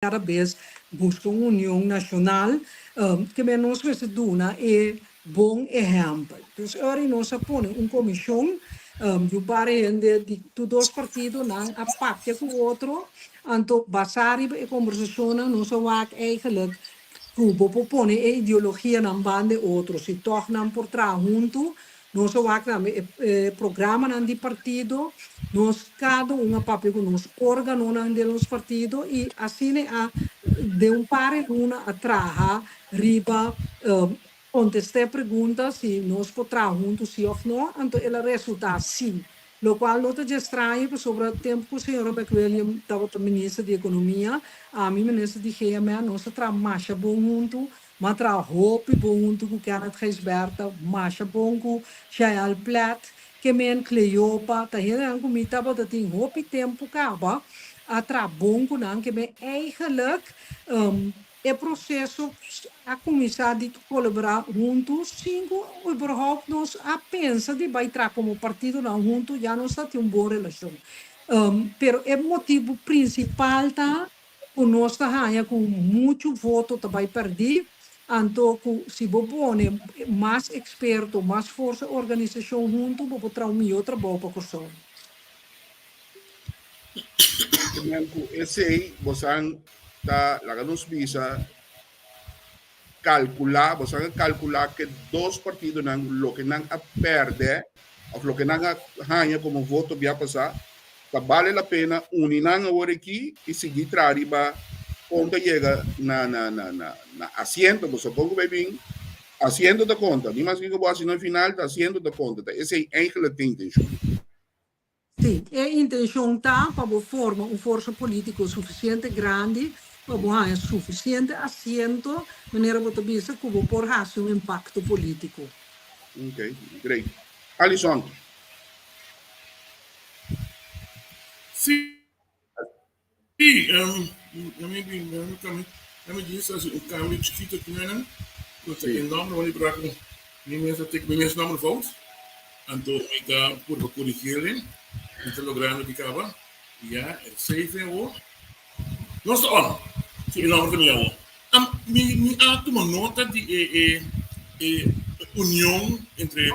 Kada bes buska un union nashonal, ke men nos mester duna e bon ehèmpel. Dus e ora nos a pone un komishon di un par hende di tur dos partidonan a papia ku otro, anto basá riba e kombersashonnan nos a wak eigenlijk ku bo por pone e ideologianan banda e otro, si tòg nan por traha huntu. Nos a wak tambe e programanan di partido, nos kada un a papia ku nos organonan den nos partido i asina a den un par e luna a traha riba kontestá e pregunta si nos por traha huntu si òf no, anto el a resultá si, lokual no ta dje straño pasobra tempu ku señora McWilliam tabata minister di ekonomia, ami minister di GMN nos a traha masha bon huntu. M'a traha hopi bon huntu ku Kenneth Gijsbertha, masha bon ku Jael Plet, Kemen Cleopa, ta hendenan ku mi tabata tin hopi tempu kaba a traha bon ku nan, ke men eigenlijk e proseso a kuminsá di kolaborá huntu sin ku überhaupt nos a pensa di bai traha komo partidonan huntu, ya nos ta tin un bon relashon. Pero e motibu prinsipal ta ku nos ta haña ku muchu voto ta bai pèrdí, anto ku si bo pone mas eksperto, mas forsa organisashon huntu, bo por traha un mihó trabou pa Kòrsou. Te ku esei bosan ta laga nos bisa kalkulá, bosan a kalkulá ke dos partidonan loke nan a pèrdè òf loke nan a haña komo voto bia pasá, ta bale la pena uni nan awor aki i sigui traha riba kon ta yega na na na na na asiento, pasobra kon ku bai bin asiento ta konta, ni mas kiko bo hasi na final ta asiento ta konta, ta esei eigenlijk ta intenshon. Sí, e intencion ta pa bo forma un forsa politico suficiente grandi pa bo haña suficiente asiento, manera bo ta bisa, cu bo por haci un impacto politico. Ok, great. Alison. Sí. Sí, mi mi djis hasi un kambio chikito aki nan, ku ta e nòmber wòrdu bra ku mi mes a teka mi mes nòmber fout, anto mi ta purba korigel e, mi ta logrando di kaba, ya e save awor. Nos ta on, si e nòmber ta mi awor. Mi mi a tuma nota di e e e union entre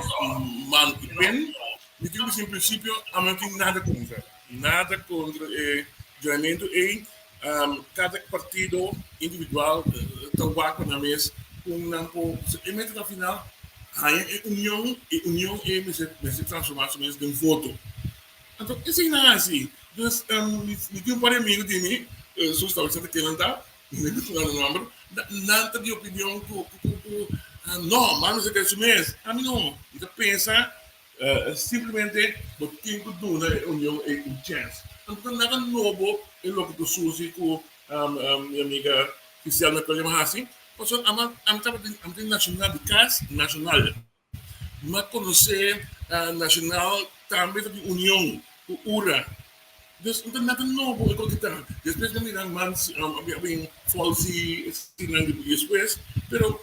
man i pen, mi tin ku bisa en prinsipio ami no tin nada kontra. Nada kontra e joinamentu ei. Kada partido individual ta wak pa nan mes kon nan por e meta ta final haña e union, e union ei mester mester transformá su mes den voto. Anto esei nan hasi. Dus mi tin un par di amigu di mi, sus ta bisa ta ken nan ta, mi no ta nan nomber, nan ta di opinion ku ku ku no, mas mester kere su mes. Ami no, mi ta pensa Simplemente bo tin ku duna e union ei un chèns. No ta nada nobo e loke ku Susie ku mi amiga Giselle Mcwilliam a hasi, pasobra ami ami tabatin ami tin nashonal di kas nashonal. Mi a konosé nashonal tambe ta di union ku ura. Dus no ta nada nobo e koki ta. Despues mi a mira mans a bin folsi esnan di despues, pero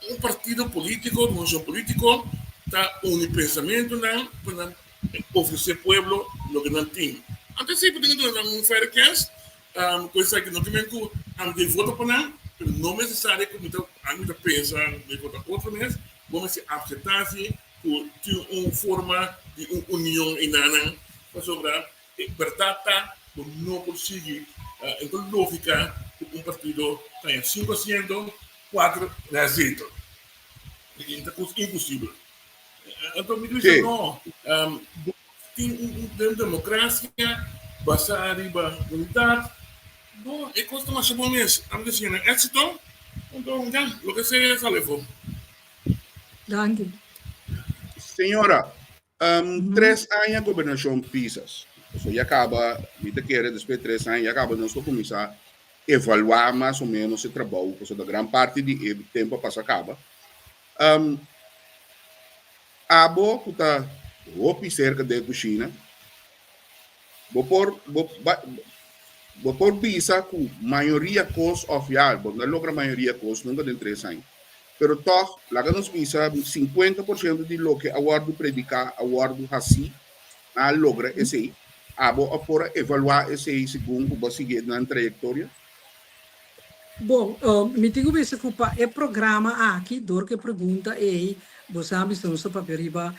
un partido politico, un organisacion politico ta uni pensamentonan pa nan ofrece pueblo loke nan tin. Anto si bo tin duna nan un fair chance, cu esaki no ta men cu ami ta vota pa nan, pero no necesario cu mi ta ami ta pensa mi vota otro mes, bo mester acepta si ku tin un forma di un union enanan, pasobra e bèrdat ta ku no por sigui en ta lógika ku un partido ta haña sinku asiento, kuater reazetel. E ta kos imposibel. Anto mi ta bisa no, tin un demokrasia basá riba unidat, bo e kos ta masha bon mes. Ami ta siña nan éksito, anto ya, loke sea sali afó. Danki. Señora, tres aña gobernacion Pisas. So ya caba, mi ta kere despues tres aña ya caba nos lo cuminsa evalua mas o menos e trabou, pasobra gran parti di e tempo a pasa caba. Abo cu ta hopi cerca den e cushina, bo por bo bo por bisa cu mayoria cos of ya bo no a logra mayoria cos nunca den tres aña. Pero tòg, laga nos bisa, sinkuenta por siento di loke a wòrdu prediká a wòrdu hasí. Nan a logra esei. Abo a por a evaluá esei segun ku bo a sigui nan trayektoria? Bon, mi tin ku bisa ku pa e programa aki, dor ku e pregunta ei, bo sa bisa nos ta papia riba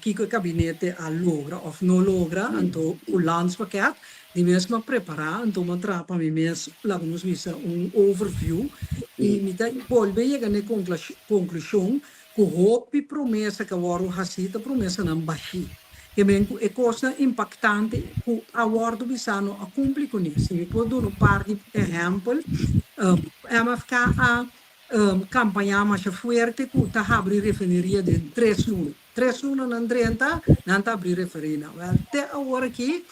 kiko e kabinete a logra òf no logra, anto ku landspakket di mes mi a prepará, anto mi a traha pa mi mes, laga nos bisa, un overview i mi ta bolbe yega na e konklushon ku hopi promesa ku a wòrdu hasí ta promesanan bashí. Ke men ku e kosnan impaktante ku a wòrdu bisá no a kumpli kuné. Si mi por duna un par di ehèmpel, MFK a kampañá masha fuerte ku ta habri refineria den tres luna. Tres luna nan drenta, nan ta habri refineria. Wèl, te awor aki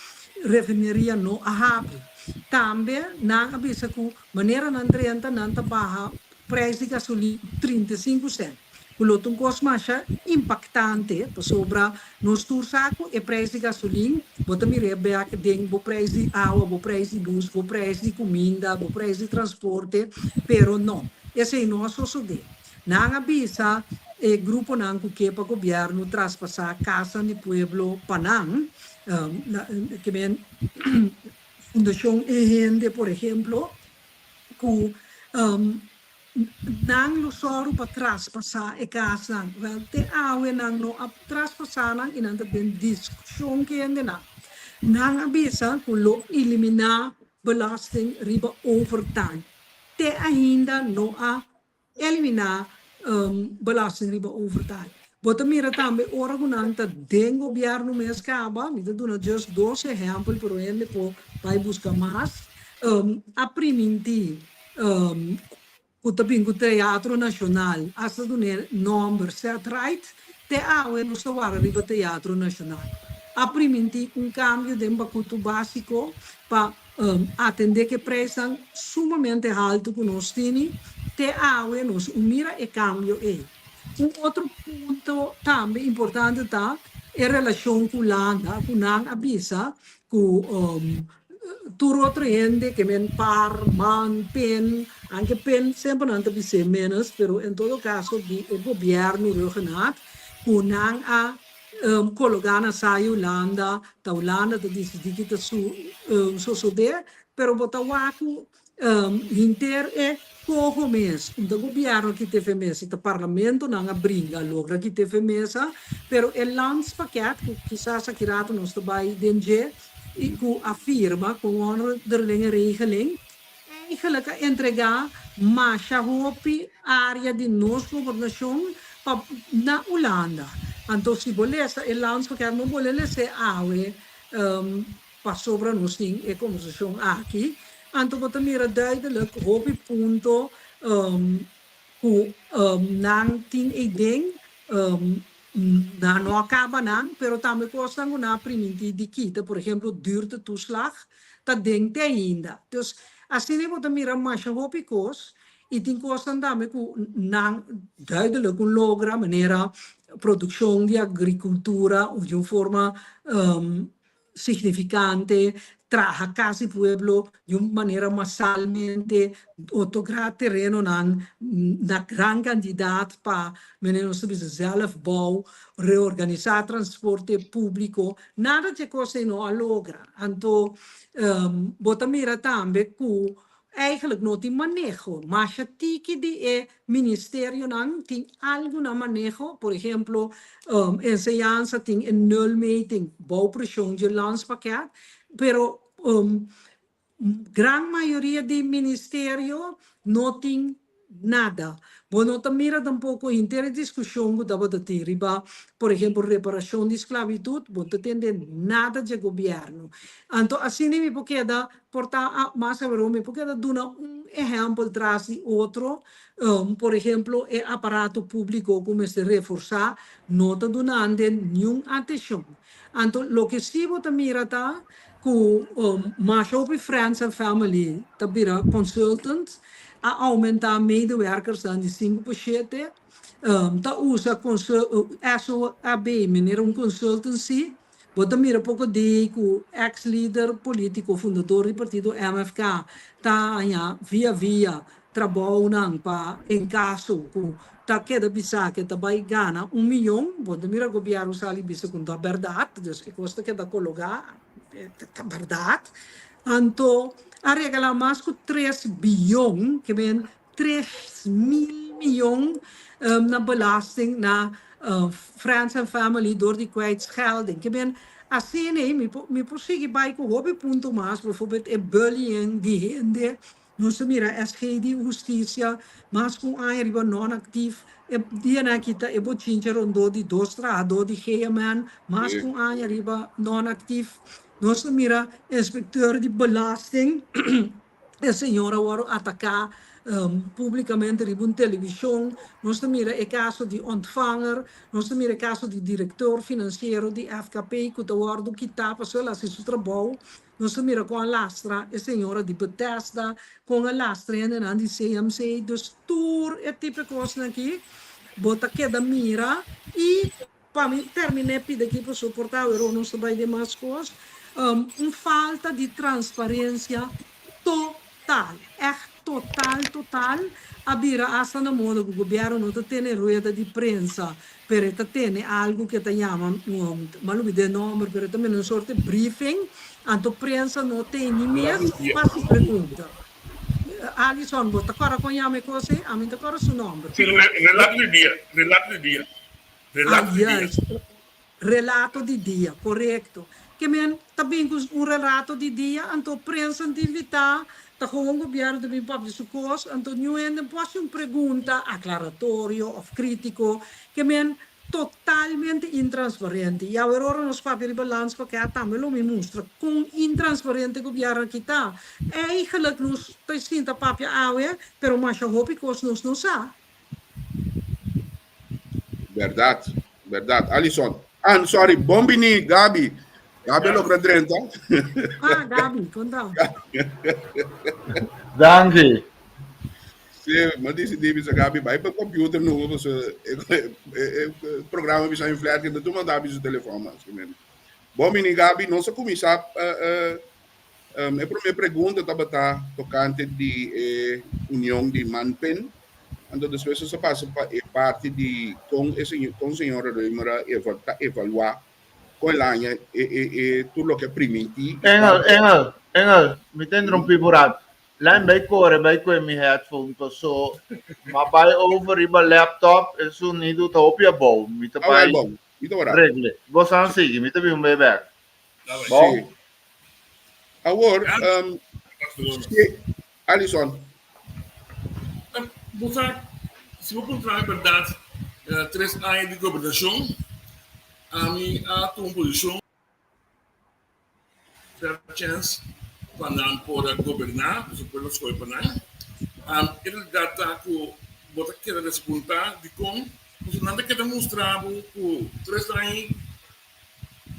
refineria no a habri. Tambe nan a bisa ku manera nan drenta nan ta baha Prijs di gasolin 35 cent, cu lo ta un cos masha impactante pasobra nos tur sa cu e prijs di gasolin bo ta mir'é bek den bo prijs di awa, bo prijs di luz, bo prijs di cuminda, bo prijs di transporte, pero no, esey no a sosode. Nan a bisa e gruponan cu ke pa gobierno traspasa casnan di pueblo pa nan, ke men Fundacion E Hende por ehemplo, ku nan lo sòru pa traspasá e kasnan. Wèl, te awe nan no a traspasá nan i nan ta den diskushon ku hendenan. Nan a bisa ku lo eliminá belasting riba overtime. Te ainda no a Eliminá belasting riba overtime. Bo ta mira tambe ora ku nan ta den gobièrnu mes kaba, mi ta duna just dos ehèmpel pero hende por bai buska mas, a primintí ku ta bin ku Teatro Nashonal, asta dun'é nòmber Set Right, te awe nos ta wara riba Teatro Nashonal. A primintí un kambio den bakutu básiko pa Atendé ku e preisnan sumamente haltu ku nos tini te awe, nos un mira e kambio ei. Un otro punto tambe importante ta e relashon ku Hulanda, ku nan a bisa ku tur otro hende ke men par, man, pen, anke pen semper nan ta bis'é ménos, pero en todo kaso di e gobièrnu Rhuggenaath ku nan a Kologá na sai Hulanda, ta Hulanda ta disidí ki ta sosodé, pero bo ta wak ku henter e koho mes, un ta gobièrnu a kita efe mesa, ta parlamentonan a bringa logra kita efe mesa, pero e landspakket ku kisas aki rato nos ta bai den dje i ku a firma ku un onderlinge regeling, Eigenlijk a entregá masha hopi área di nos gobernashon pa na Hulanda. Anto si bo lesa e landsverklaring, no bo lo les'é awe pasobra nos tin e kombersashon aki. Anto bo ta mira duidelijk hopi punto ku nan tin eiden. Nan no a kaba nan, pero tambe kosnan ku nan a primintí di kita, por ehemplo duurtetoeslag, ta den te ainda. Dus asina bo ta mira masha hopi kos i tin kosnan tambe ku nan duidelijk un logra, manera produkshon di agrikultura di un forma significante, traha cas di pueblo di un manera masalmente, otorga terenonan na gran cantidad pa manera nos ta bisa zelfbouw, reorganisa transporte publico, nada di e cos ei no a logra. Anto bo ta mira tambe cu Eigenlijk no tin maneho. Masha tiki di e ministerionan tin algu na maneho. Por ehemplo, enseñansa tin e nulmeting bou preshon dje landspakket, pero gran mayoria di ministerio no tin nada. Bo no ta mira tampoco henter e discusion cu tabata tin riba, por ehemplo, reparacion di sclavitud, bo no ta tende nada dje gobierno. Anto asina mi por keda por ta mas aweron mi por keda duna un ehempel tras di otro, por ehemplo, e aparato publico cu mester reforsa no ta dunande niun atencion. Anto loke si bo ta mira ta cu masha hopi friends and family ta bira consultant, a aumenta medewerkersnan di sinku pa shete, ta usa SOAB manera un consultancy, bo ta mira poco di cu ex lider politico fundador di partido MFK ta haña via via trabounan pa en caso cu ta keda bisa ke ta bay gana un miyon, bo ta mira gobierno sali bisa cu no ta berdad, dus e cos ta keda cologa, ta berdad. Anto A regalá mas ku tres biyon, ke men 3000 miyon na belasting na friends and family dor di kwijtschelding. Ke men asina ei mi por mi por sigui bai ku hopi punto mas, bijvoorbeeld e bullying di hende. Nos ta mira SG di Hustisia mas ku un aña riba non-aktief. E dianan aki ta e bochincha rondó di dos trahadó di GMN mas ku un aña riba non-aktief. Nos ta mira inspekteur di belasting, e señor a wòrdu ataká públikamente riba un televishon. Nos ta mira e kaso di Ontvanger, nos ta mira e kaso di direktor finansiero di FKP ku ta wòrdu kitá pasobra el a hasi su trabou. Nos ta mira kon a lastra e señora di Bethesda, kon a lastra hendenan di CMC. Dus tur e tipo e kosnan aki bo ta keda mira i pa mi terminé pidi aki pa soportá awor nos ta bai den mas kos, un falta di transparencia total, ègt total total, a bira asta na modo ku gobièrnu no ta tene rueda di prensa pero e ta tene algu ku e ta yama, m'a lubid'é e nòmber, pero e ta mira un sorte briefing, anto prensa no tene ni mes pa hasi pregunta. Alison, bo ta kòrda kon yama e kos ei? Ami no ta kòrda su nòmber, Sí, pero. Relato di dia, relato di dia, Ah, relato di dia. juist, relato di dia, korekto. Ke men ta bin ku un relato di dia, anto prensa no ta invitá, ta gewoon gobièrnu ta bin papia su kos, anto niun hende no por hasi un pregunta aklaratorio òf krítiko. Ke men totalmente intransparente. I awer ora nos papia riba landspakket tambe lo mi mustra kon intransparente gobièrnu aki ta. Eigenlijk nos ta sinta papia awe, pero masha hopi kos nos no sa. Bèrdat, bèrdat. Alison. Ah, sorry, bon bini, Gabi. Gabi a logra drenta. Ah, Gabi, kon ta? Danki. Sí, mi a disidí bisa Gabi bai pa computer nobo pasobra e programa bisa mi flerke no ta manda mi su telefòn mas. Bon bini Gabi, nos a kuminsá e promé pregunta tabata tokante di e union di Manpen, anto despues nos a pasa pa e parti di kon e señor kon señora Römer a ta evaluá kon el haña e e e tur loke a primintí i Engel, kuantu Engel, Engel, mi ta interrumpí bo rat. Laat bai kore bai kue mi headphone paso m'a bai over riba laptop e sonido ta hopi abou. Mi ta Ah, wel bai bon, mi ta wara. regle. Bo san sigui, mi ta bin un bei bek. Bon? Sí. Awor, um, sí, Alison. Bo sa, si bo puntra mi berdad, tres aña di gobernacion, ami a tuma un posicion. Fair chance pa nan por a goberná, pasobra pueblo a skohe pa nan. E realidat ta ku bo ta keda desapuntá. Dikon? Pasobra nan ta keda mustra bo ku tres aña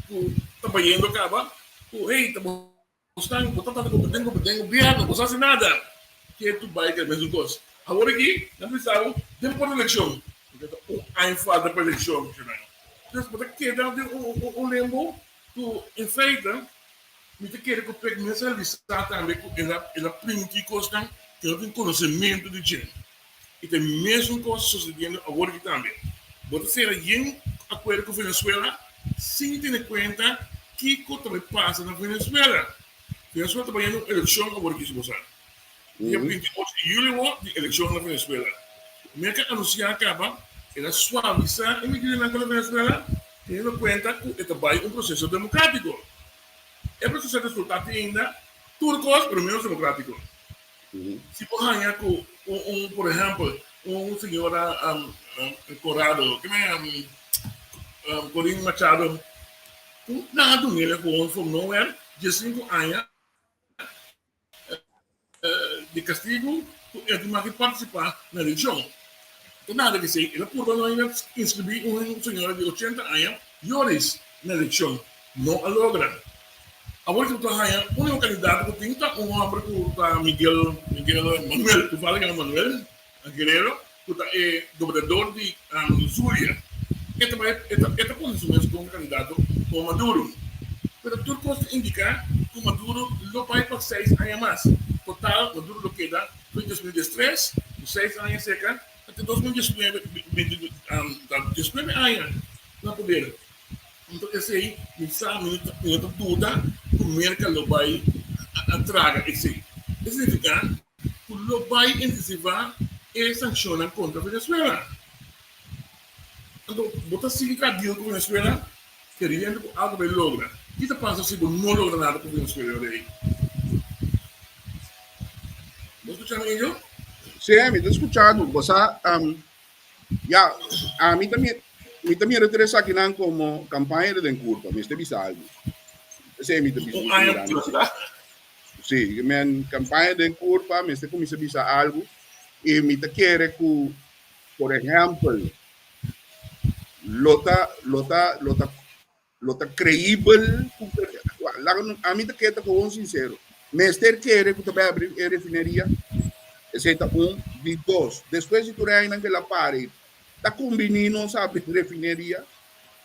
ku ta bayendo kaba ku hey ta bo stan bo ta trata den den gobierno bo sa hasi nada. Ke tu bai keda mesun kos. Awor aki nan bisa bo den por elekshon. Un aña falta pa elekshon. Entonces bo ta keda den un limbo. Ku en feite, mi ta kere ku Pek mester a realisá tambe ku el a el a primintí kosnan ku el no tin konosementu di dje. I ta e mesun kos ta sosediendo awor aki tambe. Bo ta sera yen akuerdo ku Venezuela sin tene kuenta kiko ta bai pasa na Venezuela. Venezuela ta bayendo un elekshon awor aki si bo sa. Dia 28 di juli wo di elekshon na Venezuela. Merka a anunsiá kaba el a suavisá e medidanan kontra Venezuela teniendo kuenta ku e ta bai un proseso demokratiko. E proseso a resultá te ainda tur kos pero menos demokratiko. Si bo haña ku un por ehèmpel un señora Corrado, keme Corine Machado ku nan a dun'el gewoon from nowhere diesinku aña. Di kastigu ku e tin maki partisipá na elekshon. Ta nada di esei, el a purba no ainda inskribí un señora di ochenta aña, Yoris, na elekshon. No a logra. Awor ki bo ta haña úniko kandidato ku tin ta un hòmber ku ta Miguel, Miguel, Manuel, ku fala yama Manuel Guerrero, ku ta e gobernador di Zulia. E ta bai, e ta, e ta pone su mes komo kandidato komo Maduro. Pero tur kos ta indiká ku Maduro lo bai pa seis aña mas. Total, Maduro lo keda for di 2013, ku seis aña serka, te 2019, ta diesnuebe aña na poder. Anto esei mi sa, mi no ta duda ku Merka lo bai a traga esei. Esei signifiká ku lo bai intensivá e sankshonnan kontra Venezuela. Anto bo ta sigui traha deal ku Venezuela keriendo ku algu bai logra. Ki ta pasa si bo no logra nada ku Venezuela ora ei? Bo skucha mi, Angel? Sí, mi ta skuchando. Bo sa, ya, ami ta mi ta mira tur esakinan komo kampaña di den kurpa. Mi mester bisa algu. Esei mi ta bisa. Un aña plus. Sí, men kampaña den kurpa mester kuminsá bisa algu i mi ta kere ku, por ehèmpel, lo ta lo ta lo ta lo ta kreibel ku laga ami ta kere ta gewoon sinsero, mester kere ku ta bai abri e refineria, esei ta un. Di dos, despues di tur e añanan ku el a para ei, ta kumbiní nos abri refineria?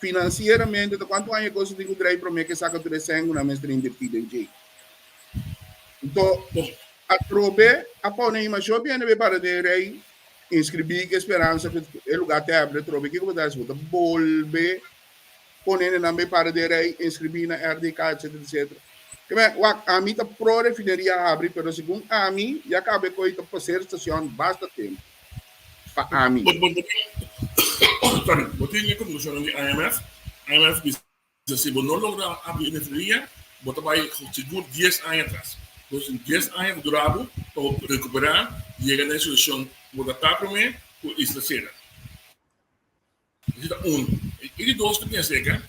Finansieramente ta kuantu aña e kos tin ku drai promé ku e saka tur e sèn ku nan mester invertí den dje? Nto, atrobe a pone imasho biene be para den rei, inskribí ku e speransa ku e lugá ta habri atrobe. Kiko bo ta hasi? Bo ta bolbe pone nan be para den rei, inskribí na RDK, etcetera, etcetera. Ke men, wak, ami ta pro refineria habri, pero segun ami, ya kaba e koi ta paser stashon basta tempu. Pa ami. Bo, bo, bo tin, sorry, bo tin e konklushonnan di IMF. IMF bisa si bo no logra habri e refineria, bo ta bai sigur dies aña atras. Entonces tin dies aña ku dura bo pa bo rekuperá, yega na e situashon ku bo ta ta promé ku isla sera. Esei ta un. E di dos ku tin aserka,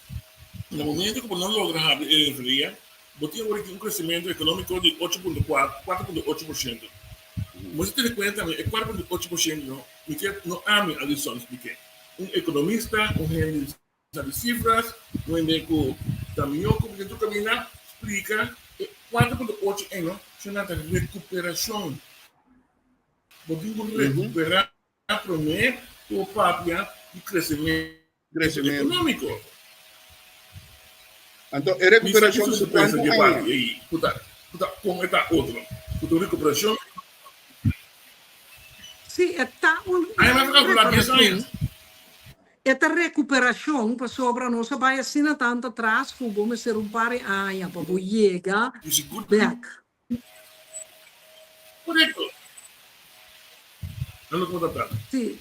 na momento ku bo no logra habri e refineria, bo tin awor aki un kresementu ekonómiko di ocho punto kuater, kuater punto ocho por shento. Bo mester tene kuenta tambe e kuater punto ocho por shento no mi ke no ami a Alison splik'é. Un ekonomista, un hende di sabi sifras, un hende ku ta mihó ku mi den tur kaminda splika e kuater punto ocho ei no shona ta rekuperashon. Bo tin ku rekuperá. Promé ku papia di kresementu ekonómiko. Anto e rekuperashon ta kuantu aña? Ku ta kon e ta otro? Ku ta un rekuperashon? Sí, e ta un rekuperashon. E ta rekuperashon pasobra nos a bai asina tantu atras ku bo mester un par di aña pa bo yega bèk. Korekto. Nan lo por ta. Sí.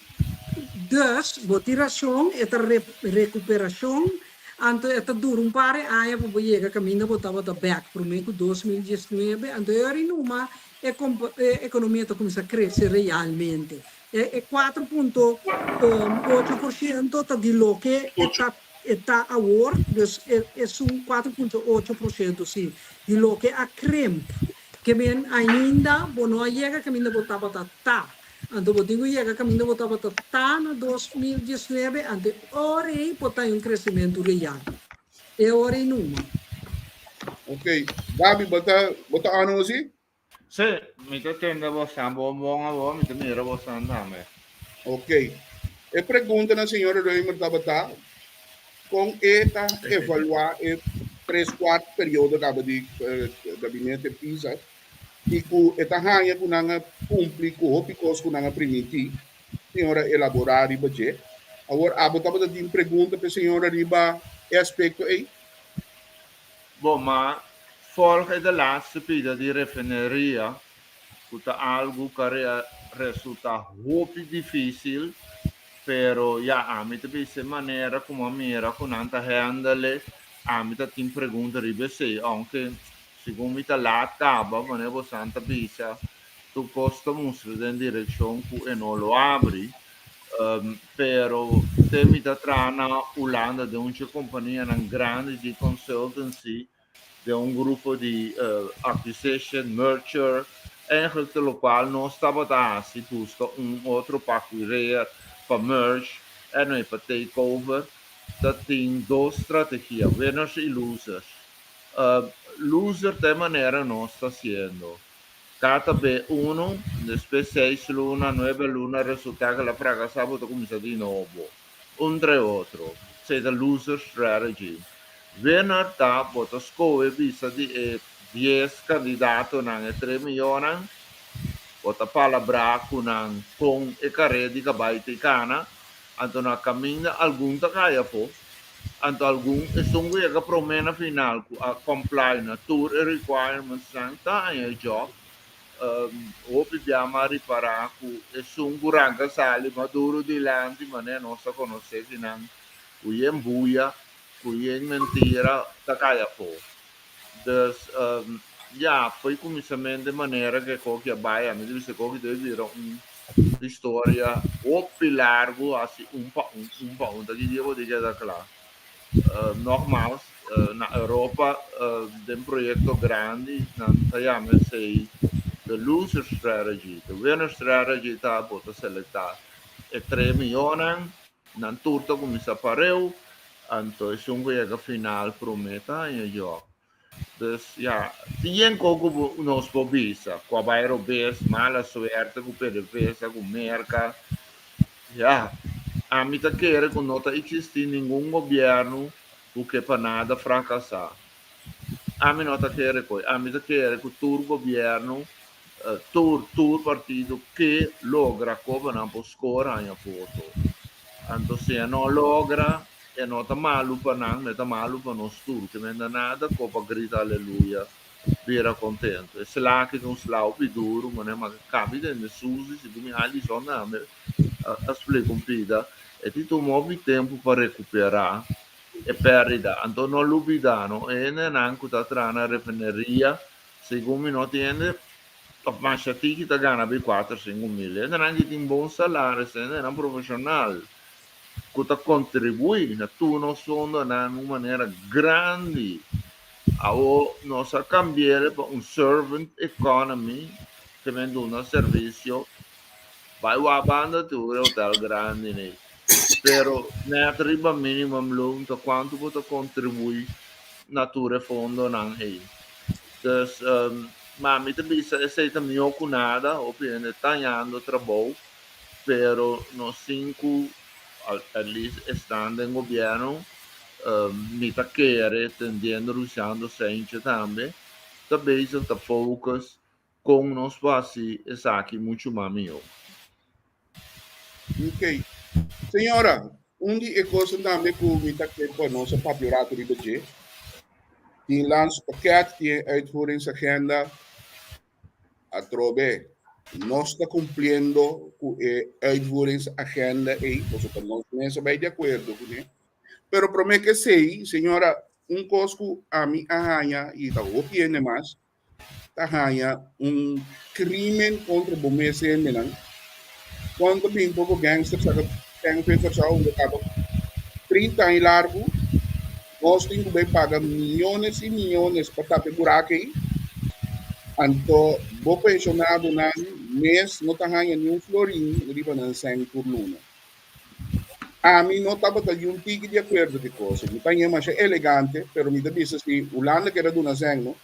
Dus, bo tin rason, e ta rekuperashon, anto e ta dura un par di aña pa bo yega kaminda bo tabata bèk promé ku 2019, anto e ora i numa e ekonomia ta kuminsá krese realmente. E 4.8% ta di loke e ta e ta awor, dus e esun 4.8% si, di loke a krimp. Ke men ainda bo no a yega kaminda bo tabata ta. Anto bo tin ku yega kaminda bo tabata ta na 2019, anto e ora ei por ta un kresementu real. E ora ei numa. Ok. Gaby, bo ta bo ta on osi? Sí, mi ta tende bosan bon bon awor, mi ta mira bosan tambe. Ok. E pregunta na señora Römer tabata kon e ta evaluá e tres kuart periodo kaba di gabinete Pisas i ku e ta haña ku nan a kumpli ku hopi kos ku nan a primintí. Señora elaborá riba dje. Awor abo tabata tin pregunta pa e señora riba e aspekto ei? Bo ma volg e de laatste pida di refineria cu ta algo cu a resulta hopi dificil, pero ya ami ta bisa e manera como a mira cu nan ta handle, ami ta tin pregunta riba esey, aunke segun mi ta laat caba, manera bosan ta bisa, tur cos ta mustra den direccion cu e no lo abri. Pero te mi ta traha na Hulanda den un dje kompanianan grandi di consultancy, den un grupo di acquisition, merger, eigenlijk te lokual nos tabata hasi buska un otro pa acquireer, pa merge en pa take over, ta tin dos strategia, winners y losers. Loser ta e manera nos ta hasiendo. Kata be unu, despues seis luna, nuebe luna, resultá ku el a frakasá, bo ta kuminsá di nobo. Un trae otro. Esei ta loser strategy. Winner ta bo ta skohe bisa di e dies kandidatonan, e tres mionnan, bo ta palabrá ku nan kon e karera di kabai ta kana, anto na kaminda algun ta kai afó, Anto algun esun ku yega promé na final ku a comply na tur e requirements nan ta haña e job. Hopi bia m'a ripará ku esun ku ranka sali maduro dilanti manera nos ta konosé kinan ku yen buya, ku yen mentira ta kai afó. Dus ya, fo'i kuminsamentu e manera ku e koki a bai, ami ta bisa e koki debe bira un historia hopi largu, hasi un pa un, un pa un, ta ki dia bo tin keda kla. Nogmaals, na Europa den proyecto grandi nan ta yama esey the loser strategy. The winner strategy ta bo ta selecta e tres miyonan, nan tur ta cuminsa pareu, anto esun cu yega final prome ta haña job. Dus ya, tin yen ko ku nos por bisa, ku a bai robes, mala suerte ku PDVSA, ku Merka. Ya, ami ta kere ku no ta eksistí ningun gobièrnu ku ke pa nada frakasá. Ami no ta kere koe. Ami ta kere ku tur gobièrnu, tur, tur partido ke logra koba nan por skor haña voto. Anto si e no logra, e no ta malu pa nan, ma e ta malu pa nos tur. Ke menda nada kopa grita aleluya, bira kontentu. E sla aki ta un sla hopi duru, manera ma kabi den e susi, si ku mi Alison tambe a splika un pida, e tin tuma hopi tempu pa rekuperá e pèrdida. Anto no lubidá no, e hendenan ku ta traha na refineria, segun mi no tin hende Of masha tiki ta gana bi kuater sinku mil. Hendenan ki tin bon salaris, hendenan profeshonal ku ta kontribuí na tur nos fondonan un manera grandi. Awo nos a kambi'el pa un servant economy, ke men duna servisio bai wak banda tur e hotel grandi nei. Pero nèt riba minimum loon ta kuantu bo ta kontribuí na tur e fondonan ei. Dus ma mi ta bisa esei ta mihó ku nada, hopi hende ta hañando trabou, pero nos tin ku at least esnan den gobièrnu, mi ta kere tendiendo Luciano Sentje tambe, ta bezig ta focus kon nos por hasi esaki muchu mas mihó. Ok. Señora, un di e kosnan tambe ku mi ta ke pa nos a papia un ratu riba dje, tin landspakket, tin e uitvoeringsagenda. Atrobe, nos ta kumpliendo ku e uitvoeringsagenda ei, pasobra nos mes a bai di akuerdo kuné. Pero promé ku esei, señora, un kos ku ami a haña i ta hopi hende mas, ta haña un crimen contra bo mes hendenan. Cuando bin poco gangster saca ten fe Curaçao unda caba 30 aña largo, nos tin cu bay paga millones y millones pa tapa e buraco ey. Anto bo pensionadonan mes no ta haña ni un florin riba nan sèn tur luna. Ami no tabata di un tiki di acuerdo cu e cosa. Mi ta haña masha elegante, pero mi ta bisa si Hulanda kier a duna sèn no,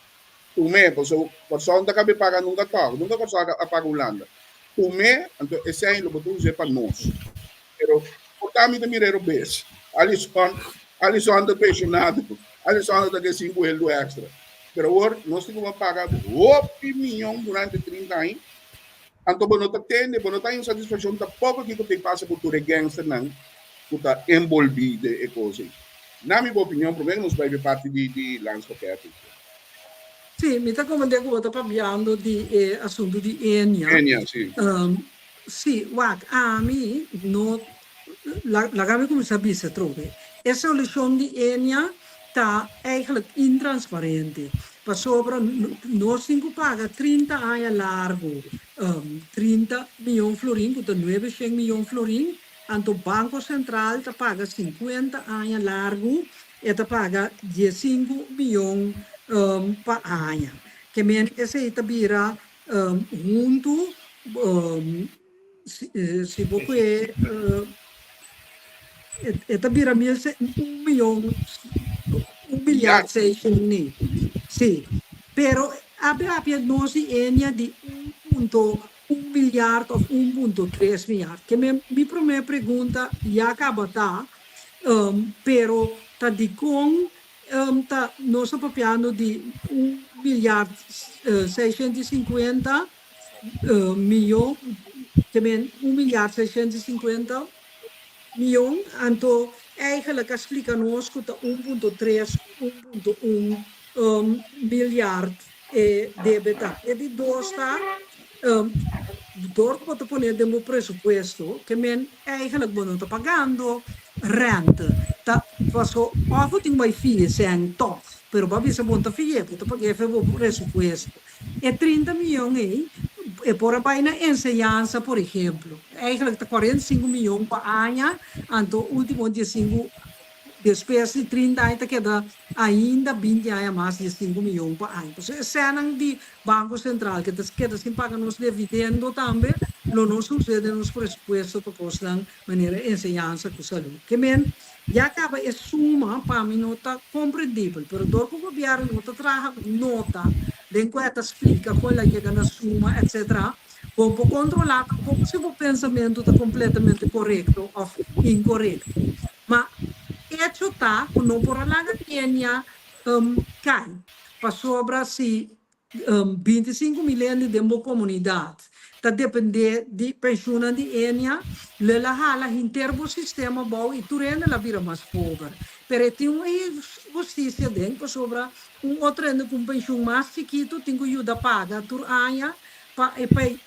Tum'é, pasobra Kòrsou no ta kabe paga nunka tòg. Nunka Kòrsou a paga Hulanda. Tum'é, anto esei lo bo ta us'é pa nos. Pero por ta mi ta mira e robes. Alison, Alison ta pensionado. Alison ta ke sinku heldu èkstra. Pero awor nos tin ku bo paga hopi miyon durante 30 aña. Anto bo no ta tende, bo no ta haña un satisfakshon tampoko kiko ta pasa ku tur e gangsternan ku ta enbolbí den e kos ei. Na mi opinion, promé ku nos bai pa e parti di di landspakket. Sí, mi ta komprendé ku bo ta papiando di e asuntu di Enia. Enia, sí. Sí, wak, ami no, laga mi kuminsá bisa atrobe. E solushon di Enia ta eigenlijk intransparente, pasobra nos tin ku paga 30 aña largu 30 miyon florin, ku ta nuebe shen miyon florin, anto Banko Sentral ta paga 50 aña largu, e ta paga 15 miyon pa aña. Ke men esei ta bira huntu si bo kue e ta bira mil un miyon un milyard seishon ni si pero a papia nos di enia di un punto un milyard of un punto tres milyard ke men mi prome pregunta ya kaba ta pero ta dikon ta nos ta papiando di un milyard 650 miyon, te men un milyard 650 miyon, anto eigenlijk a splika nos ku ta un punto tres, un punto un milyard e debe ta. E di dos ta. Dor ku bo ta pone den bo presupuesto ke men eigenlijk bo no ta pagando rente. Ta paso òf bo tin bai fia sèn tòg, pero bo a bisa bo no ta fi'é, bo ta pag'é fe bo presupuesto. E 30 miyon ei e por a bai na enseñansa por ehemplo. Eigenlijk ta 45 miyon pa aña, anto ultimo 15 Despues di 30 aña ta keda ainda 20 aña mas di 5 miyon pa aña. Pasobra e sènnan di Banko Sentral ke ta keda sin paga nos dividendo tambe lo no sucede den nos presupuesto pa kosnan manera enseñansa ku salud. Ke men ya kaba e suma pa mi no ta komprendibel, pero dor ku gobièrnu no ta traha nota den kua e ta splika kon el a yega na suma etc. Bo por kontrolá tampoko si bo pensamentu ta kompletamente korekto òf inkorekto. Ma echo ta ku no por a laga Kenia kai, pasobra si 25.000 hende den bo komunidat ta dependé di penshunnan di Enia, lo el a hala henter bo sistema abou i tur hende lo a bira mas pober. Pero e tin un inhustisia den, pasobra un otro hende ku un penshun mas chikitu tin ku yuda paga tur aña pa e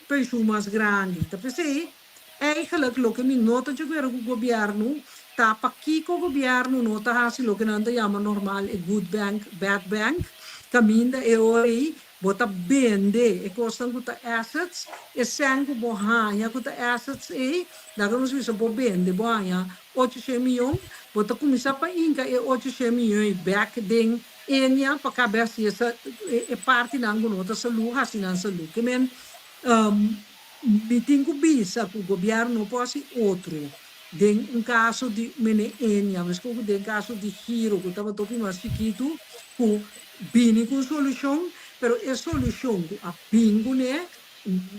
penshun mas grandi. Ta p'esei, eigenlijk loke mi no ta djaguera ku gobièrnu ta pakiko gobièrnu no ta hasi loke nan ta yama normal e good bank, bad bank, kaminda e ora ei bo ta bende e kosnan ku ta assets, e sèn ku bo haña ku ta assets ei, laga nos bisa bo bende bo haña 800 miyon, bo ta kuminsá pa hinka e 800 miyon ei bèk den Enia pa kabes di esa e partinan ku no ta salú hasi nan salú. Ke men mi tin ku bisa ku gobièrnu no por hasi otro den un kaso di mene Enia meskos ku den kaso di Giro ku tabata hopi mas chikitu ku bini ku un solushon pero e solushon ku a bin kuné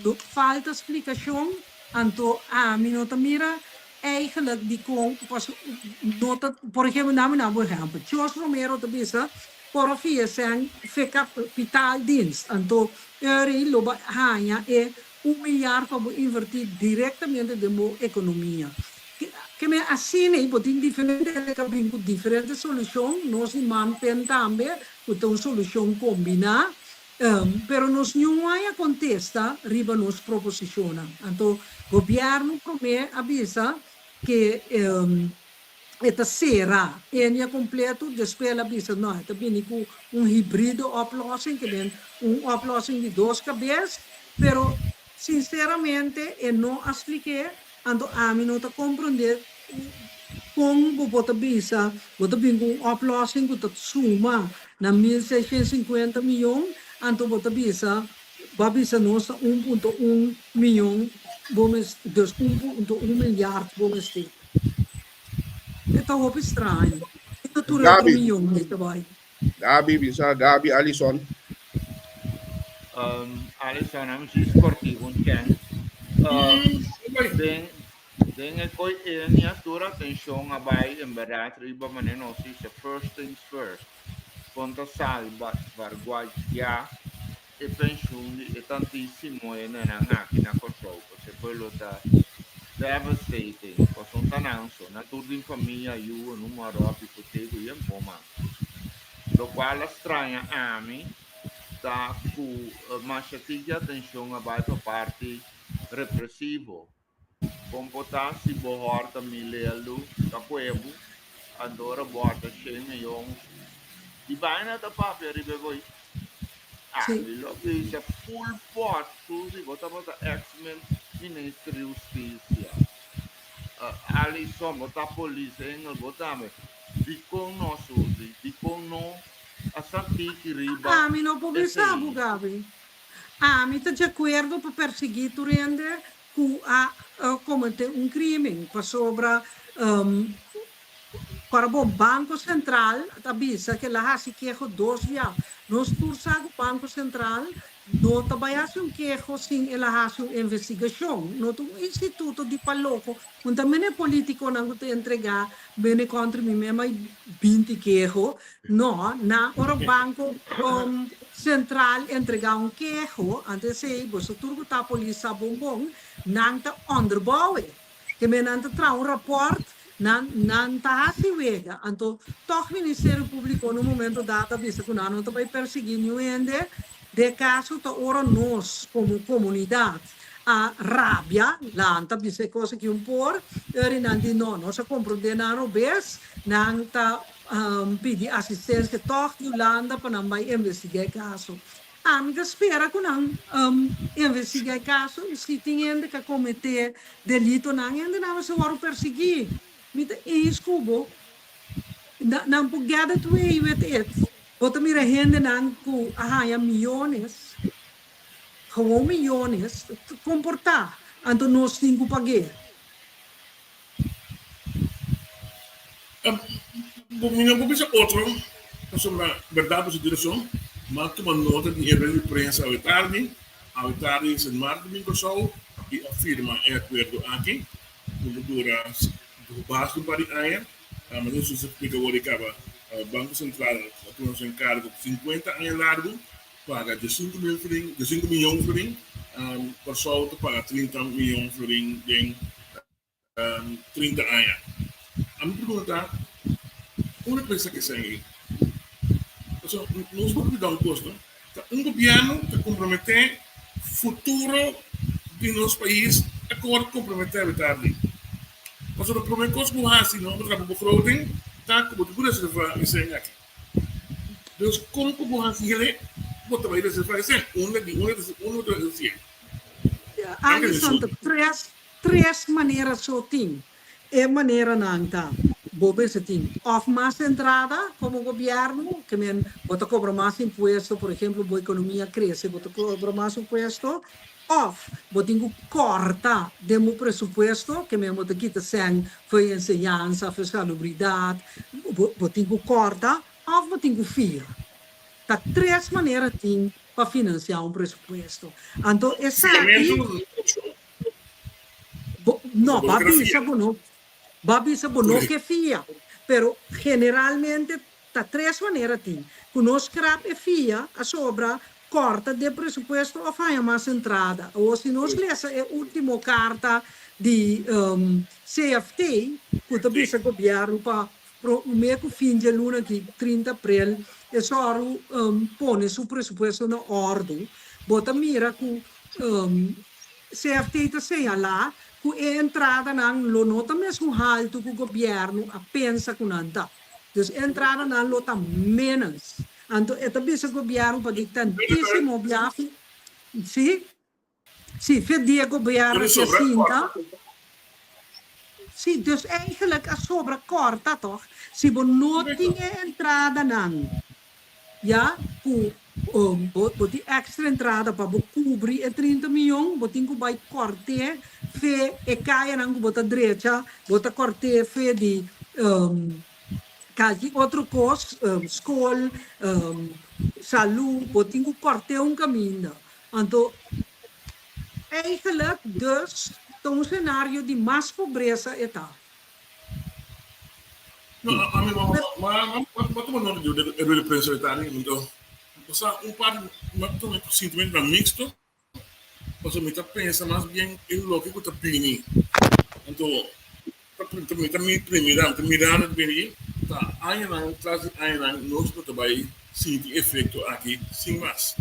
no falta splikashon anto ami no ta mira Eigenlijk dikon paso no ta por ehempel dame nan bo ehempel Chos Romero ta bisa por a fia sèn fe kapitaaldienst anto eri lo bo haña e un milyar pa bo invertí direktamente den bo ekonomia ke men asina ei bo tin diferente hende ka bin ku diferente solushon nos di Manpen tambe ku ta un solushon kombiná. Pero nos niun a kontesta riba nos proposishonnan. Anto gobièrnu promé a bisa ke e ta sera Enia kompleto, despues el a bisa no, e ta bini ku un hibrido oplossing, ke men un oplossing di dos kabes, pero sinseramente e no a splik'é, anto ami no ta komprondé kon bo por ta bisa bo ta bini ku un oplossing ku ta suma Na 1650 miyon, anto bo ta bisa, bo a bisa nos ta 1.1 miyon bo mes, dus 1.1 milyard bo mester. E ta hopi straño. Kiko tur e otro Gaby. miyon ei ta bai? Gaby, bisa Gaby Alison. Alison, ami si sportivo un chèns. Den Den e koe enia tur atencion a bai en berdad riba manera nos dice first things first, con ta salba varguagia e pensioen di e tantisimo hendenan aki na Corsou, pasobra e koe lo ta devastating, pasobra ta nan so, nan tur tin famia, yu, numero op, hipoteca y en bon man. Locual a straña ami ta cu masha tiki atencion a bai pa parti represivo. Kon por ta si bo hòrta mi lelu ta kue bo, anto ora bo hòrta shen miyon di baina ta papia riba e koi? Ami lo bisa full pot Suzy bo tabata ex minister di hustisia, Alison bo ta polis, Engel bo tambe, dikon no Suzy, dikon no a sa tiki riba Ami no por bisa bo esei? Gaby. Ami ta djakuerdo pa persiguí tur hende ku a kometé un krímen, pasobra ora bo Banko Sentral ta bisa ku el a hasi keho dos bia. Nos tur sa ku Banko Sentral no ta bai hasi un keho sin el a hasi un investigashon. No ta un instituto di paloko. Un ta mene polítikonan ku ta entregá mene kontra mi mema 20 keho. No, na ora Banko Sentral entregá un keho, anto esei boso tur ku ta polis sa bon bon, nan ta onderbouw e. Ke men nan ta traha un rapòrt, nan nan ta hasi wega. Anto tòg Ministerio Públiko na un momento dado a bisa ku nan no ta bai persiguí niun hende. Den kaso ta ora nos komo komunidat a rabia, lanta bisa e kos aki un por, eri nan di no, nos a komprondé nan robes, nan ta pidi asistensia tòg di Hulanda pa nan bai investigá e kaso. Ami ta spera ku nan investigá e kaso i si tin hende ku a kometé delitonan, hendenan mester wòrdu persiguí. Mi ta eens ku bo. Nan por get away with it. Bo ta mira hendenan ku a haña miyones, gewoon miyones, komportá, anto nos tin ku pag'é. Mi no por bisa otro, pasobra bèrdat bo su direkshon, m'a tuma nota di e rueda di prensa awe tardi. Awe tardi Sint Maarten bin Kòrsou i a firma e akuerdo aki. Ku lo dura bas di un par di aña. Manera su splika wor di kaba, Banko Sentral a tuma su enkargo pa sinkuenta aña largu, paga diesinku mil florin, diesinku miyon florin. Kòrsou ta paga 30 miyon florin den 30 aña. Ami pregunta, unda ta pensa esei ei? Pasobra nos por bida un kos, no? Ta un gobièrnu ta komprometé futuro di nos pais a kor komprometé awe tardi. Pasobra promé kos ku bo hasi no bo traha bo begroting ta ku bo tin ku reservá e sèn aki. Dus kon ku bo hasi hende bo ta bai reservá e sèn? Unda di unda unda bo ta hasié? Alison ta tres tres manera so tin. E maneranan ta, bo mester tin òf mas entrada komo gobièrnu, ke men bo ta kobra mas impuesto, por ehemplo bo ekonomia krese bo ta kobra mas impuesto, òf bo tin ku kòrta den bo presupuesto, ke men bo ta kita sèn for enseñansa, for salubridat, bo tin ku kòrta òf bo tin ku fia. Ta tres manera tin pa finansiá un presupuesto. Anto esaki. Bo, no, ba bisa bo no, ba bisa bo no ke fia, pero generalmente ta tres manera tin, ku nos krap e fia a sobra kòrta den presupuesto òf haña mas entrada. Awor si nos lesa e último karta di CFT ku ta bisa gobièrnu pa promé ku fin dje luna aki, 30 aprel, e sòru pone su presupuesto na òrdu, bo ta mira ku CFT ta señalá ku e entradanan lo no ta mesun haltu ku gobièrnu a pensa ku nan ta. Dus e entradanan lo ta ménos. Anto e ta bisa gobièrnu pa di tantísimo biaha, sí, sí, fe dia gobièrnu ke sinta. Sí, dus eigenlijk a sobra kòrta tòg, si bo no tin e entradanan. Ya ku bo tin extra entrada pa bo kubri e 30 miyon, bo tin ku bai kòrt'é fe e kayanan ku bo ta drecha, bo ta kòrt'é fe di kalki otro kos, skol, salú, bo tin ku kòrt'é un kaminda. Anto eigenlijk dus ta un senario di mas pobresa e ta. No, ami ma ma ma tuma nota di e rueda di prensa di tardi, anto sa un parti mi a tuma sintimentonan mixto, pasobra mi ta pensa mas bien e loke ku ta bini, anto mi ta mira mi ta mirando ta bini ta añanan tras di añanan nos lo ta bai sinti efekto aki sin mas.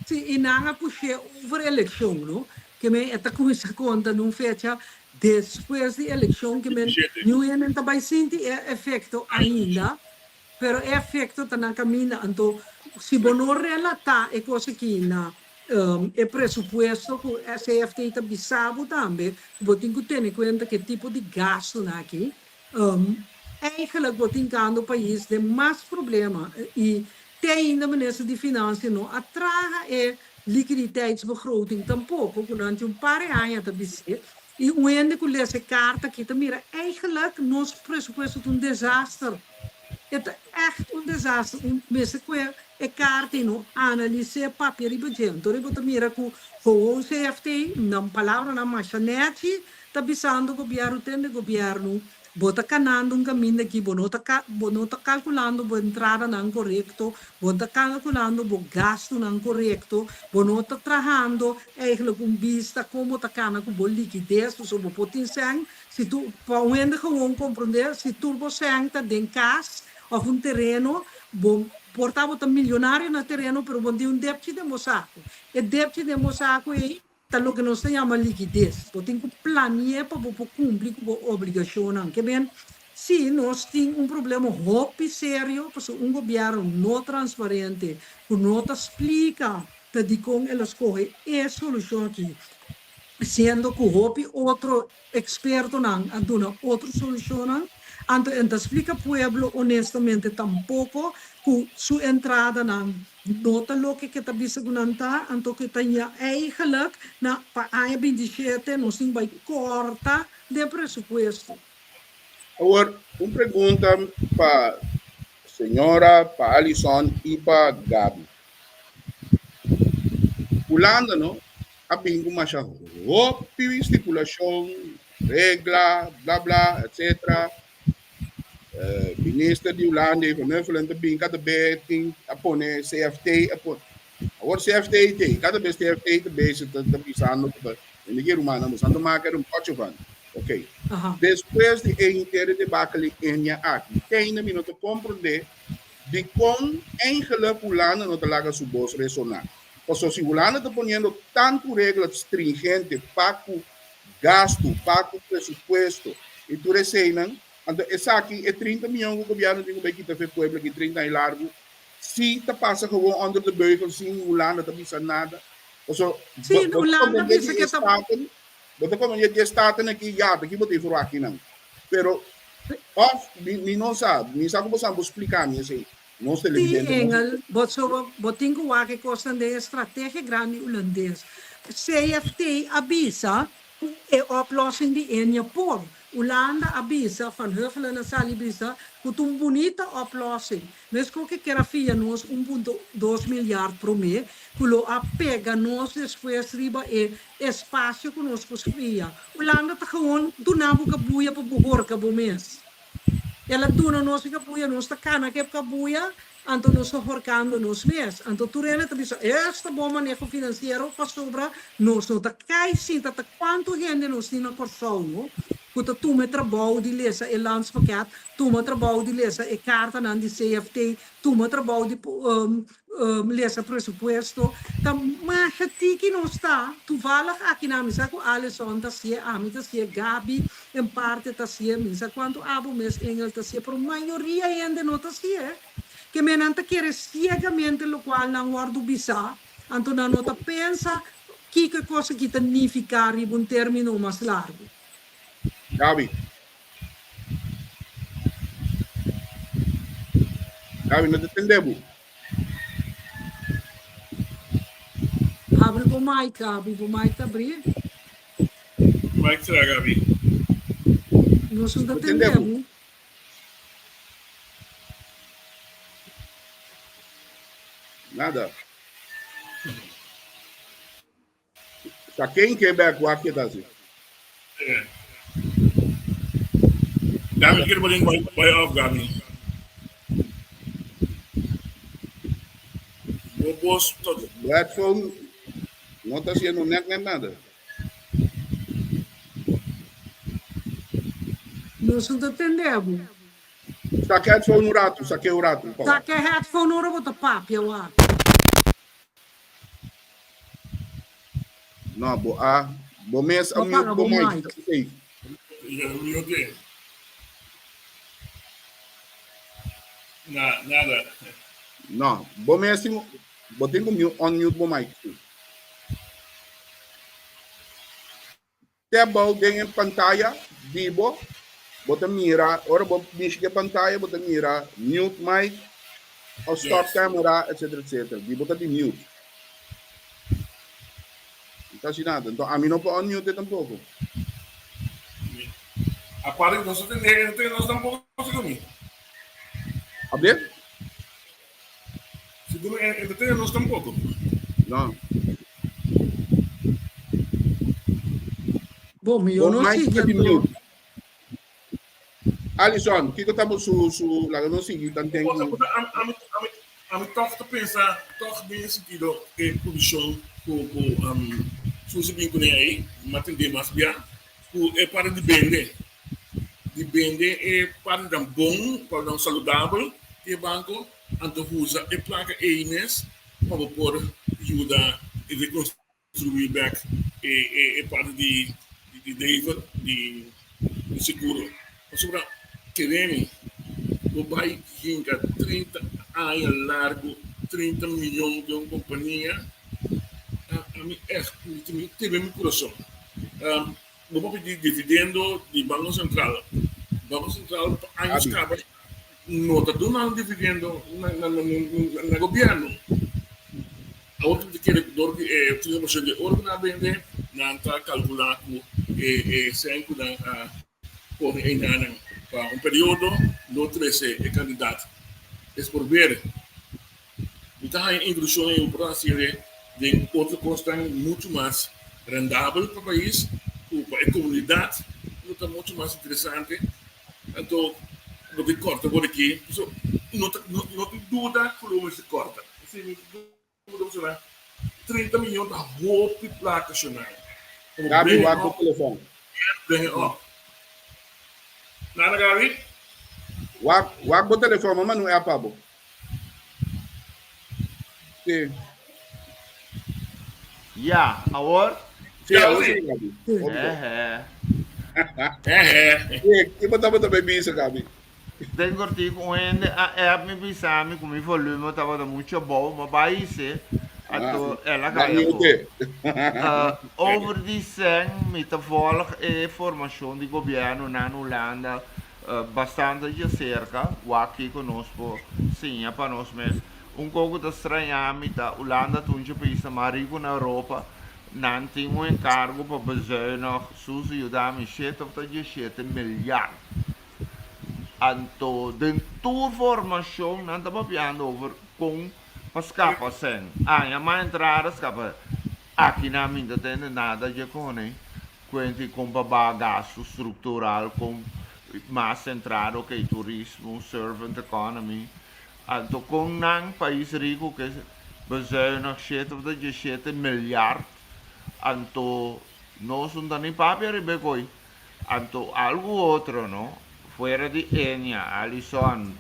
Si, i nan a push'é over elekshon, no? Ke men e ta kuminsá konta na un fecha Despues di elekshon ke men niun hende ta bai sinti e efekto ainda, pero e efekto ta na kaminda. Anto si bo no relatá e kos aki na e presupuesto ku CFT ta bisa bo tambe ku bo tin ku tene kuenta ku e tipo di gastunan aki, eigenlijk bo tin kando pais den mas problema i te ainda minister di Finansia no a traha e Liquiditeitsbegroting tampoco, cu nan tin un par di aña ta bis'é. Y un hende cu lesa e carta aki ta mira eigenlijk nos presupuesto ta un desaster. E ta echt un desaster. Un mester cu e carta y no analis'é, papia riba dje. Anto riba bo ta mira cu gewoon CFT, nan palabranan masha nechi, ta bisando gobierno, tende gobierno, Bo ta kanando un kaminda aki, bo no ta bo no ta kalkulando bo entradanan korekto, bo no ta kalkulando bo gastunan korekto, bo no ta trahando eigenlijk un bista kon bo ta kana ku bo likides, pasobra bo por tin sèn, si tur, pa un hende gewoon komprondé, si tur bo sèn ta den kas òf un tereno, bo. Por ta bo ta milionario na tereno pero bo tin un depchi den bo saku. E depchi den bo saku ei ta loke nos ta yama likides. Bo tin ku plani'é pa bo por kumpli ku bo obligashonnan. Ke ben, si nos tin un problema hopi serio pasobra un gobièrnu no transparente ku no ta splika ta dikon el a skohe e solushon aki, siendo ku hopi otro Expertonan a duna otro solucionnan, anto en ta splica pueblo honestamente tampoco cu su entradanan no ta loke ke ta bisa cu nan ta, anto ke ta ya eigenlijk na pa aña 27 nos tin bay corta den presupuesto. Awor, un pregunta pa señora, pa Alison y pa Gaby. Hulanda no a bin ku masha hopi stipulashon, regla, bla bla, etcetera. Minister di Hulanda Van Huffelen ta bin kada be tin a pone CFT a pone. Awor CFT te, kada bes CFT ta bezig ta ta bisando ku ta hende ke rumannan boso ta maka un pocho van. Ok. Despues di e henter debakel enia aki, te ainda mi no ta komprende dikon eigenlijk Hulanda no ta laga su bos resoná. Pasobra si Hulanda ta poniendo tantu regla stringente pa ku gastu, pa ku presupuesto i tur eseinan, anto esaki e 30 miyon ku gobièrnu tin ku bai kita for e pueblo aki 30 aña largu, si ta pasa gewoon onder de beugel sin Hulanda ta bisa nada. Pasobra Sí, bo ta Hulanda komprende bisa di ke e ta. staten, bo ta komprende di e staten aki, ya, ta ki bo tin for akinan. Pero òf mi mi no sa, mi sa ku bo sa bo splika mi esei. Nos Sí, televidente no. Engel, bo so bo tin ku wak e kosnan den e strategia grandi hulandes. CFT a bisa ku e oplossing di Enya por. Hulanda a bisa, Van Huffelen a sali bisa, ku ta un bunita oplossing. Meskos ke ker a fia nos 1.2 milyard promé, ku lo a pega nos despues riba e espasio ku nos por fia. Hulanda ta gewoon duna bo kabuya pa bo horka bo mes. El a duna nos e kabuya, nos ta kana ku e kabuya, anto nos ta horkando nos mes. Anto tur hende ta bisa, Es ta bon maneho finansiero pasobra nos no ta kai sinta ta kuantu hende nos tin na Kòrsou no ku ta tuma e trabou di lesa e landspakket, tuma trabou di lesa e kartanan di CFT, tuma trabou di lesa presupuesto. Ta masha tiki nos ta, toevallig aki nan mi sa ku Alison ta si'e, ami ta si'e, Gaby en parte ta si'e, mi sa kuantu abo mes Engel ta si'e, pero mayoria hende no ta si'e. Ke men nan ta kere siegamente lokual nan wòrdu bisá, anto nan no ta pensa kiko e kos aki ta nifiká riba un término mas largu. Gaby. Gaby, no ta tende bo. Habri bo mic, Gaby. Bo mic ta abrí. Mic será, Gaby. Nos no ta No tende tende bo. bo. Nada. Sa ken ke bek wak ke ta si? Eh. Gabi quiere poner bai bai off Gabi. Bo bos tot. Headphone no ta haciendo net net nada. Nos no ta tende bo. Saca headphone un rato, saca un rato. pa wak. Saca headphone ora bo ta papia wak. No, bo a bo mes a Bo mute paga bo bo mic. mic. Safe. Ya mute. Na, nada. No, bo mes tin bo tin ku mute unmute bo mic. Te bou den e pantaya di bo, bo ta mira, ora bo mishi ku e pantaya bo ta mira mute mic of stop Yes. camera, etcetera, etcetera. Di bo ta di mute. No ta hasi nada. Enton ami no por unmute tampoko. Aparte ku nos ta tende, e no tende nos tampoko segun mi. Abel? Segun mi e no tende nos tampoko. No. Bon, mi yo Bo no mic sigui ta di anto. mute. Alison, kiko ta bo su su laga nos sigui tanten Cosa, ku cosa, ami, ami, ami, ami tòg ta pensa, tòg den e sentido e posishon ku ku um, Susi bin kuné ei, mi a tendé mas bia, ku e parti di bende, di bende e partinan bon, partinan saludabel di e banko. Anto usa e plaka ei mes pa bo por yuda rekonstruí bèk e parti di debe di seguro. Pasobra kere mi, bo bai hinka 30 aña largu 30 miyon den un kompania, ami ègt mi tene mi kurason. Bo por pidi dividendo di Banko Sentral. Banko Sentral pa años kaba no ta duna un dividendo na gobièrnu. Awor ta kere dor di e 30% di oro ku nan a bende, nan ta kalkulá ku e sèn ku nan a pone einan pa un periodo lo trese e kantidat. Es por ber. Mi ta haña inklushon ei por hasi den otro kosnan muchu mas rendabel pa pais ku pa e komunidat lo ta muchu mas interesante. Anto bo tin kòrta por aki. So no ta no tin duda ku lo mester kòrta. Esei mi duda pasobra 30 miyon ta hopi plaka shonal. Gaby wak bo telefòn. Bring it up. Nada Gaby? Wak wak bo telefòn mama no app abo. Sí. Ja, awor? Sí, awor sí, Gabi. Eh, eh. Sí, ki bo tabata bay bisa, Gabi? Den kortiku un hende a app mi bisa mi ku mi volume tabata mucho abou, ma bai hise, anto el a kaya afó. Over di sèn mi ta vòlg e formashon di gobièrnu nan Hulanda Bastante djaserka, wak kiko nos por siña pa nos mes. Un kos ku ta strañá mi ta Hulanda ta un dje paisnan mas riku na Europa. Nan tin un enkargo pa bezuinig, Susi yuda mi, shete of ta 17 milyard. Anto den tur formashon nan ta papiando over kon pa skapa sèn. Aña mas entrada skapa. Aki nan mi no ta tende nada dje kone. Cuenta y con pa baha gasto structural con mas centrado ke turismo, servant economy. Anto con nan pais rico ke bezuinig shete of ta 17 miljard anto nos no ta ni papia riba e koy. Anto algo otro no, fuera di Enia, Alison,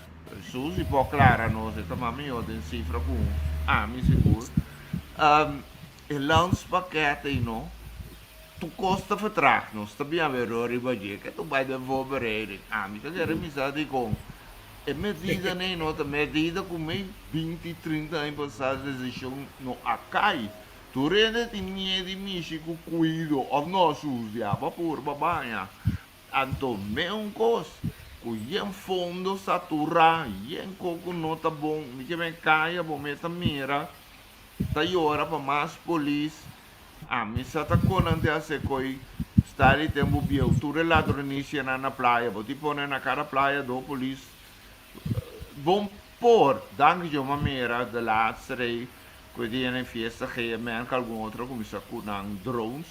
Susi por aclara nos e ta mas miho den cifra cu ami sigur. E landspakket ey no. Tur kos ta vertraag, nos ta bin averó riba dje ke tur bai den voorbereiding. Ami ta kere misa dikon e medidanan ei no ta medida ku mei 20, 30 aña pasá desishon no a kai. Tur hende tin miedu di mishi ku kuido òf no susia pa purba baña. Anto meun kos ku yen fondo saturá, yen kos ku no ta bon, mi ke men kaya bo mes ta mira ta yora pa mas polis. Ami sa ta kon nan te hase koy sta di tempu bieu tur e ladronisianan na playa bo tin pone na kada playa do polis bon por danki yo ma mira de laatste rei ku e dia na e fiesta GMN ku algun otro a kuminsa ku nan drones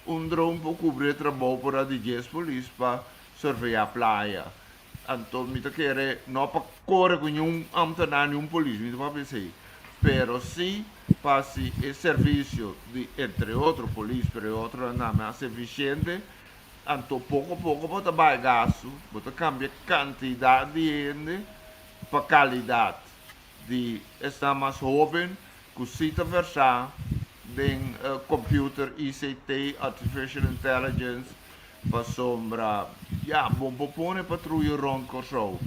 un drone por kubri e trabou por a di dies polis pa surveya playa Anto mi ta kere no pa kore ku niun ambtenaar, niun polis, mi ta papia esei, pero si pa si e servisio di entre otro polis, pero e otronan tambe a ser eficiente, anto poko poko bo ta bai gastu, bo ta kambia kantidat di hende pa kalidat di esnan mas hoben ku si ta versá den computer, ICT, artificial intelligence, Pasobra, ya, bo por pone patruya rond Kòrsou.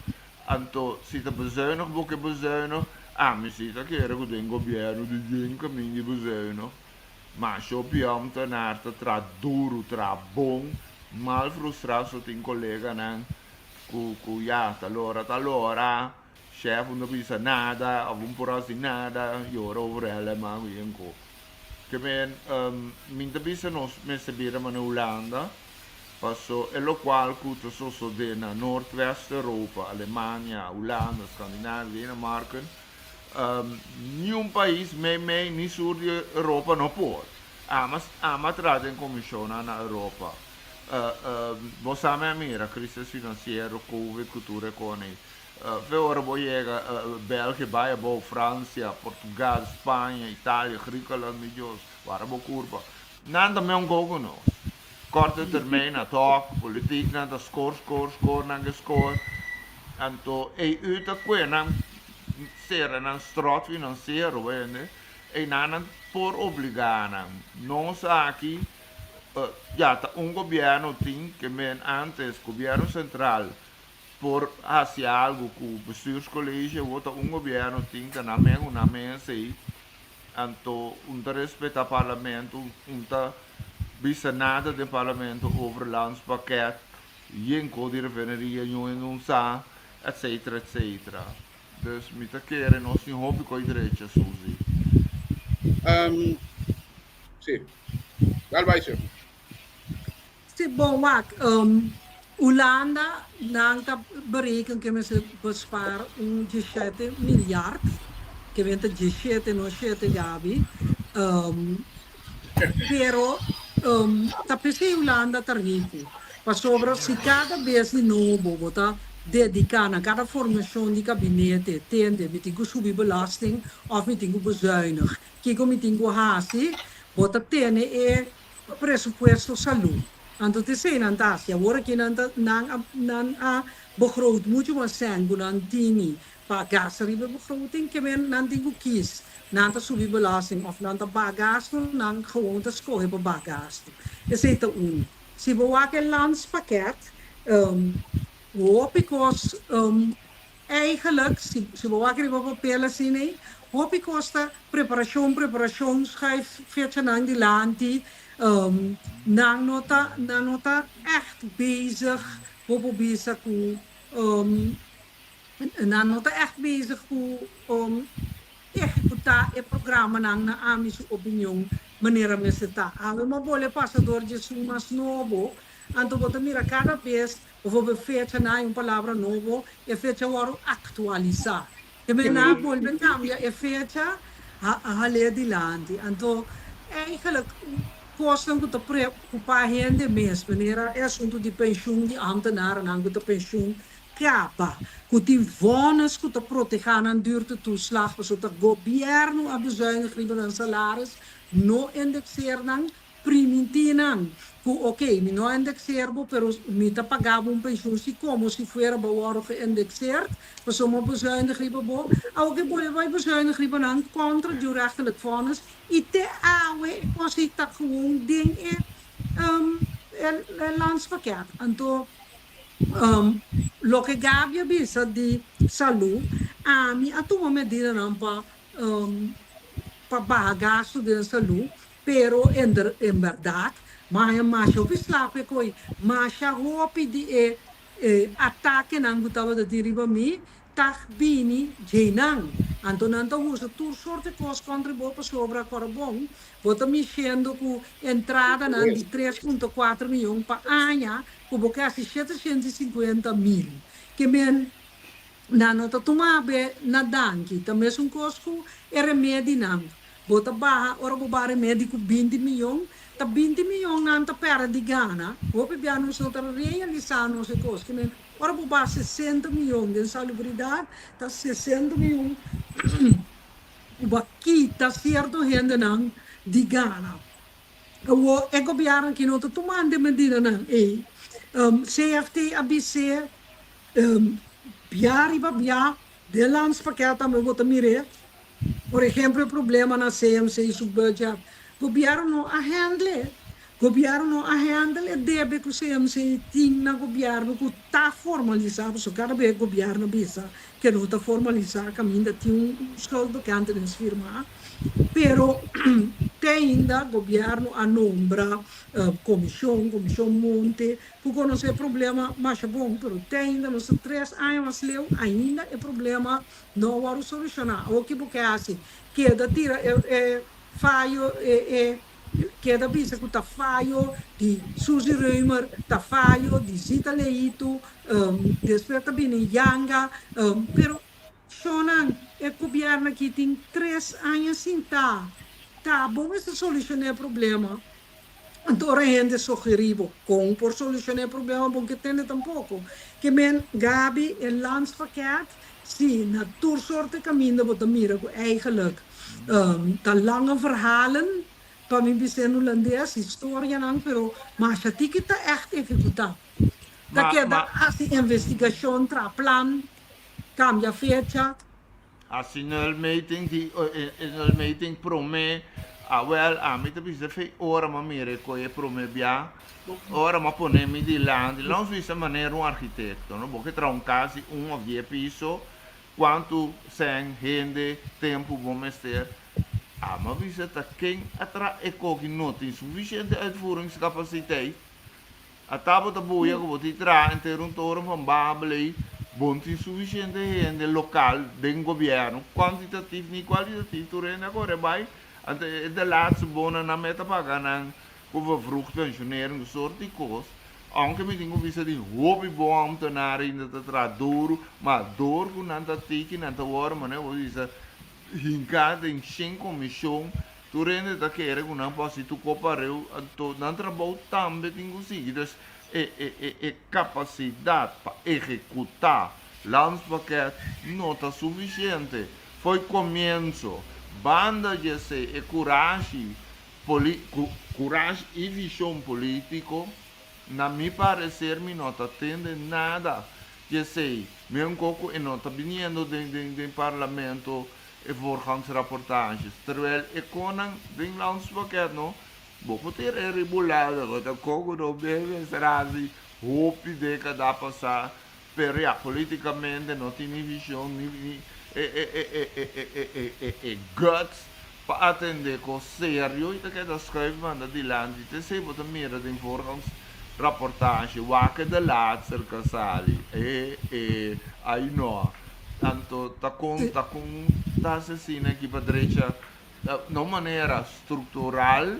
Anto, si ta bezuinig bo ke bezuinig, ami si ta kere ku den gobièrnu di yen kamin di bezuinig. Masha hopi ambtenaar ta traha duru, traha bon, mal frustrá so tin koleganan ku ku ya, ta lora ta lora, shèf no bisa nada òf un por hasi nada, yora over helemaal ku yen ko. Ke men, mi ta bisa nos mester bira manera Hulanda, paso e lokual ku ta sosodé na Noordwest Europa, Alemania, Hulanda, Skandinavia, Dinamarken, niun pais meimei ni sur di Europa no por. Ama ama traha den komishonnan na Europa. Bo sa mi a mira krisis finansiero, covid ku tur e kos ei. Fe ora bo yega België bai abou, Francia, Portugal, Spaña, Italia, Griekenland, mi Dios, wara bo kurpa. Nan ta meun go ku nos. Korte termijn ad hoc, politiek nan ta skor, skor, skor, nan ke skor. Anto EU ta kue nan sera nan strot finansiero, wende, einan nan por obligá nan. Nos aki, ya ta un gobièrnu tin ke men antes gobièrnu sentral por hasi algu ku bestuurscollege, awor ta un gobièrnu tin ta nan men ku nan mes ei, anto un ta respetá parlamento, un ta bisa nada den parlamento over landspakket, yen ko di refineria ño en un sa, etcetera etcetera. Dus mi ta kere nos tin hopi ko'i drecha, Suzy. Um, sí. Dal bai, sir. Sí, bon, wak, um, Hulanda nan ta bereken ke mester bespaar un 17 miljard, ke men ta 17 no 7 Gabi, um, pero um, ta p'esei Hulanda ta riku, pasobra si kada bes di nobo bo ta dediká na kada formashon di kabinete, tende, mi tin ku subi belasting òf mi tin ku bezuinig, kiko mi tin ku hasi, bo ta tene e presupuesto salú. Anto t'esei nan ta hasi. Awor aki nan ta nan a nan a begroot muchu mas sèn ku nan tini pa gasta riba e begroting, ke men nan tin ku kis, nan ta subi belasting òf nan ta baha gastu, nan gewoon ta skohe pa baha gastu. Esei ta un. Si bo wak e landspakket, hopi kos eigenlijk, si si bo wak riba papel asina ei, hopi kos ta preparashon, preparashon, schuif fechanan dilanti, nan no ta nan no ta ègt bezig, bo por bisa ku Nan no ta ègt bezig ku ehekutá e programanan na ami su opinion manera mester ta. Awe m'a bole pasa dor dje esun mas nobo, anto bo ta mira kada bes bijvoorbeeld fecha na hay un palabra nobo, e fecha wòrdu aktualisá. Te men nan a bolbe kambia e fecha, a hal'é dilanti. Anto eigenlijk kosnan ku ta preokupá hende mes, manera e asuntu di penshun di ámtenarennan ku ta penshun Caba cu tin vonnis cu ta proteha nan duurtetoeslag pasobra ta gobierno a bezuinig riba nan salaris, no indexeer nan, priminti nan cu ok mi no a indexeer bo pero mi ta paga bo un pensioen si como si fuera bo a wordo geïndexeerd pasobra mi a bezuinig riba bo. Awor ke bo bay bezuinig riba nan contra duurrechtelijk vonnis y te awe e cos ey ta gewoon den e landspakket. Anto. Loke Gaby a bisa di salú, Ami a tuma medidanan pa pa baha gastu den salú, pero en bèrdat mi a haña masha hopi slap e ko'i. Masha hopi di e atakenan ku tabata tin riba mi Ta bini djeinan. Anto nan ta usa tur sorte kos kontra bo pasobra kora bon bo ta mishendo ku entradanan di 3.4 miyon pa aña ku bo ke hasi 750 mil. Ke men nan no ta tuma be na danki. Ta mesun kos ku e remedinan. Bo ta baha ora bo baha remedi ku 20 miyon ta 20 miyon nan ta pèrdè di gana. Hopi bia nos no ta realisá nos e kos. Ke men Ora bo baha 60 miyon den salubridat, ta 60 miyon ku bo a kita sierto hendenan di gana. Awor e gobièrnu aki no ta tumando e medidanan ei. CFT a bis'é bia riba bia den landspakket tambe bo ta mir'é. Por ehemplo e problema na CMC su budget. Gobièrnu no a handle. Gobièrnu no a handle e debe ku CMC tin na gobièrnu ku ta formalisá, pasobra kada bes gobièrnu bisa ke no ta formalisá kaminda tin un schuldbekentenis firmá, pero te ainda gobièrnu a nombra komishon, komishon Monte, ku konosé e problema masha bon, pero te ainda nos ta tres aña mas leu ainda e problema no a wòrdu solushoná. Awor ki bo ke hasi? Keda tira e fayo e Keda bisa ku ta fayo di Suzy Römer, ta fayo di Zita Leito, despues ta bini Janga, pero shownan e gobierno aki tin tres aña sinta, ta bo mester soluciona e problema, anto ora hende sugeri bo con por soluciona e problema bo no ke tende tampoco. Ke men Gaby e landspakket si na tur soorte caminda bo ta mira ku eigenlijk Ta lange verhalen, pa mi bisa en hulandes, historianan, pero masha tiki ta ègt ehekutá. Ta keda hasi investigashon, traha plan, kambia fecha. Hasi nulmeting di e nulmeting prome, awel ami ta bisa fe ora m'a mira e koe prome bia, ora m'a pone mi dilanti, nos bisa manera un arkitekto, no, bo ke traha un kas di un of die piso, kuantu sèn, hende, tempu bo mester, ami a bisa ta ken a traha e koki no tin sufisiente uitvoeringscapaciteit. Ata bo ta buya ku bo tin traha enter un toren van Babel ei, bo no tin sufisiente hende lokal den gobièrnu, kuantitatif ni kualitatif, tur hende a kore bai, anto e de laatste bonan nan meta paga nan ku vervroegd pensionering, un sort di kos, ounke mi tin ku bisa di hopi bon ambtenaar ainda ta traha duru, ma dor ku nan ta tiki nan ta wòrdu manera bo bisa Hinká den shen komishon, tur hende ta kere ku nan por hasi tur kos pareu, anto nan trabou tambe tin ku sigui. Dus e e e e kapasidat pa ehekutá landspakket no ta sufisiente. Fo'i komienso, banda di esei e kurashi poli ku kurashi i vishon polítiko, na mi pareser mi no ta tende nada P'esei, meunko ku e no ta biniendo den den den parlamento e voorgangsrapportages, terwijl e konan den landspakket no, bo por tira e ribulada ku ta kon ku no bebe esera hasi hopi dekada pasá, pero ya politikamente no tin ni vision ni ni e e e e e e e e e e guts pa atende kos serio i ta keda schuif manda dilanti, t'esei bo ta mira den voorgangs. Raportahe, wak e de laatster ka sali. E, e, ai no. Anto ta kon, ta kon ta hasi asina aki pa drecha na un manera struktural,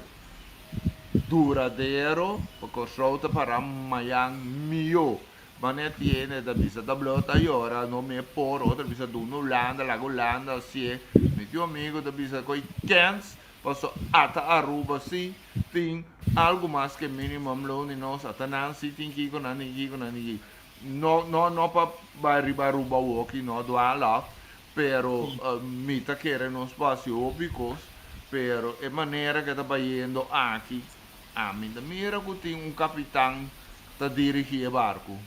duradero, pa Kòrsou ta para mayan mihó. Manera tiene ta bisa ta blo ta yora, no me por, otro bisa duna Hulanda, laga Hulanda hasié. Mi tin un amigo ta bisa koe kens Paso ata Aruba si tin algo mas ke minimum loon di nos, ata nan si tin kiko, nan tin kiko, nan tin kiko. No, no, no pa bai riba Aruba awoki, no dwaal af, pero mi ta kere nos por hasi hopi kos, pero e manera ke ta bayendo aki, ami ta mira ku tin un kapitan ta dirigi e barku.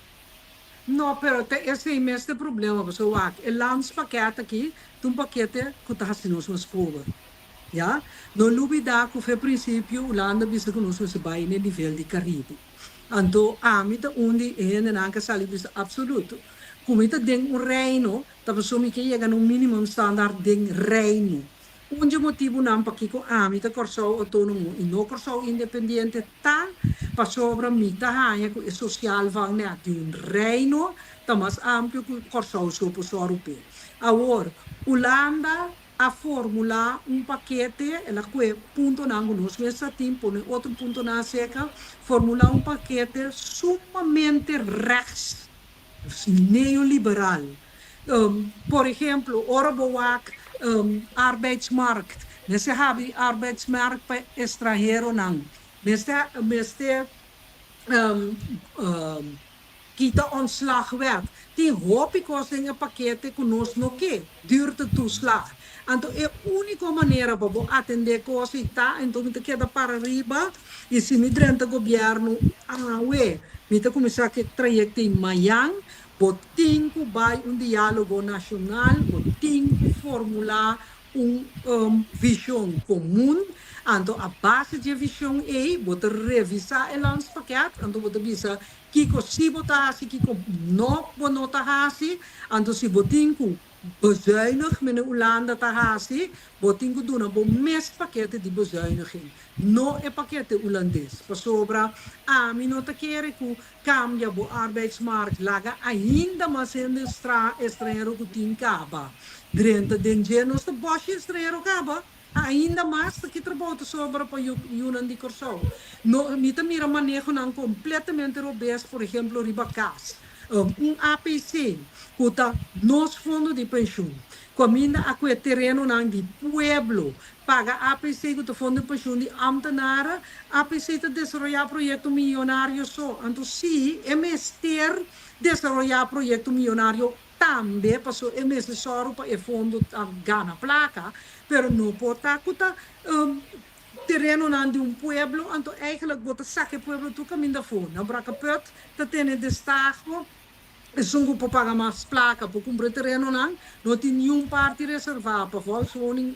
No, pero ta esei mes ta e problema, pasobra wak, e landspakket aki ta un pakete ku ta hasi nos mas pober. Ya, no lubida ku fe prinsipio Hulanda bisa ku nos mester bai n'e nivel di Karibe. Anto ami ta un di e hendenan ku a sali bisa absoluto ku mi ta den un reino ta pasobra mi ke yega na un minimum standaard den reino. Un dje motibunan pakiko ami ta Kòrsou outónomo i no Kòrsou independiente ta pasobra mi ta haña ku e sosial vangnet di un reino ta mas amplio ku Kòrsou so por sòru p'e. Awor, Hulanda a formulá un pakete, el a kue puntonan ku nos mes a tin, pone otro puntonan aserka, formulá un pakete sumamente rechts, neoliberal. Por ehemplo, ora bo wak arbeidsmarkt, mester habri arbeidsmarkt pa estranheronan, mester mester Kita ontslagwet. Tin hopi kos den e pakete ku nos no ke, duurtetoeslag. Anto e úniko manera pa bo atendé kos ei ta, enton mi ta keda para riba i si mi drenta gobièrnu awe, mi ta kuminsá ku e trayekto ei mayan, bo tin ku bai un diálogo nashonal, bo tin ku formulá un vision comun, anto a base dje vision ei bo ta revisa e landspakket, anto bo ta bisa kico si bo ta haci, kico no bo no ta haci, anto si bo tin cu bezuinig mene Hulanda ta haci, bo tin cu duna bo mes pakete di bezuiniging, no e pakete Hulandes, pasobra ami no ta kere cu cambia bo arbeidsmarkt, laga ainda mas hende estranhero cu tin caba drenta den dje. Nos ta boshi estranhero caba, ainda mas ta ki trabou ta sobra pa yunan di Corsou. No, mi ta mira manehonan completamente robes, por ehemplo riba cas. Un APC cu ta nos fondo di pensioen, caminda a cu e terenonan di pueblo Paga APC ku ta fondo di penshun di ámtenaren. APC ta desaroyá proyekto miyonario so. Anto sí, e mester desaroyá proyekto miyonario tambe, pasobra e mester sòru pa e fondo ta gana plaka, pero no por ta ku ta terenonan di un pueblo, anto eigenlijk bo ta saka e pueblo tur kaminda afó. Na Brakkeput ta tene destaho. Esun ku por paga mas plaka por kumpra e terenonan. No tin niun parti reservá pa volkswoning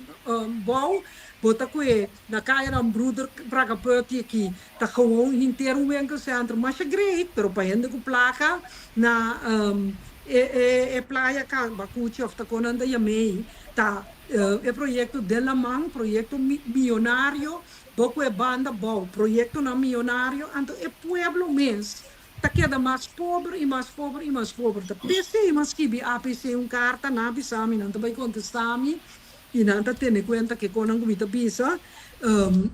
bou. Bo ta kue na kayanan Broeder Bragaputti aki ta gewoon henter un winkelcentrum masha great, pero pa hende ku plaka na e playa Bakuchi of ta kon nan ta yam'ei ta e proyekto den laman, proyekto miyonario. Bo ku e banda bou proyektonan miyonario anto e pueblo mes ta keda mas pober i mas pober i mas pober. Ta p'esei mi a skibi APC un karta, nan a bisa mi, nan ta bai kontestá mi i nan ta tene kuenta ke konan ku mi ta bisa. Mi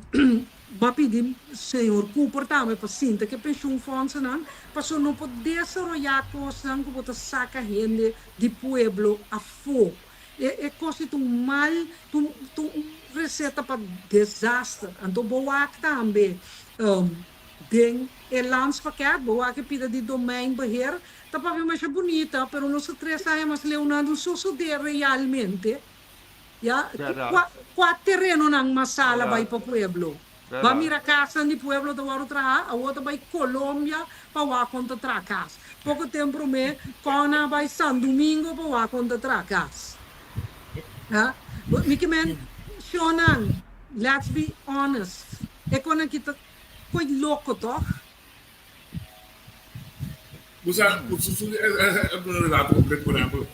a pidi señor Cooper tambe pa sinta ku e penshunfondsennan, pasobra no por desaroyá kosnan ku bo ta saka hende di pueblo afó. E kos ei ta un mal, ta un reseta pa desaster. Anto bo wak tambe. Den e landspakket, bo wak e pida di domeinbeheer, ta papia masha bunita, pero nos ta tres aña mas leu nan no sosode realmente. Ya, Berdad. kua terenonan masal a bai Berdad. pa pueblo? Ba Berdad. mira kasnan di pueblo ta wòrdu traha, awor ta bai Colombia pa wak kon ta traha kas. Poko tempu promé, kon a bai San Domingo pa wak kon ta traha kas. Ya, mi ke men, shownan, let's be honest, e konan ki ta Koe loko toch? Bo sa, bo sa su e relato completo, por ehempel,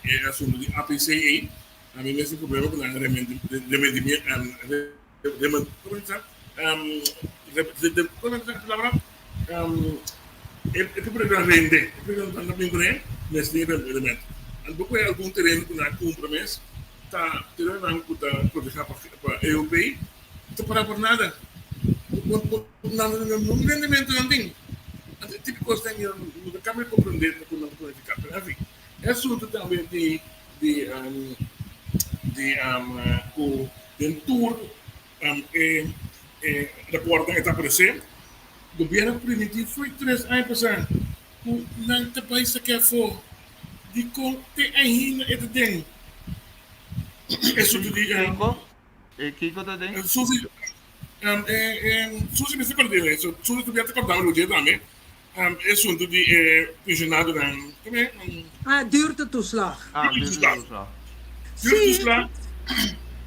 e asunto di APCA, a mi mes tin problema cu nan remendimiento, como se dice? Como se dice palabra? E propiedad rende, e propiedad nan ta bin cune, mes tin rendimento. Anto bo algun tereno cu nan a cumpra mes, ta terenonan cu ta proteha pa EOP, No ta para por nada. Nun rendimento nan tin. Anto e tipo di kosnan ei no ta kaba di komprendé ta ku nan ta planifiká. Pero enfin, e asuntu tambe di di di ku den tur e e raportnan e ta aparesé, gobièrnu a primintí fo'i tres aña pasá ku nan ta bai saké afó. Dikon te ainda e ta den e asuntu di. E kiko ta den? Susi, Susi mester kòrda di eso. Susi tu bia ta kòrda lo dje tambe. E asuntu di e pensionadonan. Kome? Ah, duurtetoeslag. Ah, duurtetoeslag. Duurtetoeslag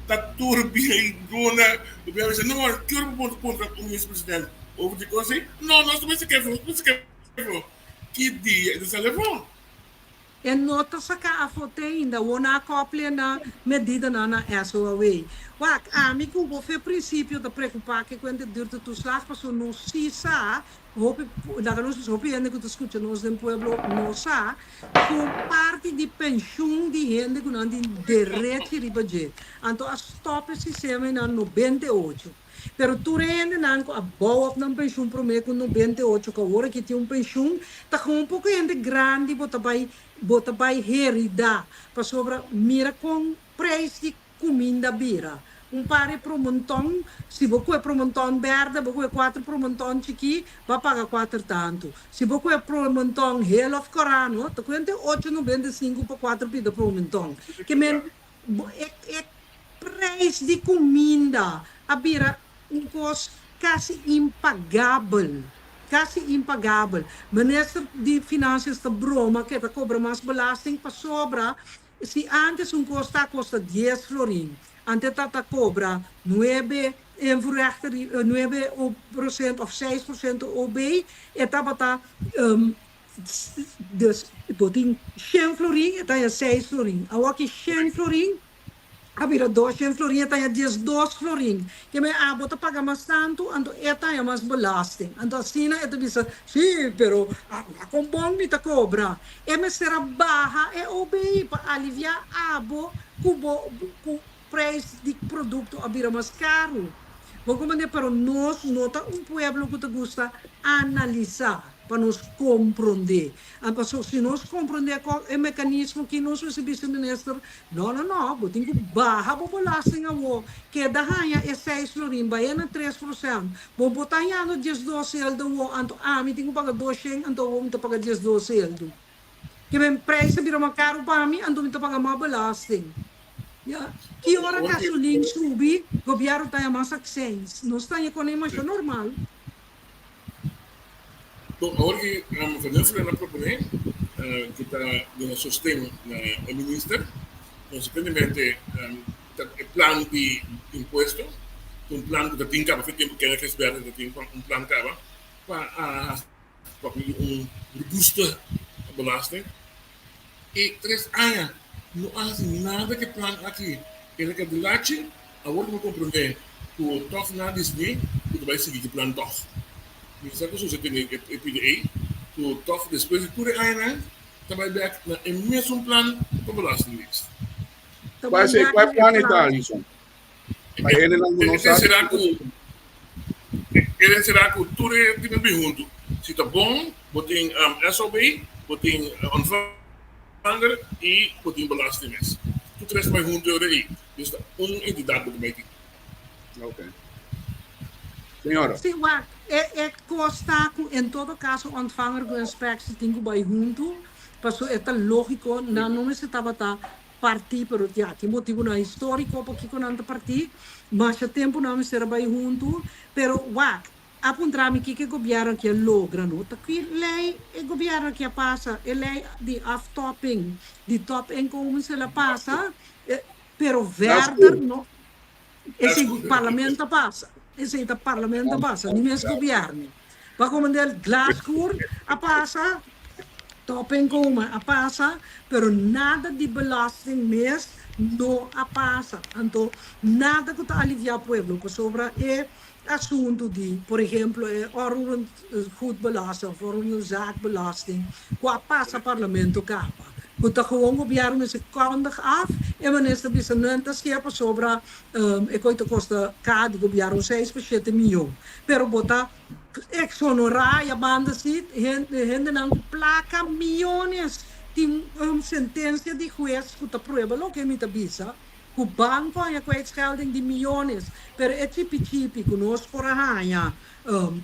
ta tur bia i duna. Bo bia bisa, no, ki ora bo por puntra un minister-president over di kos ei? No, nos ta mester kefo, nos ta mester kefo. Ki dia e ta sali afó? E no ta saká afó te ainda, wou nan a kopl'e na medidanan na SOAW. Wak, ami ku bo fe prinsipio ta preokupá ke kuenta duurtetoeslag pasobra nos sí sa, hopi, laga nos bisa hopi hende ku ta skucha nos den pueblo no sa, ku parti di penshun di hende ku nan tin derechi riba dje. Anto a stòp e sistema ei na 98. Pero tur e hendenan ku a bou op nan penshun promé ku 98 ku awor aki tin un penshun, ta kon un poko hende grandi bo ta bai bo ta bai heridá pasobra mira kon preis di kuminda bira. Un par e promonton, si bo kue promonton bèrdè bo kue kuater promonton chikí bo a paga kuater tantu. Si bo kue promonton hel òf kòrano ta kuente 8,95 pa kuater pida promonton. Ke men bo e e Prijs di kuminda a bira un kos kasi impagabel, kasi impagabel. Minister di Finansias ta broma ku e ta kobra mas belasting pasobra si antes un kos ta kosta dies florin, ante ta ta kobra nuebe invoerrechter, nuebe prosent òf seis prosent OB, e tabata dus bo tin shen florin e ta haña seis florin. Awoki shen florin A bira dos shen florin, e ta haña 12 florin. Ke men abo ta paga mas tantu, anto e ta haña mas belasting. Anto asina e ta bisa, sí, pero a kon bon mi ta kobra. E mester a baha e OBI pa aliviá abo ku bo ku prijs di produkto a bira mas karu. Bo komprendé? Pero nos no ta un pueblo ku ta gusta analisá pa nos komprondé. A Paso si nos comprende con e mecanismo ki nos mester bisa minister, no no no, bo tin cu baha bo belasting awo, keda haña e seis florin, bahe na 3%, bo bo ta hañando 12 sueldo awo, anto ami tin cu paga 200, anto awo mi ta paga 12 sueldo. Ke men prijs a bira mas caro pa mi, anto mi ta paga mas belasting. Ya, ki ora gasolin subi, gobierno ta haña mas accijns. Nos ta haña con e masha normal. Bon, awor ki Van Huffelen a proponé, ku ta duna sosten na e minister. Konsekuentemente ta e plan di impuesto, ta un plan ku ta tin kaba fe tempu Kenneth Gisberten ta tin un plan kaba pa a papia di un robusto belasting. E tres aña no a hasi nada ku e plan aki. El a keda lachi, awor ku mi komprendé ku tòg nan a disidí ku ta bai sigui ku e plan tòg. Mi sa ku Susi tene e pida ei, ku tòg despues di tur e añanan ta bai bèk na e mesun plan pa Belastingdienst. Ta bai bèk Kua na e plan e ta, plan. Alison? Pa hendenan ku no sa. Será ku e será ku tur e tin bin huntu. Si ta bon, bo tin SOB, bo tin ontvanger i bo tin belasting mes. Tur tres ta bai huntu e ora ei. Dus ta un entidat bo ta bai tin. Ok. Señora. Sí, wak, e e kos ta ku en todo kaso ontvanger ku inspectie tin ku bai huntu, paso e ta lógiko, nan no mester tabata partí, pero ya, tin motibunan históriko pakiko nan ta partí, masha tempu nan mester a bai huntu, pero wak, a puntra mi kiko e gobièrnu aki a logra, no ta ki lei e gobièrnu aki a pasa, e lei di aftopping, di topinkomens el a pasa, pero verder no. Esei parlamento a pasa. Esei ta parlamento a pasa, ni mes gobierno. Pa komandel Glasgoor a pasa, Topinkomen a pasa, pero nada di belasting mes no a pasa. Anto nada ku ta alivia pueblo pasobra e asuntu di, por ehemplo, e onroerend goedbelasting of onroerend zaakbelasting ku a pasa parlamento kaba. Ku ta gewoon gobierno mester kondig af e minister bisa nan ta sier pasobra e koe ta kosta ka di gobierno seis pa shete miyon pero bo ta exonora y a banda si hendenan ku plaka miyones tin un sentencia di hues ku ta prueba loke mi ta bisa ku banco haña kwijtschelding di miyones pero e chipi chipi ku nos por a haña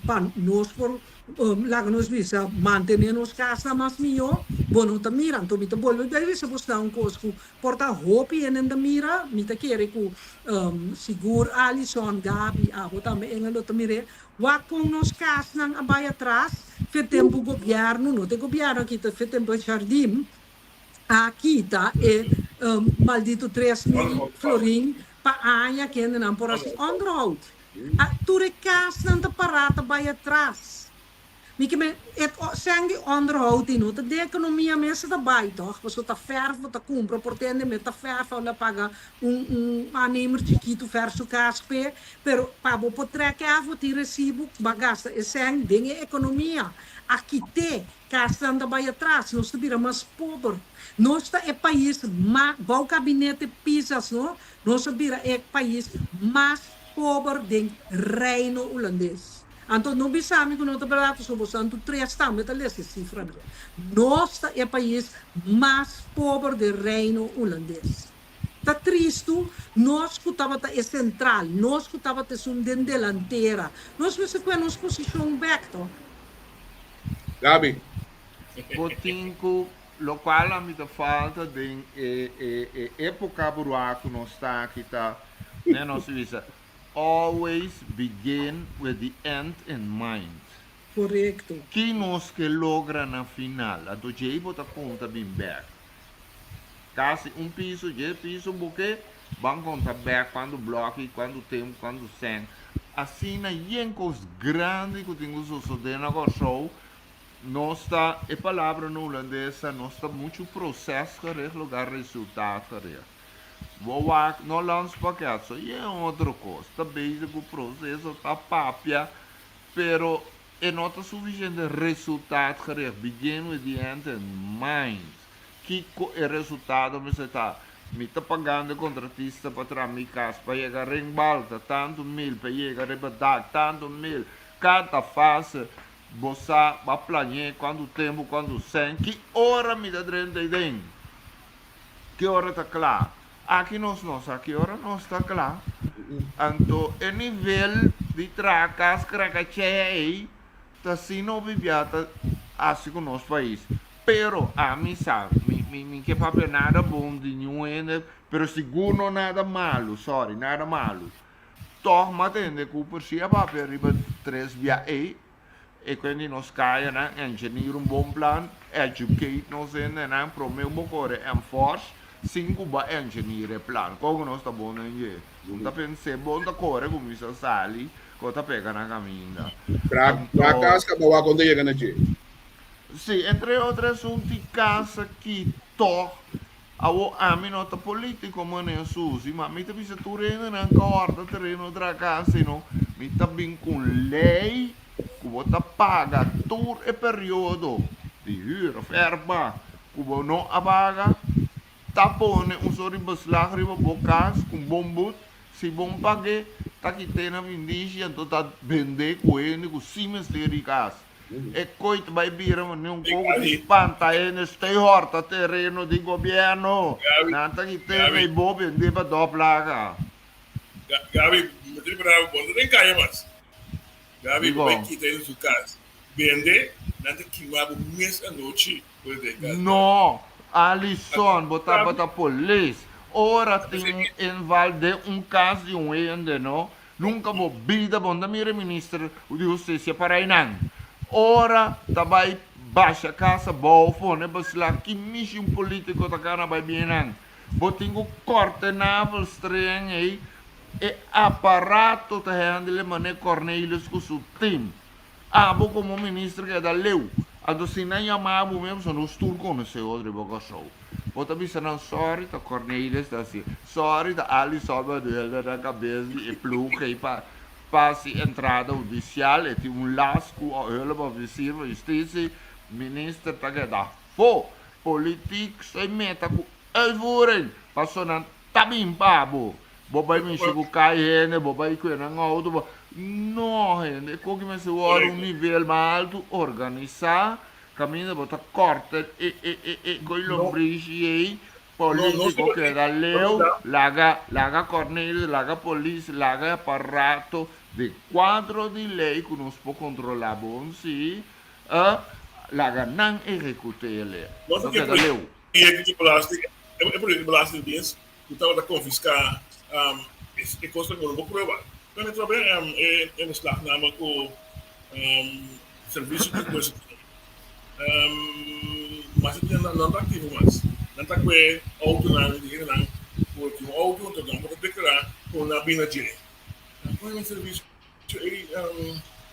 pa nos por Laga nos bisa, mantené nos kasnan mas mihó, bo no ta mira. Anto mi ta bolbe bai bisa bosnan un kos ku por ta hopi hende ta mira, mi ta kere ku sigur Alison, Gaby, abo tambe Engel lo ta mir'é, wak kon nos kasnan a bai atras fe tempu gobièrnu, no ta e gobièrnu aki, ta fe tempu e Jardim a kita e maldito 3000 florin pa aña ku hendenan por hasi onderhoud. A Tur e kasnan ta pará ta bai atras. Mi ke men e sèn di onderhoud ei no ta den ekonomia mes ta bai tòg, pasobra ta fèrf bo ta kumpra por tende me ta fèrf a paga un un aannemer chikitu fèrf su kas p'e, pero pa bo por trèk af bo tin resibu bo a gasta e sèn den e ekonomia. A kit'é, kasnan ta bai atras, nos ta bira mas pober. Nos ta e pais mas, bou kabinete Pisas no, Nos a bira e pais mas pober den Reino Hulandes. Anto no bisa mi ku no ta bèrdat pasobra bo santu tres tambe ta lesa e sifranan. Nos ta e pais mas pober den Reino Hulandes. Ta tristu, nos ku tabata e sentral, nos ku tabata esun den delantera, nos mester kue nos posishon bèk to. Gaby. Bo tin ku Locual a mi ta falta den e e e epoca burua cu nos ta aki ta, ne nos ta bisa, always begin with the end in mind. Correcto. Ki nos ke logra na final? Anto djei bo ta conta bin bek. Casi un piso, dje piso bo ke ban conta bek cuanto bloki, cuanto tempo, cuanto cen. Asina yen cos grandi cu tin cu sosode na Corsou Nos ta, e palabra na hulandes ta, nos ta muchu procesgericht lugar resultaatgericht. Bo wak no landspakket so y e otro cos, ta bezig cu proceso, ta papia, pero e no ta suficiente resultaatgericht, begin with the end in mind. Kico e resultado mester ta? Mi ta pagando e contratista pa traha mi cas, pa yega ringbal ta tanto mil, pa yega riba dak tanto mil, cada fase Bo sa, bo a plañ'é kuantu tempu, kuantu sèn, ki ora mi ta drenta ei den? Ki ora ta kla? Aki nos no sa ki ora nos ta kla. Anto e nivel di traha kas krakachea ei ta asina hopi bia ta hasi ku nos pais. Pero ami sa, mi mi mi ke papia nada bon di niun hende, pero sigur no nada malu, sorry, nada malu. Tòg m'a tende ku por si a papia riba tres bia ei, E kuen di nos kayanan, engineer un bon plan, educate nos hendenan prome ku bo kore enforce sin ku bo a engineer e plan. Kon ku nos ta bon den dje? Un ta pens'é bon ta kore kuminsá sali ku ta pega na kaminda. Tra Anto. kas kaba wak kon ta yega na dje. Sí, entre otro esun tin kas aki tòg. Awo ami no ta politico manera Susi, ma mi ta bisa tur hendenan ka horta tereno tra cas sino mi ta bin cu un ley cu bo ta paga tur e periodo di huur of erba cu bo no a paga, ta pone un soort di beslag riba bo cas cu un bon but, si bo no pag'e ta kit'e na vindishi anto ta bende cu hende cu si mester di cas. E koe ta bai bira manera un koko di spanta hende stay horta tereno di gobierno. Nan ta ki tene i bo bende pa dò plaka. Gaby, mi ta ripará bo no ta den kaya mas. Gaby, bo bai kita hende su kas bende, nan ta kima bo mes anochi bo ta den kas. No, Alison, bo tabata polis. Ora tin un inval den un kas di un hende, no? Nunca bo bida bo no ta mira e minister di husticia para einan. Ora ta bay basha casa abou pone beslag ki mishi un politico ta gana bay bien nan. Bo tin cu corta e navelstreng ey e aparato ta handle mane Cornelius cu su team. Abo como minister keda leu. Anto si nan yama bo mes pasobra nos tur conoce otro riba Kòrsou. Bo ta bisa nan sorry ta Cornelius ta haci, sorry ta Alison Manuel ta na cabes di e ploeg ei pa pa haci entrada hudicial. E tin un las cu hulp officier van justitie. Minister ta keda fo. Politiek soy meta cu uitvoering pasobra nan ta bin pa bo. Bo bai mishi ku kai hende, bo bai kue nan outo, bo. No hende, e koki mester wòrdu un nivel mas altu, organisá, kaminda bo ta kòrta e e e e koi lombrishi ei, polítiko keda leu, laga laga Cornelius, laga polis, laga e aparato di kuadro di lei ku nos por kontrolá bon si, laga nan ehekut'é. Nos No keda leu. Proyekto di belasting, e proyekto di belastingdienst ku tabata konfiská e kosnan ku no por prueba. Tambe trobe e beslagname ku servisio di impuesto tin. Mas e nan no ta aktivo mas. Nan ta kue outonan di hendenan ku tin un outo, anto nan por ta deklará ku nan a bini na dje. Nan pone un servisio ei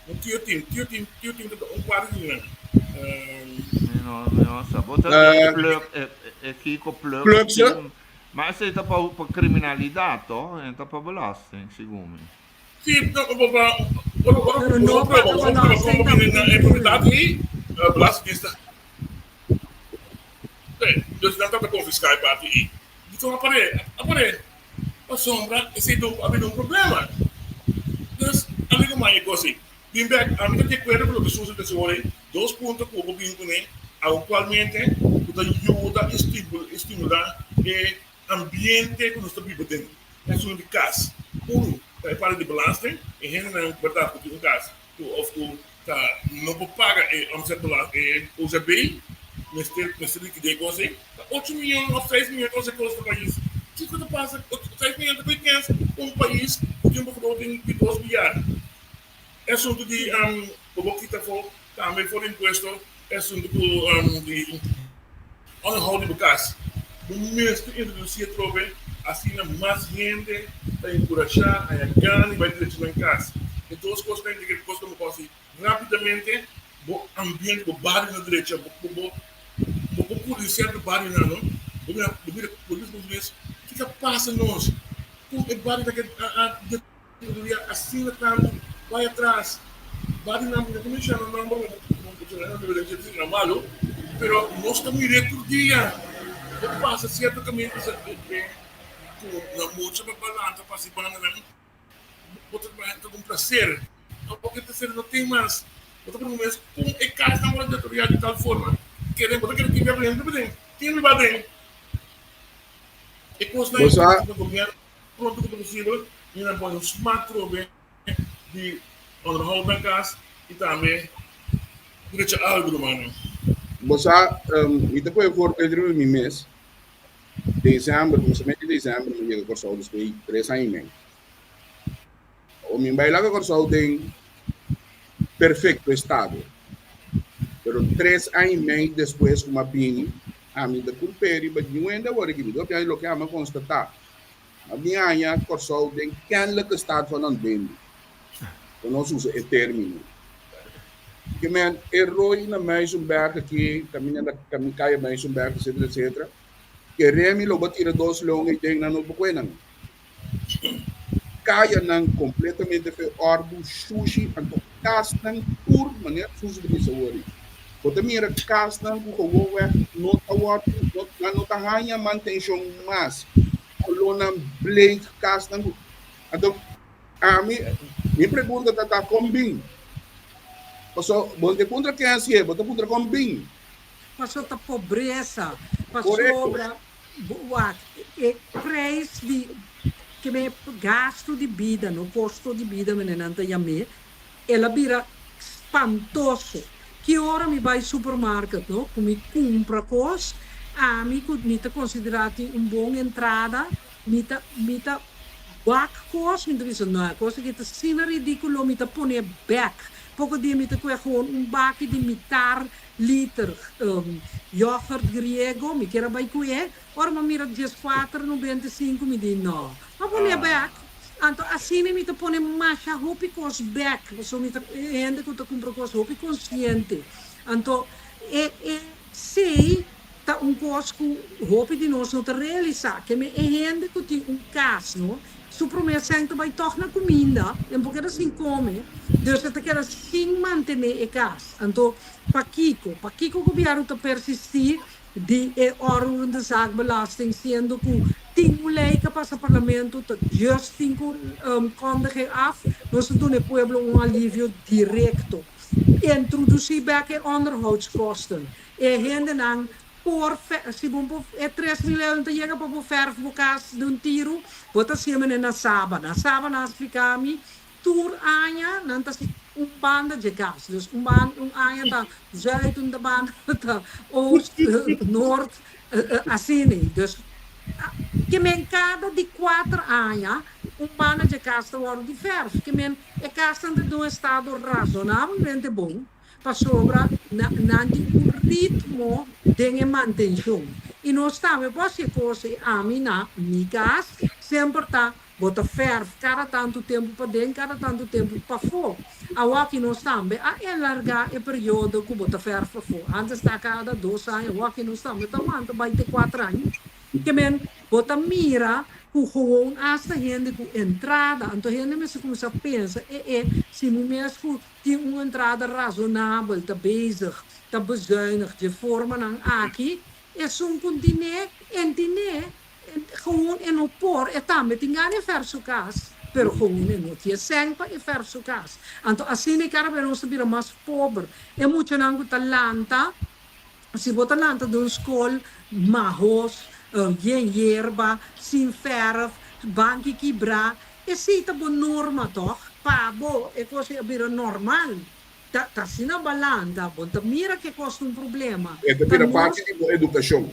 un tio tin, tio tin, tio tin ta un kuadro di nan. Mi no, mi no sa. Bo ta di plug, e, e kiko plug. Plug se? Tin, ma esei ta pa, pa kriminalidat to, e ta pa belasting, segun mi. Si, no, pa, pa, ora, ora, Pero no ora prueba, paga ora prueba belasting como bini na e tampoco. propiedad ei, belastingdienst ta, sí, dus nan ta ta konfiská e parti ei. Dikon a par'é? A par'é pasobra esei ta a bira un problema. Dus, ami ku mai e kos ei. Bin bek, ami ta di akuerdo ku loke Susan ta siñor ei, dos punto ku bo bin kuné akualmente ku ta yuda estimulá e ambiente ku nos ta biba den. E asuntu di kas, unu ta e parti di belasting, e hendenan bèrdat ku tin un kas ku òf ku ta no por paga e omzetbelasting, e OZB, mester mester likid'é e kos ei. Ta ocho miyon òf seis miyon kos e kosta pais. Kiko ta pasa? Seis miyon ta koe kens un pais ku tin un begroting di dos biyar. E asuntu di bo por kita afó tambe for di impuesto, e asuntu ku di onderhoud di bo kas. Bo mester introdusí atrobe asina mas hende ta enkurashá haña gana di bai drecha nan kas. E dos kosnan ei ta kos ku bo por hasi rápidamente, bo ambiente, bo bario na drecha, bo bo bo por kuri sierto barionan no, bo mira bo mira bo bisa bo mes kiko a pasa nos ku e bario ta a Deteria asina tantu bai atras. Badi nan no ta menciona nan nomber pasobra nan no debe ser malu, pero nos ta mir'é tur dia. Bo pasa cierto caminda bisa cu nan mucha pa balanta pasa e bandanan, bo ta ta un placer. Awor e placer no tin mas. Bo ta pregunta bo mes con e casnan por a deteria di tal forma. Kere bo ta kere tin bia paden, tin riba aden. E cosnan Bo sa. cu gobierno Pronto ku ta posibel, mi nan pone un smak trobe di onderhoud na kas i tambe drecha algu, rumannan. Bo sa, mi ta kohe voorbeeld riba mi mes. December, kuminsamentu di december mi yega Kòrsou despues di tres aña i mei. Awor mi bai laga Kòrsou den. perfekto estado. Pero tres aña i mei despues ku mi a bini, ami ta kulp'é riba niun hende awor aki. Mi ta papia di loke ami a konstatá. Mi a bin haña Kòrsou den kennelijke staat van ontbinding. Pa nos usa e término. Ke men e roi na Muizenberg aki, kaminda na kaya Muizenberg, etcetera, etcetera. Kere mi lo bo tira dos leon ei den nan no por kue nan. Kayanan kompletamente fe òrdu, shushi, anto kasnan tur manera Susi ta bisa awor ei. Bo ta mira kasnan ku gewoonweg no ta wòrdu, nan no ta haña mantenshon mas. Kolónan bleek, kasnan ku anto ami mi pregunta ta ta kon bin? Paso bo no ta puntra ken hasié, bo ta puntra kon bin. Paso ta pobresa, pasobra wak e prijs di keme gasto di bida, no kosto di bida mene nan ta yam'é, el a bira spantoso. Ki ora mi bai supermarket no ku mi kumpra kos, ami ku mi ta konsiderá tin un bon entrada, mi ta mi ta wak kos, mi ta bisa no e kos aki ta asina ridíkulo mi ta pon'é bèk. Poko dia mi ta kue gewoon un baki di mitar liter yoghurt griego, mi kier a bai ku e, ora mi a mira dieskuater nobenta i sinku mi di no, mi a pone bek, anto asina mi ta pone masha hopi kos bek, pasobra mi ta hende ku ta kumpra kos hopi konsiente, anto e e sei ta un kos ku hopi di nos no ta realisá, ke mi e hende ku tin un kas no, su promé sèn ta bai tòg na kuminda, e no por keda sin kome, dus e ta keda sin mantené e kas. Anto, pakiko? Pakiko gobièrnu ta persistí di e onroerende zaakbelasting siendo ku tin un lei ku a pasa parlamento ta just tin ku kondig'é af? Nos ta duna e pueblo un alivio direkto. Introdusí bèk e onderhoudskosten. E hendenan por si bo por e 3000 euro ta yega pa bo fèrf bo kas di un tiru, bo ta hasié manera na Saba. Na Saba nan a splika mi tur aña nan ta hasi un banda dje kas. Dus un banda un aña ta zuid, un banda ta oost, noord, asina. Dus ke men kada di kuater aña un banda dje kas ta wòrdu di fèrf. Ke men e kasnan ta den un estado rasonabelmente bon. Pasobra nan tin un ritmo den e mantencion. Y nos tambe por haci e cos ey. Ami na mi cas semper ta bota verf cada tanto tempo paden, cada tanto tempo pafo. Awaki nos tambe a elarga e periodo cu bota verf pafo. Antes ta cada dos aña, awaki nos tambe ta wanta bay te cuater aña. Ke men bo ta mira ku gewoon asta hende ku entrada, anto hende mester kuminsá pensa, e e, si mi mes ku tin un entrada razonabel ta bezig ta bezuinig dje formanan aki, esun ku tin'é, en tin'é, gewoon e no por, e tambe tin gana e fèrf su kas, pero gewoon e no tin e sèn pa e fèrf su kas. Anto asina e kada bes nos ta bira mas pober. E muchanan ku ta lanta. Si bo ta lanta den un skol mahos, yen yerba, sin fèrf, banki kibrá, esei ta bo norma tòg? Pa bo e kos ei a bira normal. Ta ta asina bo a lanta, bo no ta mira ku e kos ta un problema. E ta Ta bira nos. parti di bo edukashon.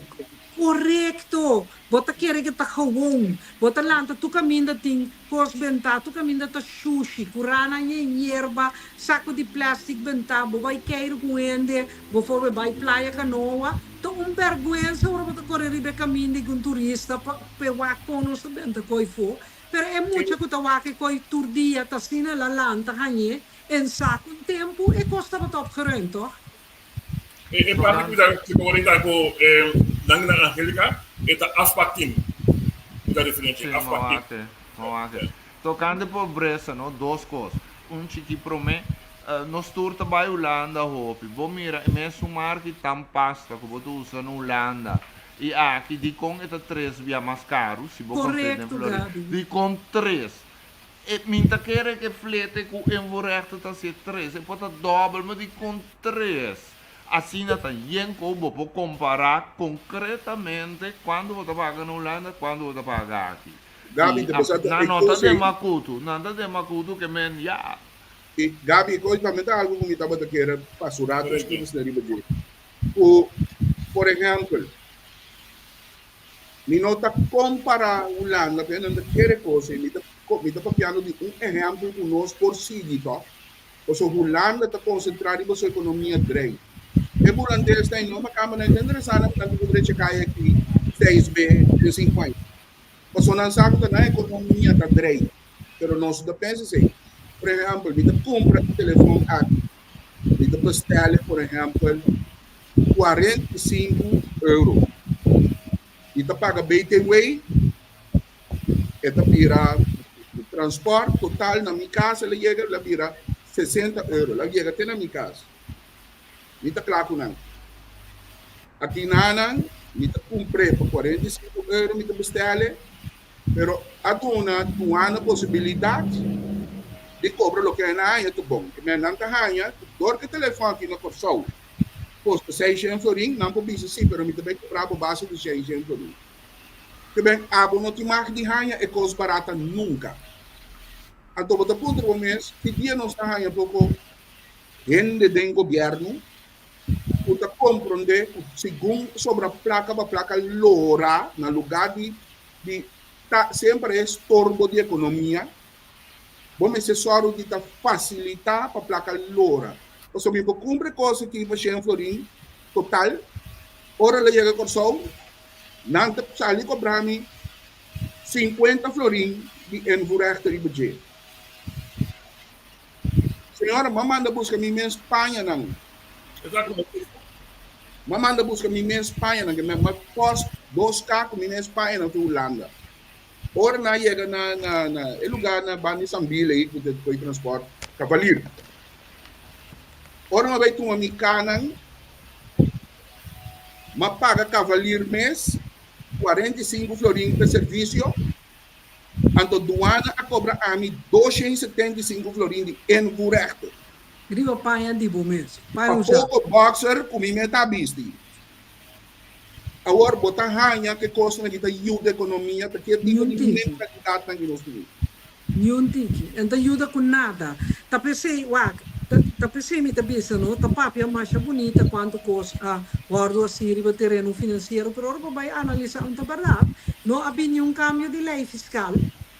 Korekto! Bo ta kere ku ta gewon. Bo ta lanta tur kaminda tin kos bentá, tur kaminda ta shushi, kurana yen yerba, saku di plèstik bentá, bo bai keiru ku hende, bo for bo bai Playa Kanoa. Ta un bèrgwensa ora bo ta kore riba e kaminda i ku un turista pa p'e wak kon nos ta benta koi fo. Pero e mucha ku ta wak e koi tur dia ta asina el a lanta hañ'é en sa ku un tempu e kos tabata opgeruimd, tòg? E parti ku ta ku ta ta ku nan na Angelica e ta afpakking. Ku ta referente Sí, afpakking. mawate, mawate. Tokante pobresa, no, dos kos. Un chiki promé, nos tur ta bai Hulanda hopi. Bo mira e mesun marki tanpasta ku bo ta usa na Hulanda i aki, dikon e ta tres bia mas karu si bo konsé den Korekto, Florida? Gaby. Dikon tres? E min ta kere ke flete ku invoerrechten ta ser tres, e por ta dòbel, ma dikon tres? Asina ta yen ku bo por kompará konkretamente kuantu bo ta paga na Hulanda, kuantu bo ta paga aki. Gaby, I ta pensá ta nan e no ta kos den ei. makutu, nan ta den makutu ke men ya. I Gaby, e kos pa mi ta algu ku mi tabata kere pasa un ratu skibis na riba dje. Ku, por ehèmpel, Mi no ta kompará Hulanda ku nan ta kere kos ei. Mi ta mi ta papiando di un ehèmpel ku nos por sigui tòg. Pasobra Hulanda ta konsentrá riba su ekonomia drei. E hulandesnan ei no a kamba nan ta interesá nan ku nan tin ku drecha kaya aki seis be den sinku aña. Pasobra nan sa ku ta nan ekonomia ta drei. Pero nos no ta pensa esei. Por ehèmpel, mi ta kumpra e telefòn aki, mi ta bestèl e por ehèmpel 45 euro. Mi ta paga BTW, e ta bira transport total na mi kas el a yega el a bira 60 euro, el a yega te na mi kas. Mi ta kla ku nan. Aki nanan mi ta kumpr'é pa 45 euro mi ta bestèl e, pero a duna duana posibilidat di kobra loke nan a haña ta bon. Ke men nan ta haña ku dor ku e telefòn aki na Kòrsou kosta seishent florin, nan por bisa si, pero mi ta bai kobra bo base di seishent florin. Ke ben abo no tin mag di haña e kos barata nunka. Anto bo ta puntra bo mes, ki dia nos ta haña poko hende den gobièrnu ku ta komprondé ku segun sobra plaka pa plaka lora na lugá di di ta semper e estorbo di ekonomia, bo mester sòru di ta fasilitá pa plaka lora. Pasobra mi por kumpra e kos aki pa shen florin total, ora el a yega Kòrsou, nan ta sali kobra mi sinkuenta florin di invoerrecht riba dje. Señora, m'a manda buska mi mes pañanan. M'a manda buska mi mes pañanan, ke m'a kost dos ka ku mi mes pañanan fi Hulanda. Ora nan a yega na na na e lugar na banda di Sambil ei ku ta koy transport Cavalier. Ora m'a bai tuma mi kanan, m'a paga Cavalier mes 45 florin p'e servisio. Anto duana a kobra ami 275 florin di invoerrechten. Riba paña di bo mes. Paña Pa usa. poko boxer ku mi meta bisti. Awor bo ta haña ku e kosnan aki ta yuda ekonomia, ta ke tipo Niun di tiki. mentalidatnan ku nos tin. Niun tiki. En ta yuda ku nada. Ta p'esei, wak, ta ta p'esei mi ta bisa no, ta papia masha bunita kuantu kos a wòrdu hasi riba tereno finansiero, pero ora bo bai analisá un ta bèrdat. No a bin niun kambio di lei fiskal.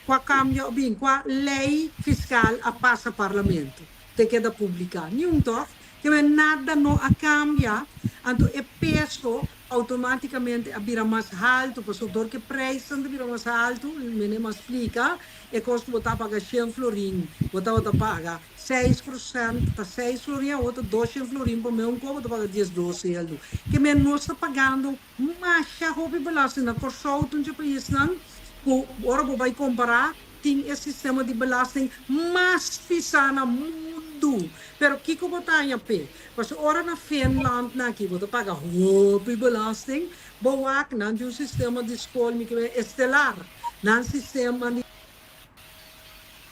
Kua kambio a bin? Kua lei fiskal a pasa parlamento te keda publiká? Niun tòg? Keme nada no a kambia, anto e peso outomátikamente a bira mas haltu, pasobra dor ku e preisnan ta bira mas haltu, mene mas splika, e kos ku bo ta paga shen florin, bo tabata paga 6%, ta seis florin, awor ta 200 florin pa meun kos bo ta paga 12 seldu. Keme nos ta pagando Masha hopi belasting na Kòrsou ta un dje paisnan ku ora bo bai kompará tin e sistema di belasting mas pisá na mundu. Pero kiko bo ta haña p'e? Pasobra ora na Finland na aki bo ta paga hopi belasting, bo wak nan tin un sistema di skol mi ke estelar, nan sistema di.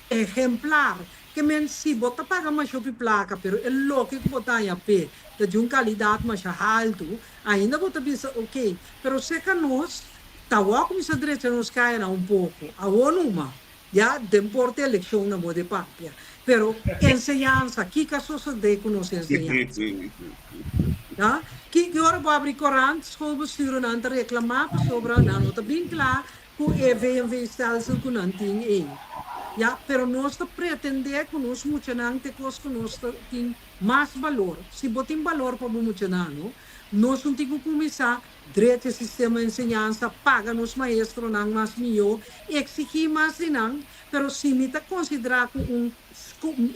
Ehemplar, ke men si bo ta paga masha hopi plaka pero e loke ku bo ta haña p'e ta di un kalidat masha haltu, ainda bo ta bisa ok, pero seka nos ta wou kuminsá drecha nos kayanan un poko, awor numa, ya den por te elekshon na bo de papia. Pero enseñansa, kiko a sosodé ku nos enseñansa? Ya, ki ora bo abri korant, schoolbestuurnan ta reklamá pasobra nan no ta bin kla Ku e VNV-stelsel ku nan tin ei. Ya, pero nos ta pretendé ku nos muchanan ta e kos ku nos ta tin mas balor. Si bo tin balor pa bo muchanan, no, nos no tin ku kuminsá drecha e sistema di enseñansa, paga nos maestronan mas mihó, eksigí mas di nan, pero si mi ta konsiderá ku un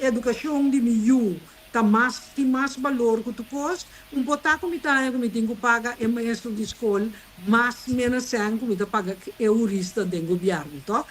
edukashon di mi yu ta mas tin mas balor ku tur kos, un por ta ku mi ta haña ku mi tin ku paga e maestro di skol mas menos sèn ku mi ta paga e hurista den gobièrnu, tòg?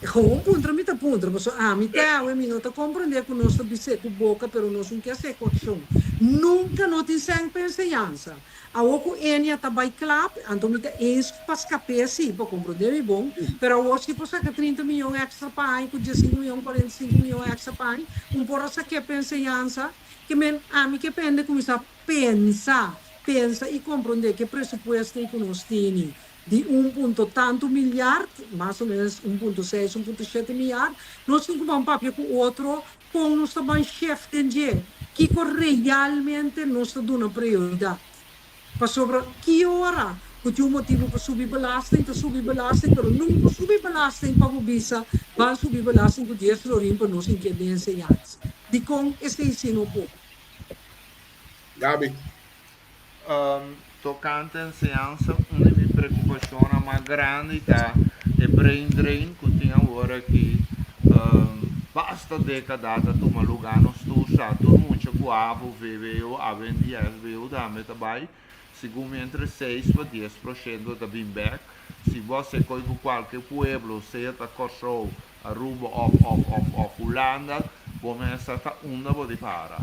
Gewoon puntra mi ta puntra, pasobra ami te awe mi no ta komprendé ku nos ta bis'é ku boka pero nos no ke hasié ku akshon. Nunka no tin sèn pa enseñansa. Awor ku Enia ta bai klap, anto mi ta eens pa skap'é si, pa komprondé mi bon, pero awor si por saka 30 miyon èkstra pa aña ku 15 miyon, 45 miyon èkstra pa aña, un por a sak'é pa enseñansa, ke men ami ke pende kuminsá pensa, pensa i komprondé ke presupuesto ei ku nos tini di un punto tantu milyard, mas o menos 1.6, 1.7 milyard, nos tin ku ban papia ku otro Kon nos ta ban shef den dje? Kiko realmente nos ta duna prioridat? Pasobra ki ora Ku tin un motibu pa subi belasting, ta subi belasting, pero nunka subi belasting pa bo bisa ban subi belasting ku 10 florin pa nos inkier den enseñansa. Dikon esei si no por? Gaby. Tokante enseñansa, un di mi preokupashonnan mas grandi ta e brain drain ku tin awor aki. Basta dékada ta tuma lugá. Nos tur sa, tur mucha ku havo, vwo, awendia sbo tambe ta bai. Segun mi entre 6 pa 10% ta bin bèk. Si bo hasi koi ku kualke pueblo, sea ta Kòrsou, Aruba òf òf òf òf Hulanda, bo mester ta unda bo di para.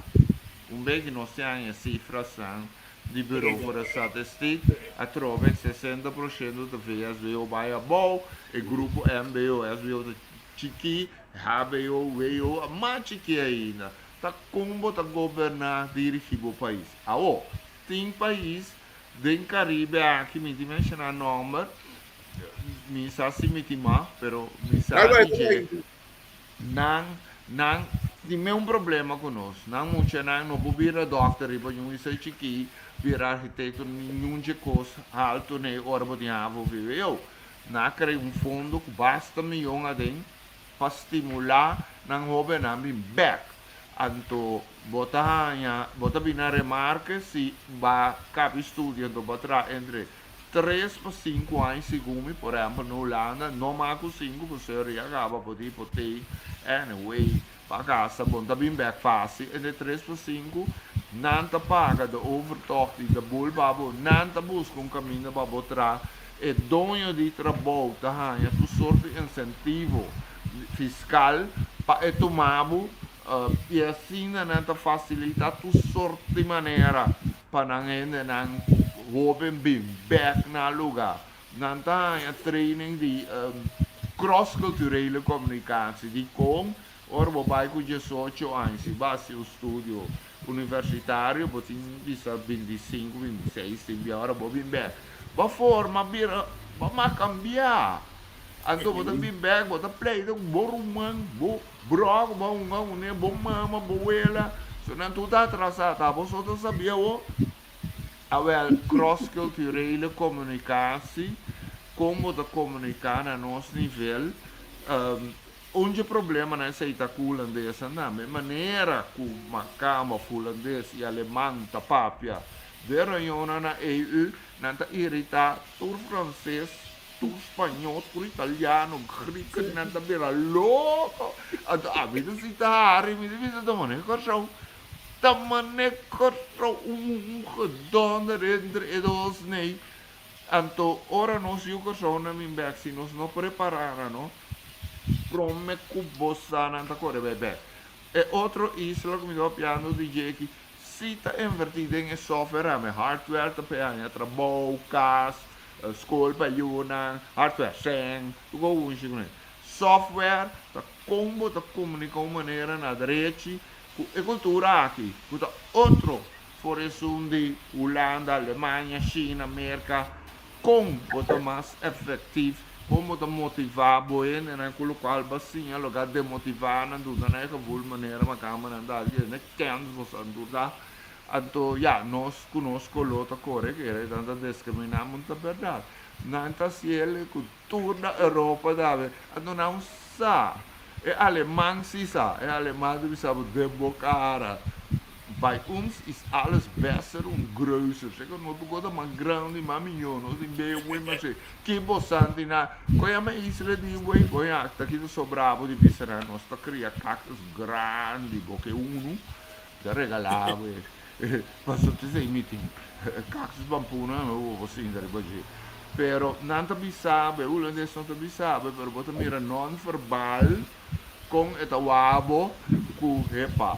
Un bes ki nos tin haña e sifrasnan di Bureau voor de Statistiek, atrobe 60% ta VSBO bai abou, e grupo mbo, SBO ta chikí, hbo, wo a mas chikí ainda. Ta kon bo ta goberná, dirigí bo pais? Awo, tin pais den Caribe aki, mi tin menshoná nòmber, mi sa si mi tin mag, pero mi sa di dje. Nan, nan tin meun problema ku nos. Nan muchanan no por bira dòkter riba ñun isei chikí, bira arkitekto, niñun dje kos haltu nei ora bo tin havo vwo. Nan a krea un fondo ku basta miyon aden pa stimulá nan hóbennan bin bèk. Anto bo ta haña, bo ta bini na remarke si ba kabi studia anto bo a traha entre Tres pa sinku aña segun mi, por ehempel na Hulanda no mas ku sinku pasobra ya kaba por tin hipoteek anyway pa gasta bon ta bin bek fácil entre tres pa sinku nan ta paga de overtocht di de boel pa bo nan ta buska un kaminda pa bo traha e doño di trabou ta haña tur sort di insentivo fiskal pa e tuma bo i asina nan ta fasilita tur sort di manera Pa nan hendenan hoben bin bek na luga. Nan ta haña training di cross-culturele communicatie, di con ora bo bai cu 18 aña, si bo haci un studio universitario, bo tin bisa 25, 26, tin bia ora bo bin bek. Bo forma bira, bo a cambia. Anto bo ta bin bek, bo ta pleita cu bo ruman, bo Bro ku bo a hunga kuné, bo mama, bo wela, so nan tur ta atrasá, ta bo so ta sabia awor? Awèl, cross-culturele communicatie, kon bo ta komuniká na nos nivel, un dje problemanan esei ta ku hulandesnan tambe, manera ku makamba òf hulandes i aleman ta papia den reunionnan na EU, nan ta iritá tur franses, Tur spañó, tur italiano, grieken, nan ta bira loko. Anto ami ta sinta hari, mi ta bisa ta mane Kòrsou, ta mane Kòrsou un gedonder entre e dos nei. Anto ora nos yu Kòrsounan bin bèk, si nos no prepará nan no, prome ku bo sa nan ta kore bai bèk. E otro isla ku mi ta papiando di dje aki, si ta invertí den e software, ami hardware ta p'e haña trabou, kas, Skol pa yunan, hardware sèn, tur kos ku unshi kuné. Software ta kon bo ta komuniká un manera na drechi ku e kultura aki, ku ta otro for esun di Hulanda, Alemania, China, Merka. Kon bo ta mas efektif, kon bo ta motivá bo hendenan ku lokual bo a siña loke a demotivá nan, duna nan e gevoel manera makamba nan ta hasi, hende kèns bo sa tur ta. Anto ya, nos ku nos koló ta kore kere, nan ta diskriminá, mun ta bèrdat. Nan ta hasiel ku tur na Europa tambe. Anto nan sa, e aleman si sa, e aleman ta bisa bo den bo kara, Bei uns ist alles besser und größer. Seko no tur kos ta mas grandi, mas mihó, nos tin BMW, mas e. Ki bo santi na, kon yama isla di wey? Kon ya, ta kita sobrá bo di bisa nan, nos ta kria kaktus grandi, bo ke unu. Ta regalá bo e pasobra ta esei mi tin cactus pampuna no bo por sinta riba dje pero nan ta bisa bo e hulandes no ta bisa bo pero bo ta mira non verbal kon e ta wak bo ku hepa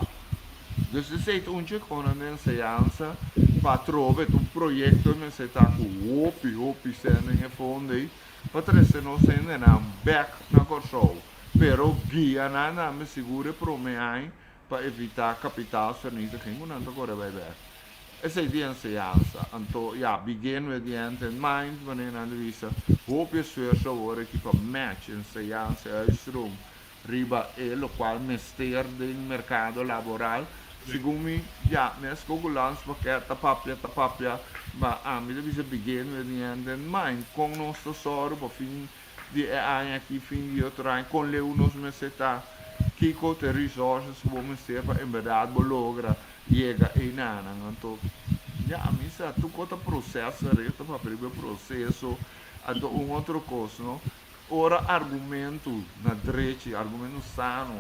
dus esei ta un chekon den enseñansa pa atrobe ta un proyekto mester ta ku hopi hopi sèn den e fondo ei pa trese nos hendenan bèk na Kòrsou pero guia nan tambe sigur e promé aña Pa evitá kapitaalsvernietiging ku nan ta kore bai bèk. Esei di enseñansa. Anto, ya, begin with the end in mind, manera nan ta bisa, hopi esfuerso awor aki pa match enseñansa i uitstroom riba e lokual mester den merkado laboral. Segun mi, ya, meskos ku Landspakket ta papia, ta papia. Ma ami ta bisa begin with the end in mind. Kon nos ta sòru pa fin di e aña aki, fin di otro aña, kon leu nos mester ta, kiko ta e resources ku bo mester pa en bèrdat bo logra yega einanan. Anto, ya, mi sa tur kos ta proseso, ta papia riba e proseso. Anto un otro kos, no, ora argumentu na drechi, argumentu sano,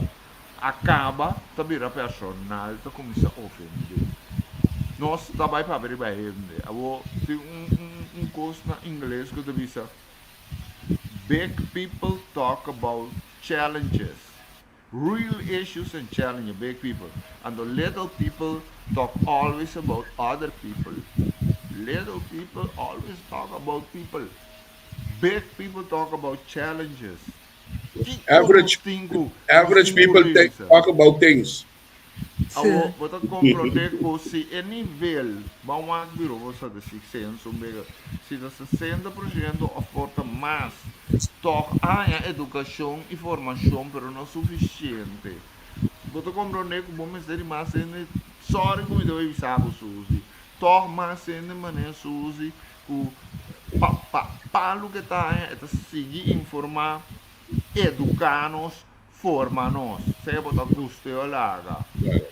a kaba, ta bira personal, ta kuminsá ofendé. Nos ta bai papia riba hende. Awor, tin un, un, un kos na ingles ku ta bisa, Big people talk about challenges, real issues and challenges, big people. Anto little people talk always about other people. Little people always talk about people. Big people talk about challenges. Kiko Average nos tin ku average nos tin ku people think, realisa? talk about things. Awor, bo ta komprondé ku si e nivel, ban wak biro bo sa di censo un bega, si ta 60% òf por ta mas, tòg a haña edukashon i formashon pero no sufisiente. Bo ta komprondé ku bo mester di mas hende, sòri ku mi ta bai bisa bo Suzy, tòg mas hende manera Suzy ku pa pa pa loke ta haña e ta sigui informá, eduká nos, Forma nos, sea bo ta guste o laga.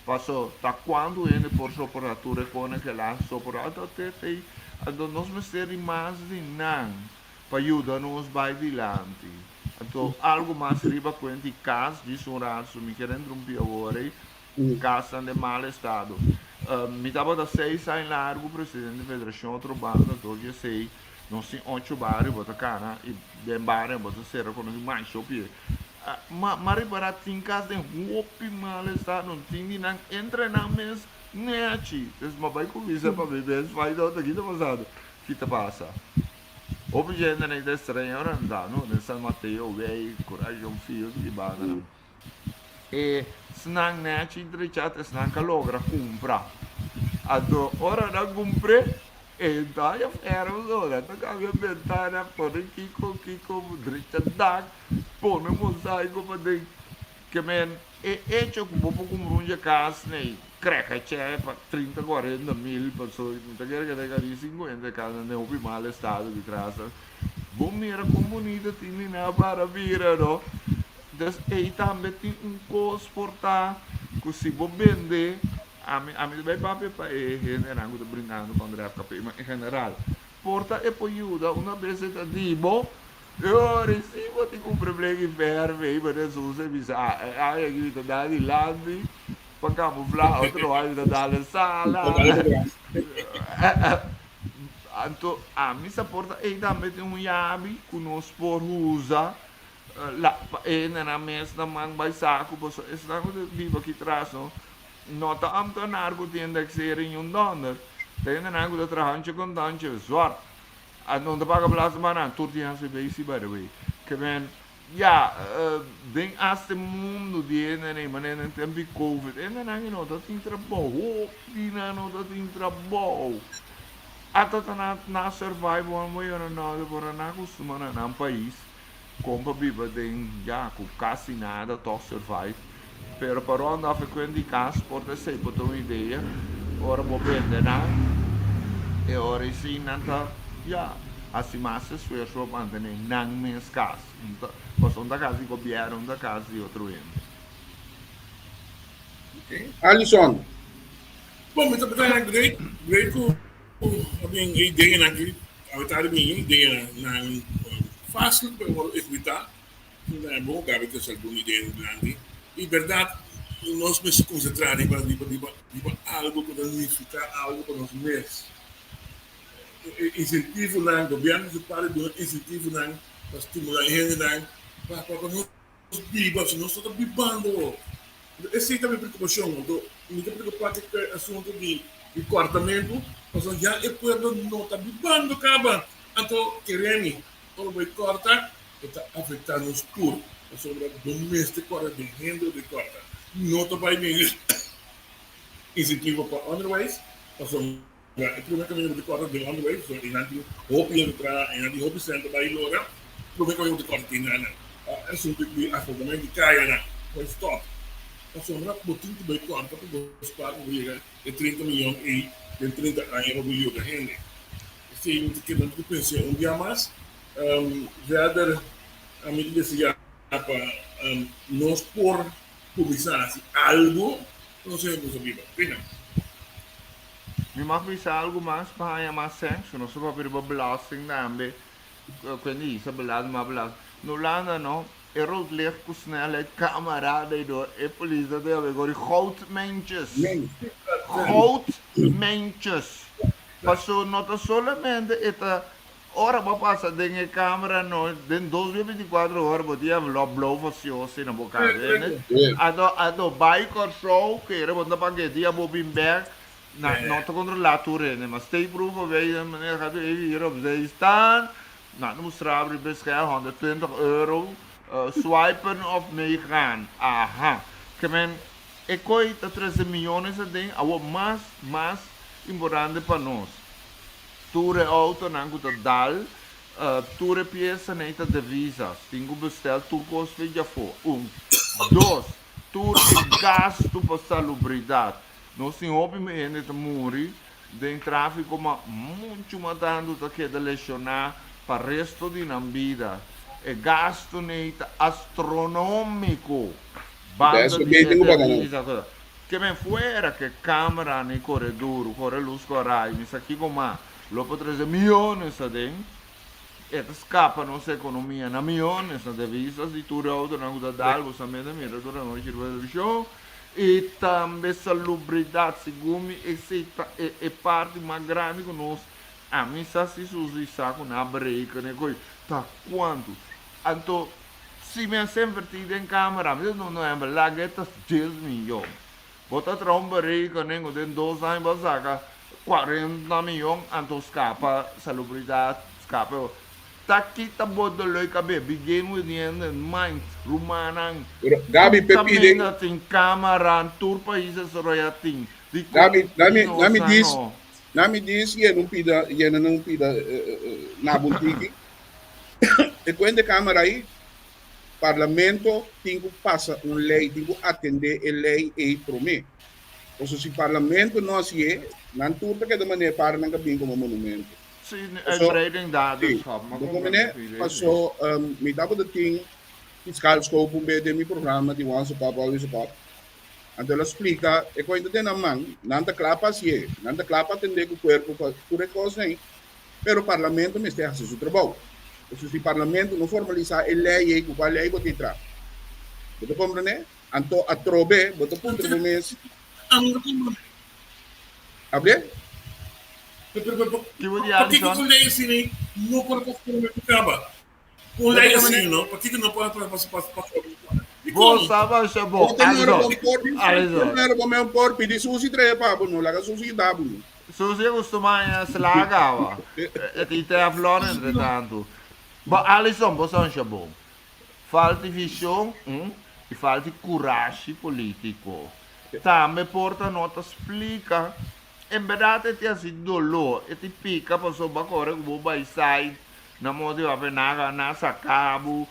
Paso, ta cuantu hende por soporta tur e cone ke la soporta? Anto te te, anto nos mester di mas di nan pa yuda nos bay dilanti. Anto algo mas riba cuenta di cas, djis un rato, mi kier interumpi awor ey, casnan den mal estado. Mi tabata seis aña largo presidente di Federacion Otrobanda, dor di esey nos tin ocho bario bo ta cana y den bario bo ta cera conoci masha hopi. Ma ma ripará tin kas den hopi mal estado, no tin di nan entre nan mes nechi. Entonces ma bai kuminsá pa mi mes find out ki ta pasando, ki ta pasa. Hopi gente nan ta extraña ora nan ta no den San Mateo, Wei, Corazon Field ki bandanan. E esnan nechi drechá ta esnan ka logra kumpra. Anto ora nan kumpr'é e ta haña fèrf so, nan ta kambia bentana, pone kiko kiko, drecha dak, pone mosaico paden. Ke men e echo ku bo por kumpra un dje kas nei kreka chè pa trinta kuarenta mil paso mi ta kere keda kari sinkuenta e kasnan den hopi mal estado di trasa. Bo mira kon bunita tin di nan para bira no. Dus ei tambe tin un kos por ta ku si bo bende, ami ami ta bai papia pa e hendenan ku ta bringando kontra FKP, ma en general por ta e por yuda una bes e ta di bo, yo resi bo tin kumpra bleki verf ei pa Hesus e bisa ah e aña aki mi ta dal dilanti pa kamufla otro aña mi ta dal e sala. Anto ami sa por ta ei tambe tin un yabi ku nos por usa La pa e na nan mes nan man bai saku pasobra esnan ku ta biba aki tras no no ta ambtenaar ku tin indexering un dònder ta hendenan ku ta traha un chekondòntje zwart a no ta paga belasting pa nan tur tin hasi besi by the way ke men ya den asta e mundu di hendenan ei manera den tempu di covid hendenan no ta tin trabou hopi nan no ta tin trabou ata ta nan survive one way or another por nan a kustuma na nan pais. Kon pa biba den ya ku kasi nada tòg survive. Pero pa rònt af e kuent di kas por ta esei por ta un idea. Ora bo bende nan e ora ei si nan ta ya hasi mas esfuerso pa mantené nan mes kas. Pasobra un ta kas di gobièrnu un ta kas di otro hende. Alison. Bon, mi ta pensá great, great ku a bin e ideanan aki. Awe tardi bin idea nan fácil ku por wòrdu ehekutá. Na e bon Gaby trese algun idea dilanti. I bèrdat nos mester konsentrá riba riba riba riba algu ku ta nifiká algu pa nos mes. E insentivonan, gobièrnu mester para di duna insentivonan pa stimulá e hendenan pa pa pa nos biba, si nos no ta bibando. Esei ta mi preokupashon. Anto mi ta preokupá ku e asuntu di kòrtamentu, pasobra ya e pueblo no ta bibando kaba. Anto kere mi, ora bo e kòrta, e ta afektá nos tur, pasobra bo mester kòrta den hende bo ta kòrta. No ta bai den insentivo pa onderwijs, pasobra e promé kaminda bo ta kòrta den onderwijs, pasobra einan tin hopi hende traha, einan tin hopi sèn ta bai logra, promé kaminda bo ta kòrta tin nan. Asuntu di asfaltamentu di kayanan bai stòp, pasobra bo tin ku bai kòrta pa bo spar pa bo yega e 30 miyon ei den 30 aña pa bo yuda hende. Sí, mi ta keda ku pensa un dia mas. Verder ami ta desea pa nos por kuminsá hasi algu pa nos hende ku ta biba. Pina. Mi mag bisa algu mas pa haña mas sèn? Nos ta papia riba belasting tambe. Kuende hisa belasting, mas belasting. Na Hulanda no, e roodlicht ku snelheid kamarada ei dor e polis ta yama e goudmijntjes. Goudmijntjes. Paso no ta solamente e ta ora bo pasa den e camera no den 2024 ora bo tin envelop blou facioso na bo casa ene anto anto bai Kòrsou kere bo ta paga e dia bo bin bek na no ta kontrola tur hende ma steekproef of weet meneer gaat u even hier op zee staan nan ta mustra bo riba e scherm 120 euro swipen of meegaan aha ke men E koe ta trese miyones aden, awor mas, mas importante pa nos, tur e autonan ku ta dal, tur e piesanan ei ta devisas, tin ku bestel tur kos fe djafó, un. Dos, tur e gastu pa salubridat. Nos tin hopi hende ta muri den trafiko ma muchu mas tantu ta keda lesioná pa resto di nan bida. E gastunan ei ta astronomiko. Banda di e devisa cosa. Ke men fuera ke camera ni kore duru, kore luz kora i mi sa kiko mas, lo por trese miyones aden, e ta skapa nos ekonomia na miyones na devisas di tur e autonan ku ta dal, bo sa mester mira tur anochi riba televishon, i tambe salubridat, segun mi esei ta e e parti mas grandi ku nos, ami sa si Susi sa ku nan a bereken e koi ta kuantu, anto Si mi a semper tin den camera, mi ta duna un ehempel, laga e ta dies miyon. Bo ta traha un berekening cu den dos aña bo a saca cuarenta miyon, anto scapa salubridad, scapa e. Ta kita bo dolor cabe, begin with the end in mind, rumannan. Pero Gaby, Tur pe pide. caminda tin camera, tur pais desaroya tin. Dicon Gaby, di nami, nos nami a dis, no? nami dis yena un pida, yena na un pida nabo un tiki. E kuente Kámara ei, Parlamento tin ku pasa un lei, tin ku atendé e lei ei promé. Pasobra si Parlamento no hasié, nan tur ta keda manera e paranan ka bin komo monumento. Sí, Paso, uitbreiding sí, daderschap, ma bo kon komprendé? Paso, mi tabata tin Fiskal Scope un bes den mi programa di Once a Cop, Always a Cop. Anto el a splika e kuenta den nan man, nan ta kla pa hasié, nan ta kla pa atendé ku kuerpo pa tur e kosnan ei. Pero Parlamento mester hasi su trabou. Pasobra si Parlamento no formalisá e lei ei, ku kua lei bo ta entra? Bo ta komprendé? Anto atrobe bo ta puntra bo mes. Ablé? Kibo di Pakiko Alison? un lei asina no por pasa Parlamento kaba? Un lei asina no, pakiko no por pasa Parlamento? Bo Dikon? sa basha bo, Bo ta mira Alison. bo por, Alison. bo mira bo men por pidi Susi trae pa bo, no laga Susi yuda bo. Susi a costuma haña slaga awa. E tin teflon entre tantu. Bo Alison, bo sa un bon. Falta vision y falta curashi politico. Tambe por ta no ta splica. En berdad e tin haci dolor, e tin pica pasobra bo a core cu bo bay site na modo di papia nan a nan a saca bo.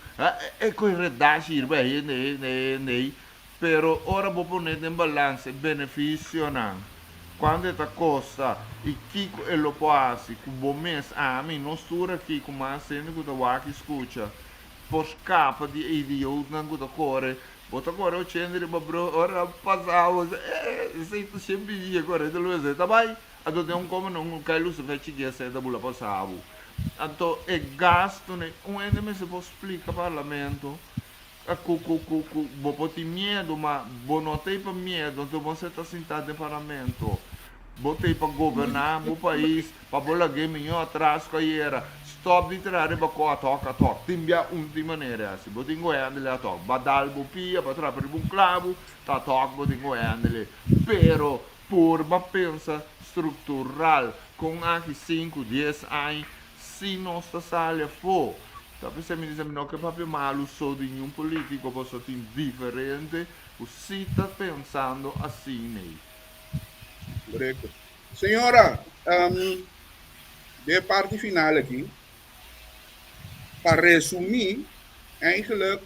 E cu e redashi riba hende hende hende ey. Pero ora bo pone den balans e beneficionan, cuanto e ta costa y kico e lo por haci cu bo mes, ami, nos tur aki cu mas hende cu ta wak y scucha, por scapa di e idiootnan cu ta core, bo ta core ochenta riba brug, ora nan pasa bo sa, eh, esey ta shen bini e core ta lo esey ta bay, anto den un como nan cay lucifer chiki esey ta bula pasa bo. Anto e gastonan, un hende mester por splica parlamento Ku ku ku ku bo por tin miedu, ma bo no ta ei pa miedu, anto bo ta sintá den parlamento. Bo ta ei pa goberná bo pais, pa bo lag'é mihó atras ku ayera. Stòp di traha riba ku ad hoc, ad hoc. Tin bia un tin manera hasi. Bo tin ku hèndel e ad hoc. Ba dal bo pia, ba trapa riba un klabu, ta ad hoc bo tin ku hèndel e. Pero purba pensa struktural, kon aki sinku, dies aña Si nos ta sali afó, ta p'esei mi di mi no ke papia malu so di niun polítiko pasobra tin diferente ku si ta pensando asin'ei. Korekto. Señora, den e parti final aki, pa resumí, eigenlijk,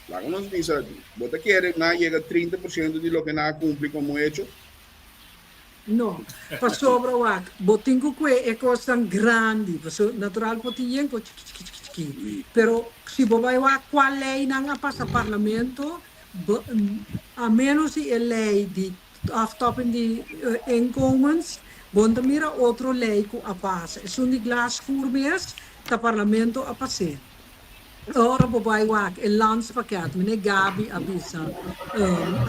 laga nos bisa, bo ta kere nan yega 30% di loke nan a kumpli komo hecho? No. Pasobra wak, bo tin ku kue e kosnan grandi, paso natural bo tin yen kos chiki chiki chiki chiki. Pero si bo bai wak kua leinan a pasa parlamento, bo a menos di e lei di aftopping di inkomens, bo no ta mira otro lei ku a pasa. Esun di glasvoer mes ta parlamento a pas'é. Ora bo bai wak e landspakket, meneer Gaby a bisa,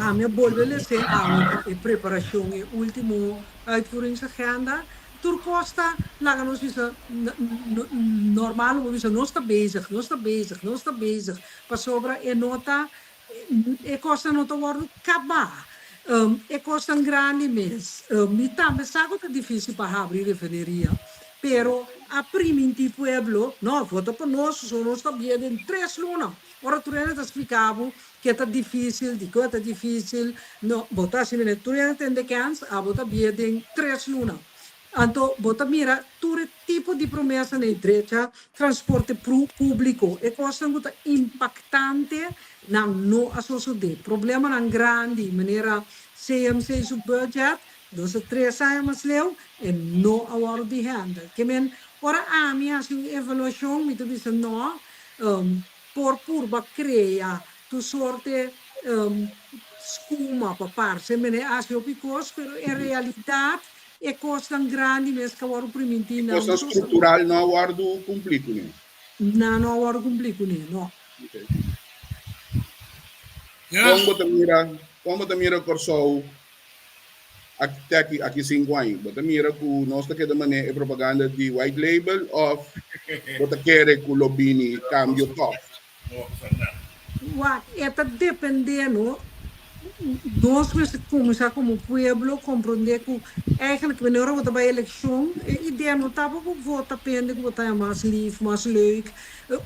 ami a bolbe lese awe pa e preparashon e ultimo uitvoeringsagenda. Tur kos ta, laga nos bisa, normal bo bisa nos ta bezig, nos ta bezig, nos ta bezig, pasobra e no ta, e kosnan no ta wòrdu kabá. E kosnan grandi mes. Mi tambe sa ku ta difísil pa habri refineria, Pero a primintí pueblo, no, vota pa nos, so nos ta bia den tres luna. Ora tur hende ta spliká bo ke ta difísil, dikon e ta difísil, no, bo ta hasi manera tur hende tende kèns, abo ta bia den tres luna. Anto bo ta mira tur e tipo di promesa na e drecha transporte públiko, e kosnan ku ta impaktante, nan no a sosodé. Problemanan grandi manera CMC su budget, Dos o tres aña mas leu e no a wòrdu di hèndel. Ke men, ora ami hasi un evaluashon mi ta bisa no, por purba krea tur sorte skuma pa parse mene hasi hopi kos, pero en realidat e kosnan grandi mes ku a wòrdu primintí E nan kosnan struktural no a wòrdu kumplí kuné. Nan no a wòrdu kumplí kuné, no. Kon bo ta mira, kon bo ta mira Kòrsou Te aki aki sinku aña bo ta mira ku nos ta keda manera e propaganda di white label òf bo ta kere ku lo bini kambio tòg? Wak, e ta dependé no. Nos mester kuminsá komo pueblo komprondé ku eigenlijk wanneer ora bo ta bai elekshon e idea no ta pa bo vota pa hende ku bo ta haña mas lif, mas leuk.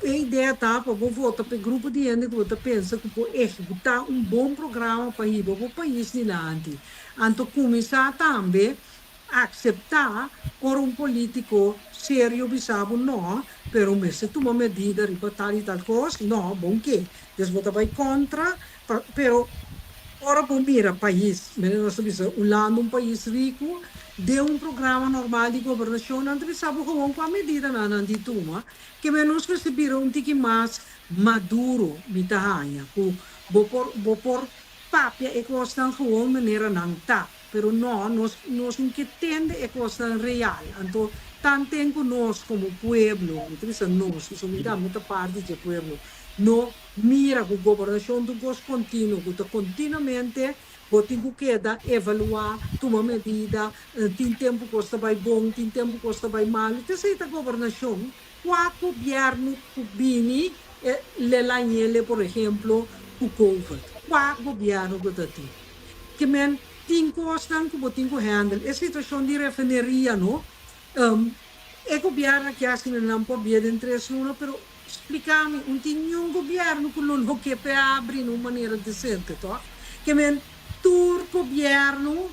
E idea ta pa bo vota pa e grupo di hende ku bo ta pensa ku por ehekutá un bon programa pa hiba bo pais dilanti. Anto kuminsá tambe akseptá ora un polítiko serio bisa bo no, pero mester tuma medida riba tal i tal kos, no, bon ke. Des bo ta bai kontra, pero ora bo mira pais, mene nos ta bisa Hulanda un pais riku, den un programa normal di gobernashon nan ta bisa bo gewoon kua medidanan nan di tuma. Ke men nos mester bira un tiki mas maduro, mi ta haña, ku bo por bo por papia e kosnan gewoon manera nan ta, pero no, nos nos no ke tende e kosnan real. Anto tanten ku nos komo pueblo, mi ta bisa nos, pasobra mi tambe ta parti dje pueblo, no mira ku gobernashon ta un kos kontinuo, ku ta kontinuamente Bo tin ku keda evaluá, tuma medida, tin tempu kos ta bai bon, tin tempu kos ta bai malu. Ta esei ta gobernashon. Kua gobièrnu ku bini e lelañele, por ehemplo, ku covid? Kua gobièrnu ku ta tin? Ke men tin kosnan ku bo tin ku handle. E situashon di refineria no, e gobièrnu aki hasi nan por bia den tres luna, pero Spliká mi, un tin niun gobièrnu ku lo no ke p'e abri na un manera desente, tòg? Ke men tur gobièrnu,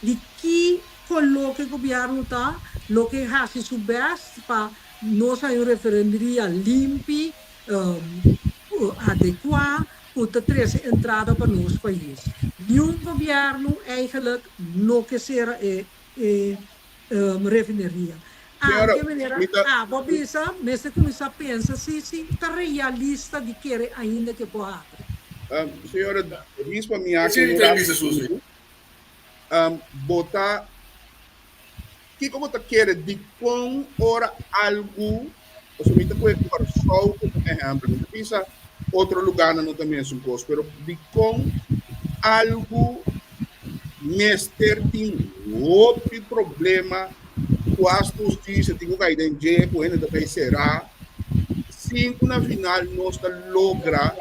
di ki koló ku e gobièrnu ta, lo ke hasi su bèst pa nos haña un referenderia limpi, adekuá, ku ta trese entrada pa nos pais. Niun gobièrnu eigenlijk no ke sera e e refineria. Señora, Anke manera mi ta. abo a bisa, mester kuminsá pensa si si ta realista di kere ainda ke por habri. Señora, dis pa mi aki Esei un ta rato bisa, Susi. Bo ta, kiko bo ta kere dikon ora algu, pasobra mi ta kohe Kòrsou komo ehèmpel, mi ta bisa otro lugánan no ta mesun kos, pero dikon algu mester tin hopi problema ku hasta hustisia tin ku kai den dje, ku hende ta bai será, sin ku na final nos ta logra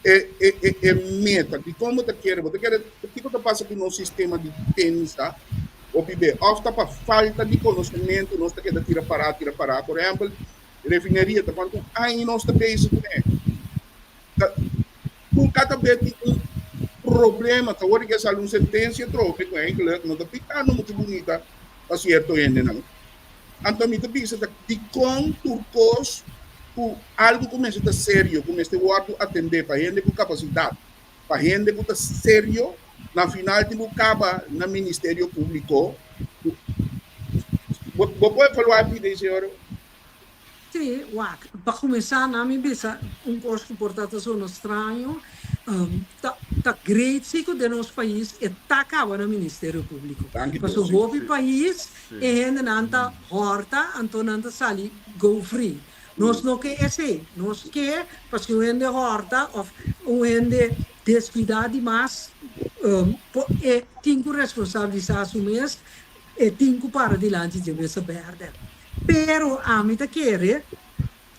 e e e e meta. Dikon bo ta kere? Bo ta kere kiko ta pasa ku nos sistema di pensa hopi be? Òf ta pa falta di konosementu nos ta keda tira pará, tira pará? Por ehèmpel, refineria ta kuantu aña nos ta bezig kuné? Ta Ku kada bes tin un problema, ta wòrdu ke sali un sentensia trobe ku eigenlijk no ta pitando muchu bunita pa sierto hendenan. Anto mi ta bisa ta dikon tur kos ku algu ku mester ta serio, ku mester wòrdu atendé pa hende ku kapasidat, pa hende ku ta serio, Na final tin ku kaba na Ministerio Públiko. Bo bo por evaluá e pida ei, señor? Sí, wak, pa kuminsá nan mi bisa un kos ku por ta ta sona straño, ta ta great si ku den nos pais e ta kaba na Ministerio Públiko. Danki Dios, Pasobra sí. hopi pais e hendenan ta hòrta anto nan ta sali go free. Nos no ke esei. Nos ke pa si un hende hòrta òf un hende descuidá di mas, e tin ku responsabilisá su mes, e tin ku para dilanti dje mesa bèrdè. Pero ami ta kere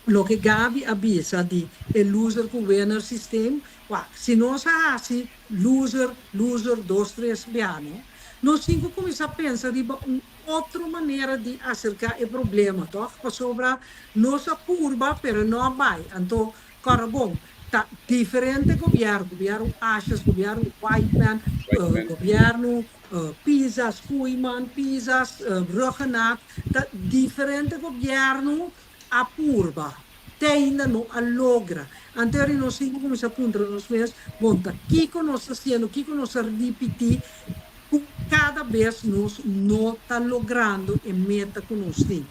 loke Gaby a bisa di e loser ku winner systeem, wak, si nos a hasi loser, loser dos tres bia no, nos tin ku kuminsá pensa riba un otro manera di aserká e problema tòg, pasobra nos a purba pero no a bai. Anto kòrda bon, ta diferente gobièrnu, gobièrnu Asjes, gobièrnu Whiteman, gobièrnu Pisas, Koeiman, Pisas, Rhuggenaath, ta diferente gobièrnu a purba, te ainda no a logra. Anto eri nos tin ku kuminsá puntra nos mes, bon, ta kiko nos ta hasiendo, kiko nos ta ripití ku kada bes nos no ta logrando e meta ku nos tin?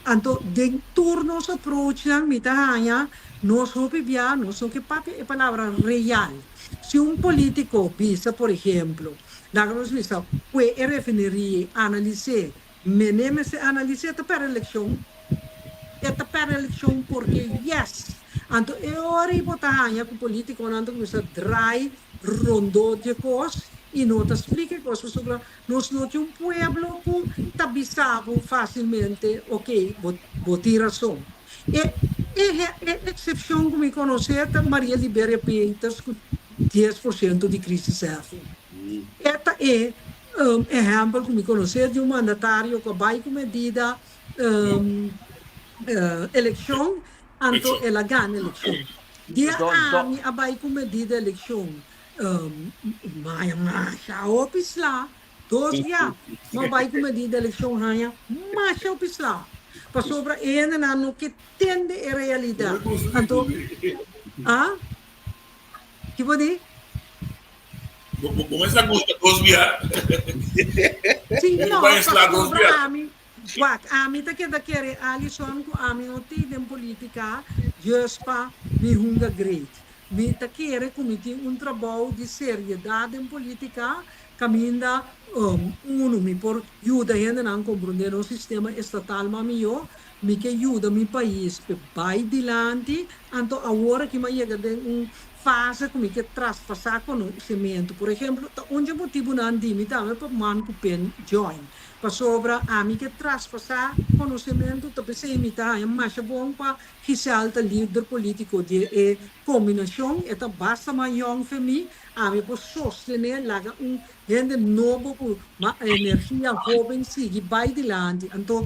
Anto den tur nos approachnan mi ta haña nos hopi bia nos no ke papia e palabra real. Si un politico bisa por ehemplo, laga nos bisa kue e refineria analis'é, mene mester analis'é ta pèrdè elekshon, e ta pèrdè elekshon porque yes. Anto e ora ei bo ta haña ku politiconan ta kuminsá draai rondó dje kos i no ta splika e kos pasobra Nos no tin un pueblo ku ta bisa bo fásilmente, ok, bo bo tin rason. E e e eksepshon ku mi konosé ta Maria Liberia Peters ku 10% di crisisheffing. E ta e ehèmpel ku mi konosé di un mandatario ku a bai ku medida elekshon, anto el a gana elekshon. Dia ami a bai ku medida elekshon, Maya masha hopi sla. Dos bia m'a bai ku medida elekshon haña masha hopi sla. Pasobra e hendenan no ke tende e realidat. Anto, a? Ki bo di? Bo mester a gusta dos bia. Si, no, pasobra ami, wak, ami ta keda kere Alison ku ami no tin den politika just pa mi hunga great. Mi ta kere ku mi tin un trabou di seriedat den politika kaminda unu mi por yuda hendenan komprondé nos sistema estatal mas mihó, mi ke yuda mi pais p'e bai dilanti, anto awor aki mi a yega den un fase ku mi ke traspasá konosementu. Por ehemplo, ta un dje motibunan di mi tambe pa Man ku Pen join, pasobra ami ke traspasá konosementu, ta p'esei mi ta haña masha bon pa Giselle ta lider politico di e combinacion, e ta basta mas yong fe mi, ami por sostene laga un hende nobo cu mas energia hoben sigui bay dilanti. Anto,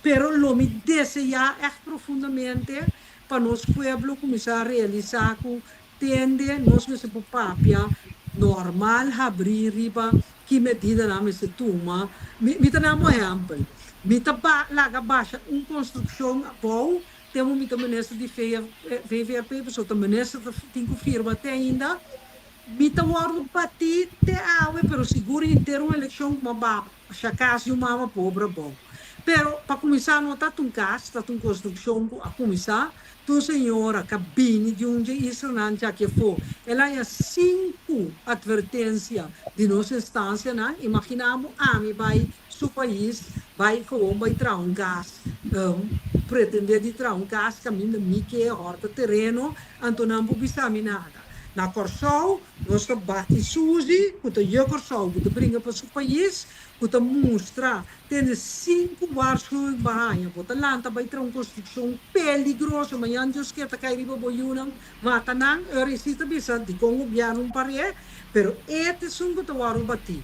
pero lo mi desea echt profundamente pa nos pueblo cuminsa realisa cu tende nos mester por papia normal habri riba ki medidanan mester tuma. Mi mi ta nan bo ehèmpel. Mi ta ba laga basha un konstrukshon abou tempu mi ta minister di VVRP pasobra ta minister ta tin ku firma te ainda. Mi ta wòrdu batí te awe pero sigur henter un elekshon ku mi a basha kas di un mama pober abou. Pero pa kuminsá no ta ta un kas, ta ta un konstrukshon ku a kuminsá. Ta un señora ka bini di un dje islanan djaki afó. El haña sinku atvertensia di nos instansianan. Imaginá bo ami bai su pais, bai gewoon bai traha un kas, pretendé di traha un kas kaminda mi ke hòrta tereno, anto nan por bisa mi nada. Na Kòrsou nos ta bati Suzy ku ta yu Kòrsou ku ta bringa pa su pais, ku ta mustra Tene sinku waarschuwing bo haña. Bo ta lanta bai traha un konstrukshon peligroso. Mañan Dios kier ta kai riba bo yunan, mata nan. Ora e si ta bisa dikon gobièrnu un par'é, pero e ta esun ku ta wòrdu batí.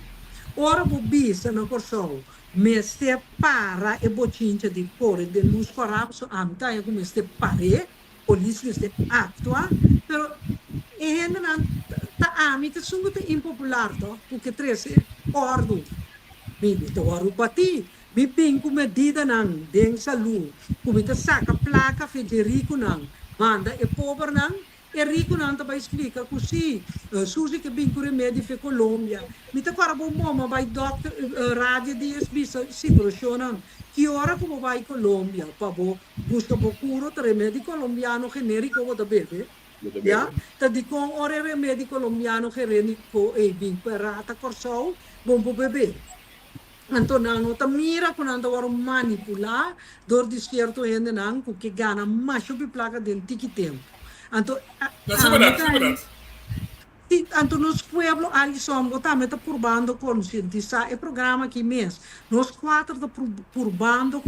Ora bo bisa na Kòrsou mester para e bochincha di kore den lus kòrá, pasobra ami ta haña ku mester par'é, polis mester aktua, pero e hendenan ta ami ta esun ku ta impopular tòg, ku ke trese òrdu. Mi mi ta wòrdu batí. Mi bin ku medidanan den salú ku mi ta saka plaka fe dje rikunan manda e pobernan. E rikunan ta bai splika ku si, Susi ke bin ku remedi fe Colombia. Mi ta kòrda bo mama bai dòkter radio dies bisa situashonnan. Ki ora ku bo bai Colombia pa bo buska bo kuro ta remedi colombiano genériko bo ta bebe? Ya? Ta dikon ora e remedi colombiano geréniko ei bin pa rata Kòrsou bo por bebe? Anto nan no ta mira ku nan ta wòrdu manipulá dor di sierto hendenan ku ke gana masha hopi plaka den tiki tempu. Anto ami ta Si, anto nos pueblo Alison bo tambe ta purbando konsientisá e programa aki mes. Nos kuater ta purbando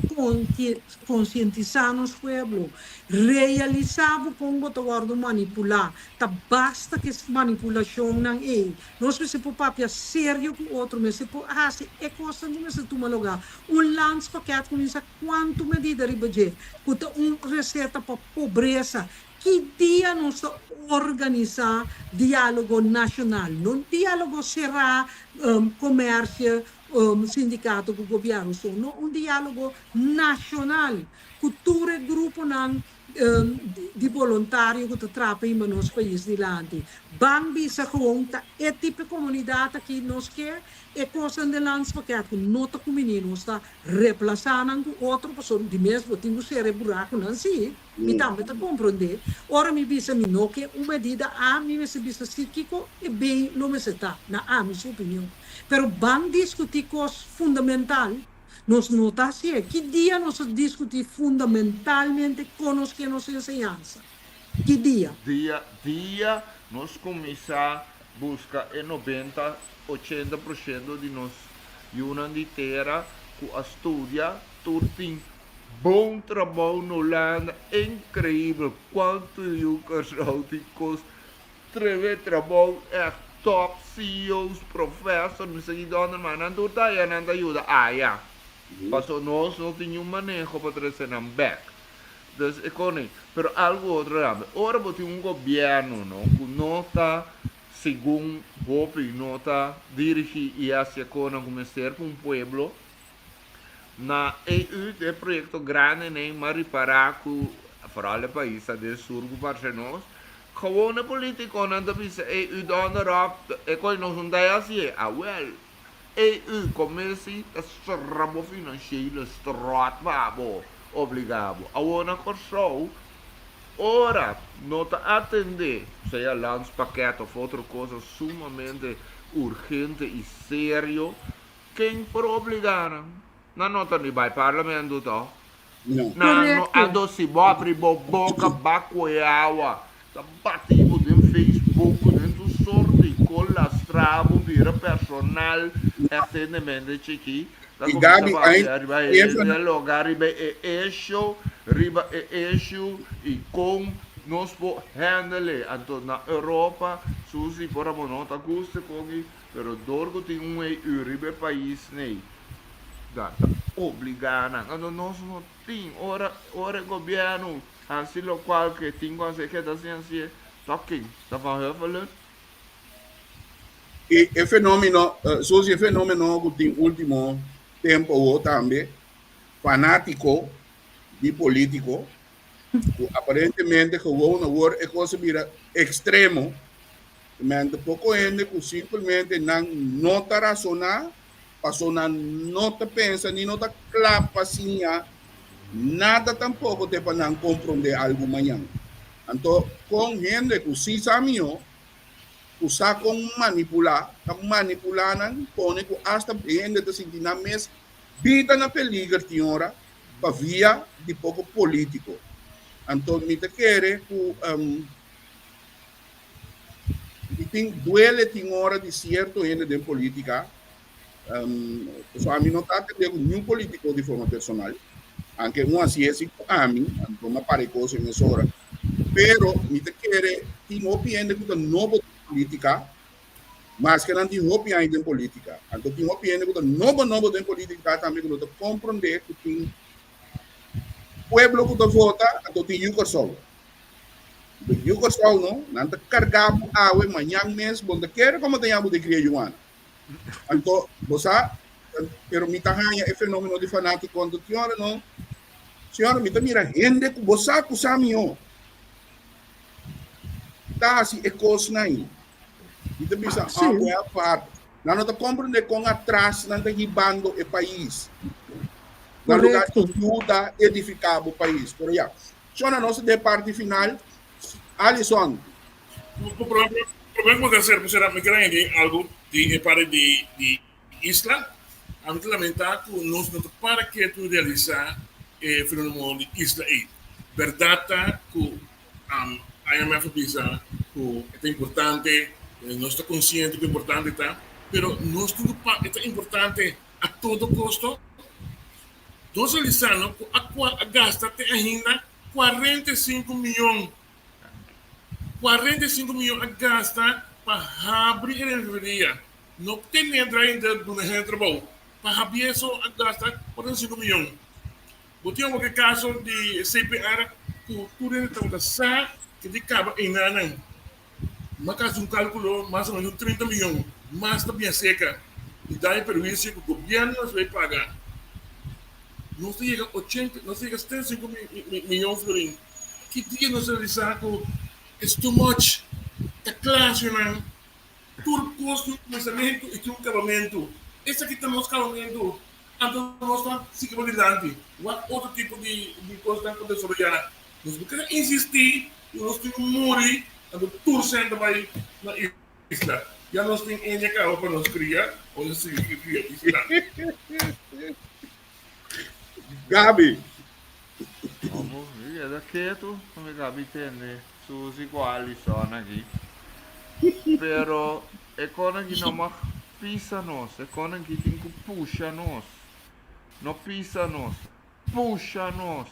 konsientisá nos pueblo. Realisá bo kon bo ta wòrdu manipulá. Ta basta ku e manipulashonnan ei. Nos mester por papia serio ku otro, mester por hasi e kosnan ku mester tuma lugá. Un landspakket kuminsá kuantu medida riba dje, ku ta un reseta pa pobresa. Ki dia nos ta organisá diálogo nashonal? No diálogo será, komersio, sindikato ku gobièrnu so, no, un diálogo nashonal ku tur e gruponan di boluntario ku ta traha pa himba nos pais dilanti. Ban bisa gewoon ta e tipo komunidat aki nos ke, e kosnan den landspakket ku no ta kuminí nos ta replasá nan ku otro pasobra di mes bo tin ku sera e burakunan sí, mi tambe ta komprondé. Ora mi bisa mi no ke un medida A mi mester bisa sí kiko e B lo mester ta, na ami su opinion. Pero ban diskutí kos fundamental. Nos no ta hasié. Ki dia nos a diskutí fundamentalmente kon nos ke nos enseñansa? Ki dia? Dia dia nos kuminsá buska e nobenta, ochenta por shento di nos yunan di tera ku a studia tur tin bon trabou na Hulanda. Inkreibel kuantu yu Kòrsou tin kos Treve trabou echt top CEO's professor mi sa ki dònder ma nan tur ta aya nan ta yuda aya paso nos no tin niun maneho pa trese nan bek dus e koni pero algo otro tambe ora bo tin un gobierno no ku no ta segun hopi no ta dirigi i hasi e konan ku mester pa un pueblo na EU e proyekto grandi nen ma ripara ku foral e paisnan den sur ku parse nos Gewoon e politiconan ta bisa EU donder op, e koe nos un ta hacié. Awel, EU commissie ta sera bo financiële strot pa bo, obliga bo. Awor na Corsou, ora no ta atende, sea landspakket of otro cosa sumamente urgente y serio, ken por obliga nan? Nan no ta ni bay parlamento toch? No. Nan no Correcto. ando si bo abri bo boca ba coe awa ta bati bo den Facebook den tur soort di cos lastra bo bira personal echt hende mente chiki ta Y cuminsa Gaby, papia ai, riba e e dialoga riba e issue riba e issue y con nos por handle anto na Europa Susi por abo no ta gusta cogi pero door cu tin un EU riba e pais ney Ta ta obligá nan. Anto nos no tin. Ora ora e gobièrnu hasi lokual ku e tin ku hasi, e keda sin hasié, ta ken? Ta Van Huffelen? E e fenomeno, Susi, e fenomeno ku tin ultimo tempu awor tambe, fanátiko di polítiko, ku aparentemente gewoon awor e kos a bira ekstremo, mente poko hende ku simpelmente nan no ta rasoná Paso nan no ta pensa ni no ta kla pa siña nada tampoko te pa nan komprondé algu mañan. Anto kon hende ku si sa mihó, ku sa kon manipulá, ta manipulá nan pone ku asta hende ta sinti nan mes bida na peliger tin ora pa via di poko polítiko. Anto mi ta kere ku Mi tin duele tin ora di cierto hende den politica, pasobra ami no ta atende cu niun politico di forma personal, aunke un haci esi cu ami, anto mi a para e cos en es ora, pero mi ta kere tin hopi hende cu ta nobo den politica, maske nan tin hopi aña den politica, anto tin hopi hende cu ta nobo nobo den politica tambe cu no ta comprende cu tin pueblo cu ta vota, anto tin yu Corsou. Bo yu Kòrsou no, nan ta kargá bo awe, mañan mes bo no ta kere komo ta yamu den kria yuana. Anto bo sa, pero mi ta haña e fenómeno di fanátiko, anto tin ora no, señora mi ta mira hende ku bo sa ku sa mihó. ta hasi e kosnan ei. Mi ta bisa, ah, welvaart. Nan no ta komprendé kon atras nan ta hibando e pais. Na lugar di yuda edifiká bo pais. Pero ya. Shona, nos ta den parti final. Alison. Promé ku bo ta ser, mi kier añadí algu di e parti di Isla. Ami ta lamentá ku nos no ta para ketu realisá e fenómeno di isla ei. Bèrdat ta ku IMF a bisa ku e ta importante, nos ta konsiente ku importante ta, pero nos tin ku pa e ta importante a todo kosto. Nos realisá no ku a a gasta te ainda 45 mion, 45 mion a gasta pa habri e refineria. No tene draai duna hende trabou. Pa habia eso a gasta 45 mion. Bo tin awor e kaso di CPR ku tur hende tabata sa ke di kaba einanan. M'a kasa un kalkulo mas o menos un 30 mion mas ta bien seka di daño perhuisio ku gobièrnu a bay paga. Nos ta yega ochenta, nos ta yega 75 mion florin. Ki dia nos realisa ku it's too much? Ta kla, señornan. Tur kos tin un kuminsamentu i tin un kabamentu. Esaki ta nos kabamentu. Anto nos ta sigui pa dilanti. Wak otro tipo di kosnan ku desaroyá. Nos no kere insistí ku nos tin ku muri, anto tur sèn ta bai na isla. Ya nos tin India kaba pa nos kria, o nos sigui kria isla. Gaby. Omo, mi keda ketu, mi Gaby tende Susi ku Alison aki. Pero e konan ki no mag pisa nos, e konan ki tin ku pusha nos. No pisa nos, pusha nos.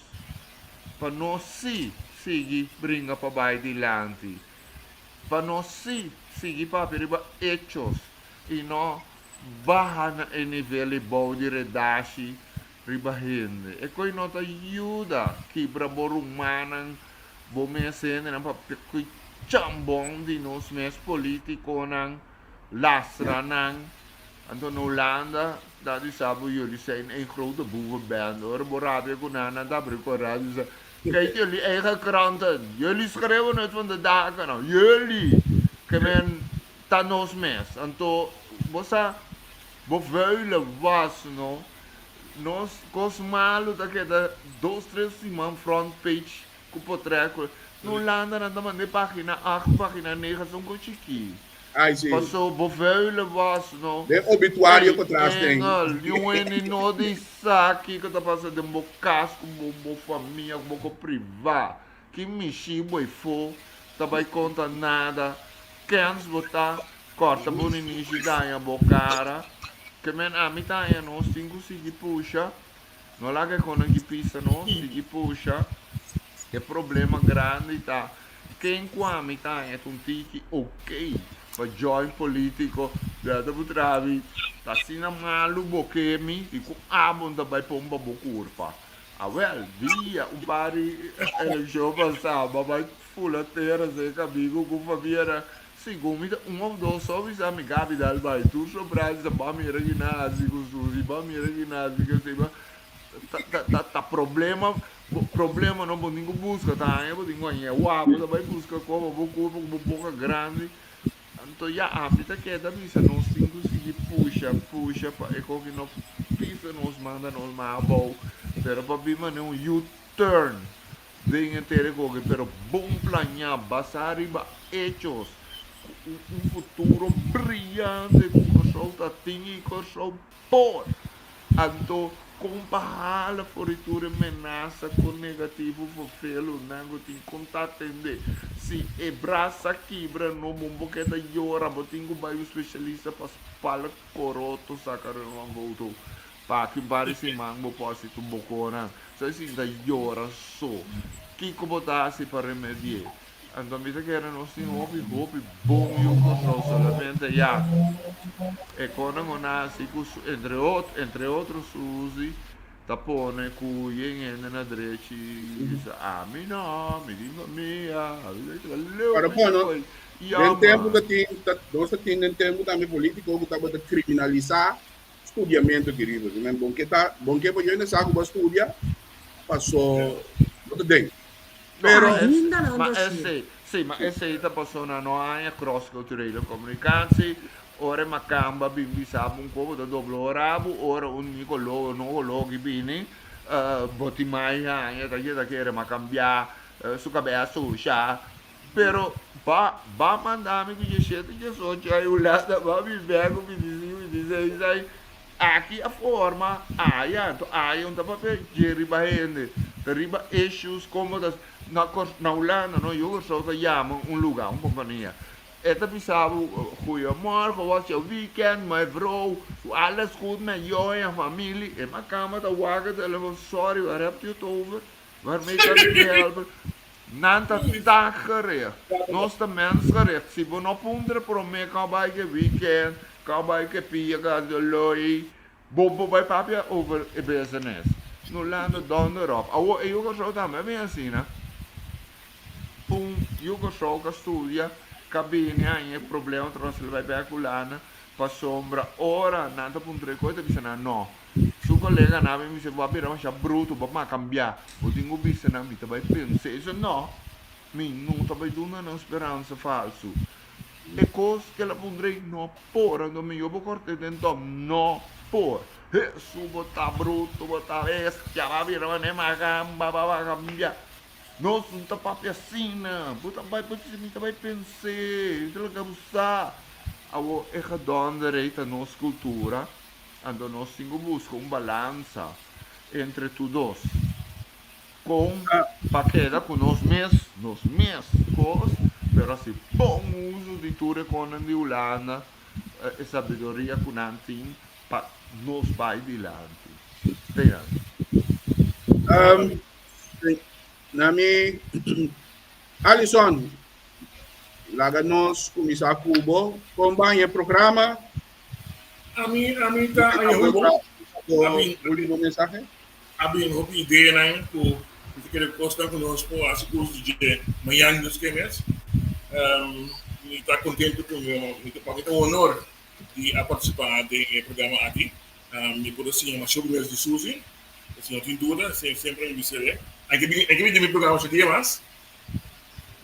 Pa nos sí sigui bringa pa bai dilanti. Pa nos sí sigui papia riba hechos i no baha na e nivel di bou di redashi riba hende. E koe no ta yuda kibra bo rumannan, bo mes hendenan papia ku chambon di nos mes politiconan, lastra nan. Anto na Hulanda ta di sa bo jullie zijn een grote boevenbende. Ora bo rabia ku nan, nan ta abri korant i sa, Kijk jullie eigen kranten, jullie schreeuwen het van de daken af, jullie! Ke men ta nos mes. Anto bo sa bo vuile was no. Nos kos malu ta keda dos tres siman front page ku potrèt ku na Hulanda nan ta manda e pagina acht pagina negen son kos chikí. Ai si. Paso bo vuile was no. Den obituario Ey pa tras den. Engel niun hende no di sa kiko ta pasa den bo kas ku bo bo famia ku bo ko privá. Ki mishi bo efo ta bai konta nada. Kens bo ta kòrta bo ninishi daña bo kara. Ke men ami ta haña nos tin ku sigui pusha. No laga e konan ki pisa nos, sigui pusha. E problema grandi ta ken ku ami ta haña ta un tiki ok pa join politico. Ya ta puntra mi, ta asina malu bo ke mi i ku abo no ta bai pon pa bo kurpa. Awel, dia un par di elekshon pasá, bo a bai fula tera serka amigu ku famia nan. Segun mi ta un òf dos so bisa mi Gaby dal bai. Tur sobrá bisa bo a mira ki nan hasi ku Susi, bo a mira ki nan hasi ku esei. Ta ta ta ta problema, problema no bo tin ku buska ta haña bo tin ku haña e wak bo ta bai buska koba bo kurpa ku bo boka grandi. Anto ya ami ta keda bisa nos tin ku sigui pusha pusha pa e koki no pisa nos manda nos mas abou pero pa bin mane un U-turn den e tere koki pero bon plañá basá riba hechos ku un futuro briyante ku Kòrsou ta tin i Kòrsou por. Anto, kon pa hala for di tur e menasa ku negativo vervelunan ku tin kon ta atendé? Si e brasa kibra no bon bo keda yora, bo tin ku bai un spesialista pa spala koroto saka riba un foto. Pa ki un par di siman bo por hasi tur bo konan. So e sinta yora so. Kiko bo ta hasi pa remedi'é? Anto mi ta kere nos tin hopi hopi bon yu Kòrsou solamente ya e konan ku nasi ku entre otro entre otro Suzy ta pone ku yen hende na drechi bisa ami no mi tin famia ami ta leu Pero mi bueno, koy den yama. tempu ta tin ta nos ta tin den tempu tambe politiko ku tabata kriminalisá studiamentu aki riba. Men bon ke ta bon ke pa yo sa ku bo a studia paso bo ta den. No, Pero ma es Ainda nan ma ta hasié. esei. Sí, ma esei ta pasobra no haña cross-culturele communicatie. Ora e makamba bin bisa bo un ko bo ta dobla ora bo, ora un ni kolo no kolo ki bini, bo tin mai haña ta keda kere makambiá su kabes susha. Pero ba ba manda mi ku dieshete, diesocho ai Hulanda ba bin bek ku bintisinku, bintiseis ai. Aki a forma aya, anto aya un ta papia dje riba hende, ta riba issues como ta na na Hulanda no yu Kòrsou ta yama un luga, un kompania. E ta bisa bo goeiemorgen, hoe was jouw weekend, mevrouw, alles goed met jou en je familie? E makamba ta wak e telefon, sorry, waar hebt u het over? Waarmee kan ik u helpen? Nan ta taakgericht. Nos ta mensgericht. Si bo no puntra promé kau bai ke weekend, kau bai ke pia ka doloi, bo bo bai papia over e business. No landa donder op. Awor e yu Kòrsou tambe a bin asina. Un yu Kòrsou ka studia, ka bini haña e problema tras el bai bek Hulanda pasobra ora nan ta puntra e kos e ta bisa nan no. Su coleganan a bin bisa, Bo a bira masha bruto, bo a cambia. Bo tin cu bisa nan, Mi ta bay pensa. E bisa, No, mi no ta bay duna nan speransa falsu. E cos cu el a puntra ei no por. Anto mi yo bo corte den top. No por. Hesu, bo ta bruto, bo ta bestia, bo a bira manera macamba, bo a cambia. Nos no ta papia asina. Bo ta bay, bo bisa, Mi ta bay pens'é. Mi ta laga bo sa. Awor e gedonder ei ta nos cultura. Anto nos tin ku buska un balansa entre tur dos. Kon pa keda ku nos mes, nos mes kos, pero hasi bon uso di tur e konan di Hulanda, e sabiduria ku nan tin pa nos bai dilanti. Stean. Na mi, Alison, laga nos kuminsá ku bo. Kon baña e programa? Ami, ami ta aña hopi bon. Ami, último mensahe. A bin hopi ideanan ku mi ta kere kosnan ku nos por hasi uso di dje mañan nos ke mes. Mi ta kontentu ku mi ta pa mi ta un honor di a partisipá den e programa aki. Mi por a siña masha hopi mes di Suzy, si no tin duda, semper mi bisa e. Anke bin anke bin den mi programa masha dia mas.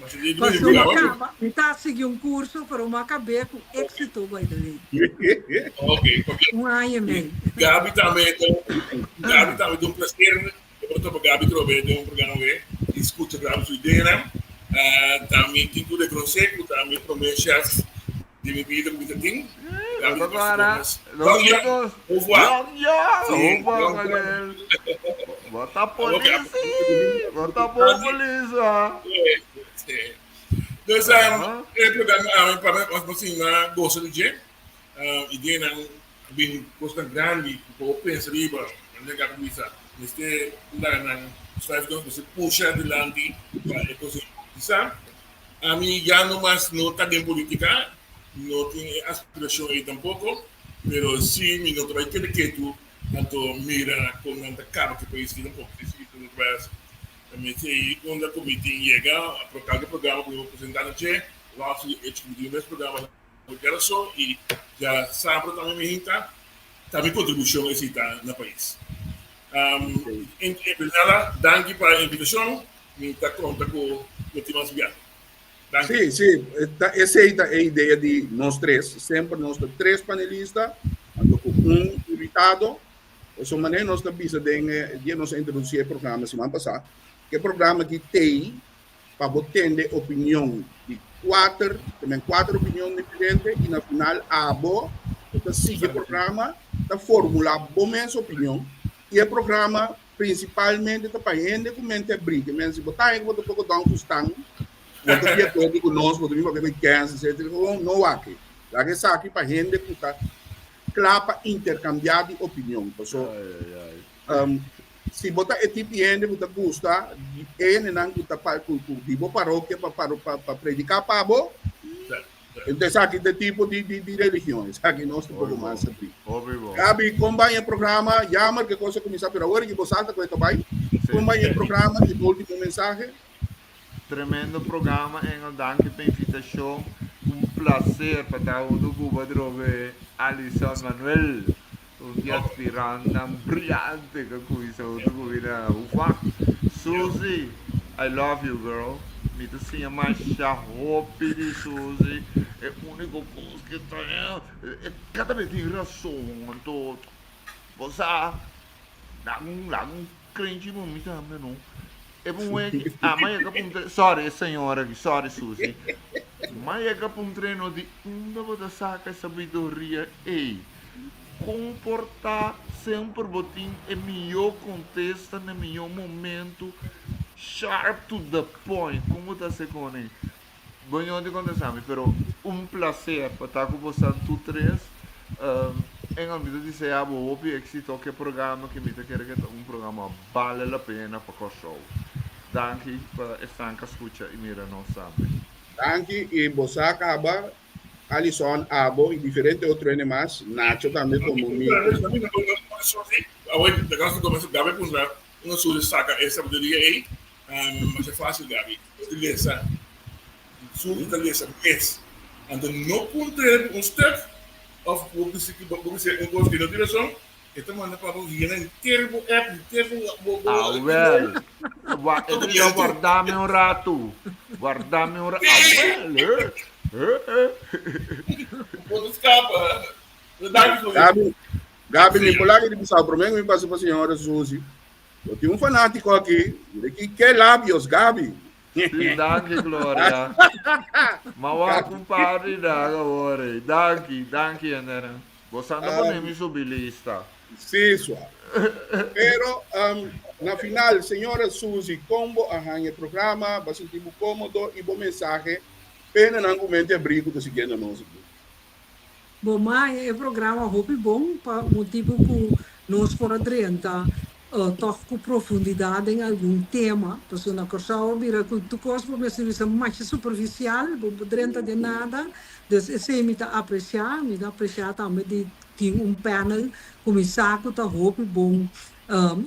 Paso mi caba, mi ta sigui un curso, pero mi a cab'é cu éxito by the way. Ok, porque Un aña y mei. Gabi tambe, Gabi tambe ta un placer por topa Gabi trobe den un programa we y scucha Gabi su ideanan. Tambe tin cu reconoce cu ta mi prome chef di mi bida cu mi ta tin. Gabi ta Agora, nos nos Long John, dos. au revoir. Long John, Sí, au revoir, Long John. Manel. Bo ta Ok, polisi, bo ta bon polisi, ha. Sí. Dus Aha. e programa awe pa mi nos asina gosa di dje. Ideanan bin kosnan grandi ku por pensa riba, manera Gabi bisa, mester laga nan schuif nos, mester pusha dilanti pa e kos ei bisa. Ami ya no mas no ta den politica, no tin e aspiracion ei tampoco, pero si mi no ta bay keda ketu anto mira con nan ta caba cu e pais aki tampoco, si mi no ta bay haci. Mi si unda cu mi tin yega, calke programa cu mi por presenta na dje, lo haci di hecho cu mi tin e mes programa na Curaçao y ya sabra tambe mi hinta, ta mi contribucion esey ta na pais. Nada, danki pa e invitacion. Mi ta konta ku lo tin mas biaha. Danki. Sí, sí, esei ta e idea di nos tres. Semper nos ta tres panelista, anto ku un invitado. Pasobra manera nos ta bisa den e dia nos a introdusí e programa siman pasá, ku e programa aki t'ei pa bo tende opinion di kuater, te men kuater opinion diferente i na final abo ku ta sigui e programa ta formulá bo mes opinion i e programa Prinsipalmente ta pa hende ku mente abrí. Ke men si bo ta hende ku bo ta poko dòn ku stan, bo ta di akuerdo ku nos, bo ta bin papia ku e kèns, etsetera, gewoon no wak. Laga esaki pa hende ku ta kla pa interkambiá di opinion. Paso si bo ta e tip di hende ku ta gusta di e hendenan ku ta ku di bo parokia pa pa prediká pa bo, Enton esaki ta e tipo di di religion. Esaki nos ta poko mas sabí. Gaby, kon bai e programa? Jammer ke kos a kuminsá, pero awor ki bo salta ku e ta bai. Kon bai e programa i bo ultimo mensahe? Tremendo programa Engel, danki pa invitashon. Un placer pa ta hunto ku bo atrobe Alison Manuel, un di aspirantnan briante ku a kuminsá hunto ku mi na UFAC. Suzy, I love you girl. Mi ta siña masha hopi di Suzy. E úniko kos ku ta e kada bes tin rason. Anto bo sa laga un laga un krenchi pa mi tambe no. E muhé aki a mi a yega pa un tre sorry e señora aki sorry Suzy. Mi a yega pa un treno di unda bo ta saka e sabiduria ei. Kon por ta semper bo tin e mihó kontesta na e mihó momentu, sharp to the point? Kon bo ta hasi kone? Bo no di kontestá mi, pero un plaser pa ta ku bosan tur tres. Engel, mi ta deseá bo hopi éksito ku e programa ki mi ta kere ke ta un programa bale la pena pa Kòrsou. Danki pa esnan ku a skucha i mira nos tambe. Danki i bo sa kaba Alison, abo y diferente otro hende mas, Nacho tambe como mi. Awor de caso comienza Gabi a puntra unda Suzy saca e sabiduria ey, masha facil Gabi, e lesa, Suzy ta lesa mes, anto no puntra un stuk of bo bisa un cos que no tin razon, e ta manda pa bo yena henter bo app, henter bo bo Awel, wa, e ta bisa wardami un ratu, wardami un ratu, awel, eh, eh, eh. Bo ta scapa. Danki Suzy. Gabi, Gabi, mi por laga di bisa, prome ku mi pasa pa señora Suzy, bo tin un fanátiko aki, mira ki ke labios, Gabi. Sí, danki Gloria. Ma wak un par di dag awor ei. Danki, danki hendenan. Bosan ta pone mi subi lista. Sí, sua. Pero na final, señora Suzy, kon bo a haña e programa? Bo a sinti bo kómodo i bo mensahe p'e nan ku mente abrí ku ta siguiendo nos aki? Bo maya e programa hopi bon pa motibu ku nos por a drenta tòg ku profundidat den algun tema. Pasobra na Kòrsou a bira ku tur kos bo mester bisa masha superfisial, bo no por drenta den nada. Dus esei mi ta apresiá. Mi ta apresiá tambe di tin un panel ku mi sa ku ta hopi bon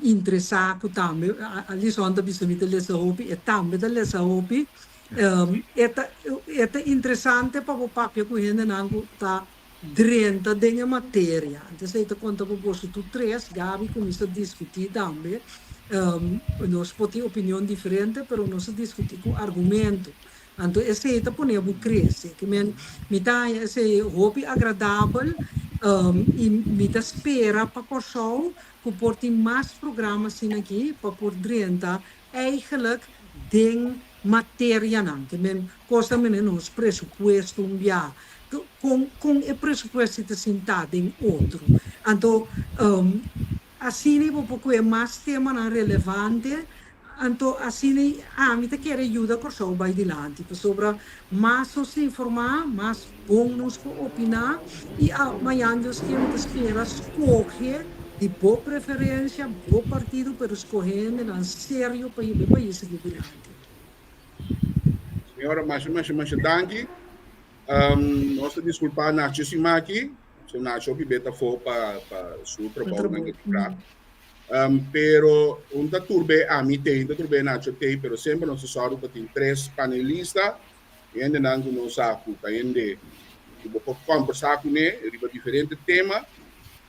interesá ku tambe Alison ta bisa mi ta lesa hopi, e tambe ta lesa hopi. E ta e ta interesante pa bo papia ku hendenan ku ta drenta den e materia. Antes ei ta konta ku boso tur tres, Gaby kuminsá diskutí tambe. Nos por tin opinion diferente, pero nos a diskutí ku argumento. Anto esei ta pone bo krese. Ke men mi ta haña esei hopi agradabel i mi ta spera pa Kòrsou ku por tin mas programa asina aki pa por drenta Eigenlijk den materianan, ke men kos ta mene nos presupuesto un bia, kon kon e presupuesto ta sintá den otro. Anto asina bo por kohe mas temanan relevante, anto asina ami ta kere yuda Kòrsou bai dilanti, pasobra mas nos ta informá, mas bon nos por opiná i mañan Dios kier mi ta spera skohe di bo preferencia, bo partido, pero skohe hendenan serio pa yuda e pais sigui dilanti. Señora, masha, masha, masha danki. Nos ta disculpa Nacho Sima aki. So Nacho hopi beta afó pa, pa su trabounan ke tin traha. Pero un ta turbe ami tei, un ta turbe Nacho tei, pero semper nos ta sòru pa tin tres panelista, hendenan ku nos sa ku ta hende ku bo por kòmbersá kuné riba diferente tema,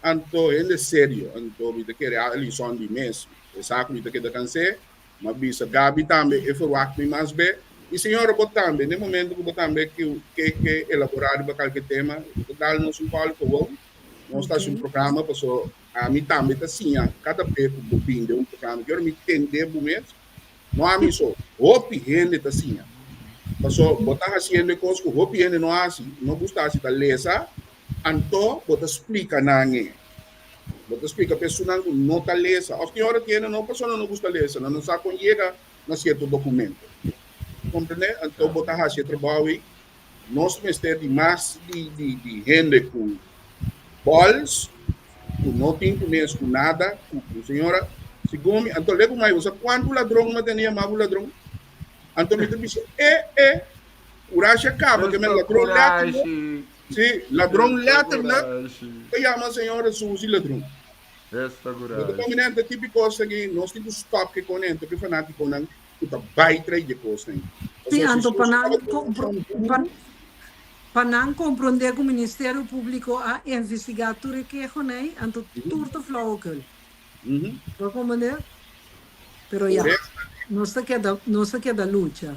anto hende serio. Anto mi ta kere Alison di mes e sa ku mi ta keda kans'é, m'a bisa Gaby tambe e ferwagt mi mas be, i señora bo tambe, n'e momento ku bo tambe ke ke elaborá riba kalke tema, bo ta dal nos un kòl kowou, nos ta hasi un programa paso Ami tambe ta siña kada be ku bo bin den un programa. Ki ora mi tende bo mes, no ami so, hopi hende ta siña. Paso bo ta hasiendo e kos ku hopi hende no hasi, no gusta hasi, ta lesa, anto bo ta splika nan e. Bo ta splika pa esunnan ku no ta lesa. Òf tin ora tin hende no pasobra nan no gusta lesa, nan no sa kon yega na sierto dokumento. Komprende? Anto bo ta hasi e trabou ei. Nos mester di mas di di di hende ku bòls, ku no tin ku mes ku nada, ku ku señora, segun mi, anto lek ku mai bo sa kuantu ladron mi a tene yama bo ladron? Anto mi ta bisa, e e, kurashi a kaba, ke men ladron letterlijk, si, ladron letterlijk ta yama señora Susi ladron. Bo ta prominente tipo kos aki, nos tin ku stòp ke konento, ke fanatikonan. ku ta bai trae di e kosnan. Sí, anto pa nan pa nan komprondé ku Ministerio Públiko a investigá tur e kehonan ei, anto tur ta flauwekul. Bo a komprondé? Pero ya, nos ta keda nos ta keda lucha.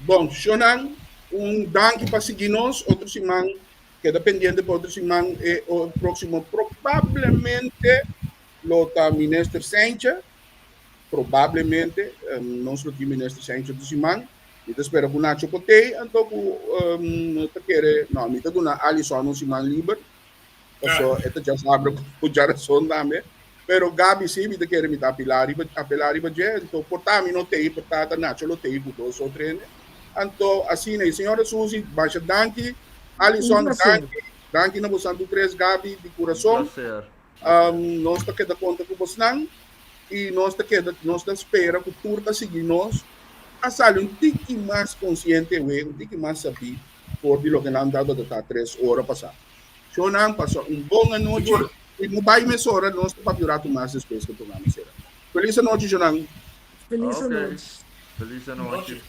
Bon, shonnan, un danki pa sigui nos. Otro siman, keda pendiente pa otro siman, e próksimo probablemente lo ta Minister Sentje. Probablemente, nos lo tin Minister Sentje otro siman. Mi ta spera ku Nacho por tei, anto ku no ta kere, no, mi ta duna Alison un siman liber. Paso e ta djasabra ku djarason tambe. Pero Gabi si mi ta kere mi ta apelá riba apelá riba dje. Anto por ta mi no tei, por ta ta Nacho lo tei ku dos otro hende. Anto asina e señora Susie masha danki. Un Alison placer. danki. Danki na bosan tur tres Gabi di Un kurason. placer. Nos ta keda konta ku bosnan i nos ta keda nos ta spera ku tur ta sigui nos a sali un tiki mas konsiente awe, un tiki mas sabí for di loke nan tabata ta tres ora pasá. Shownan pasa un bon anochi Sigur. i no bai mesora, nos ta papia un ratu mas despues ku e programa sera. Felis anochi shownan. Felis Ok. anochi. Felis anochi. Nochi.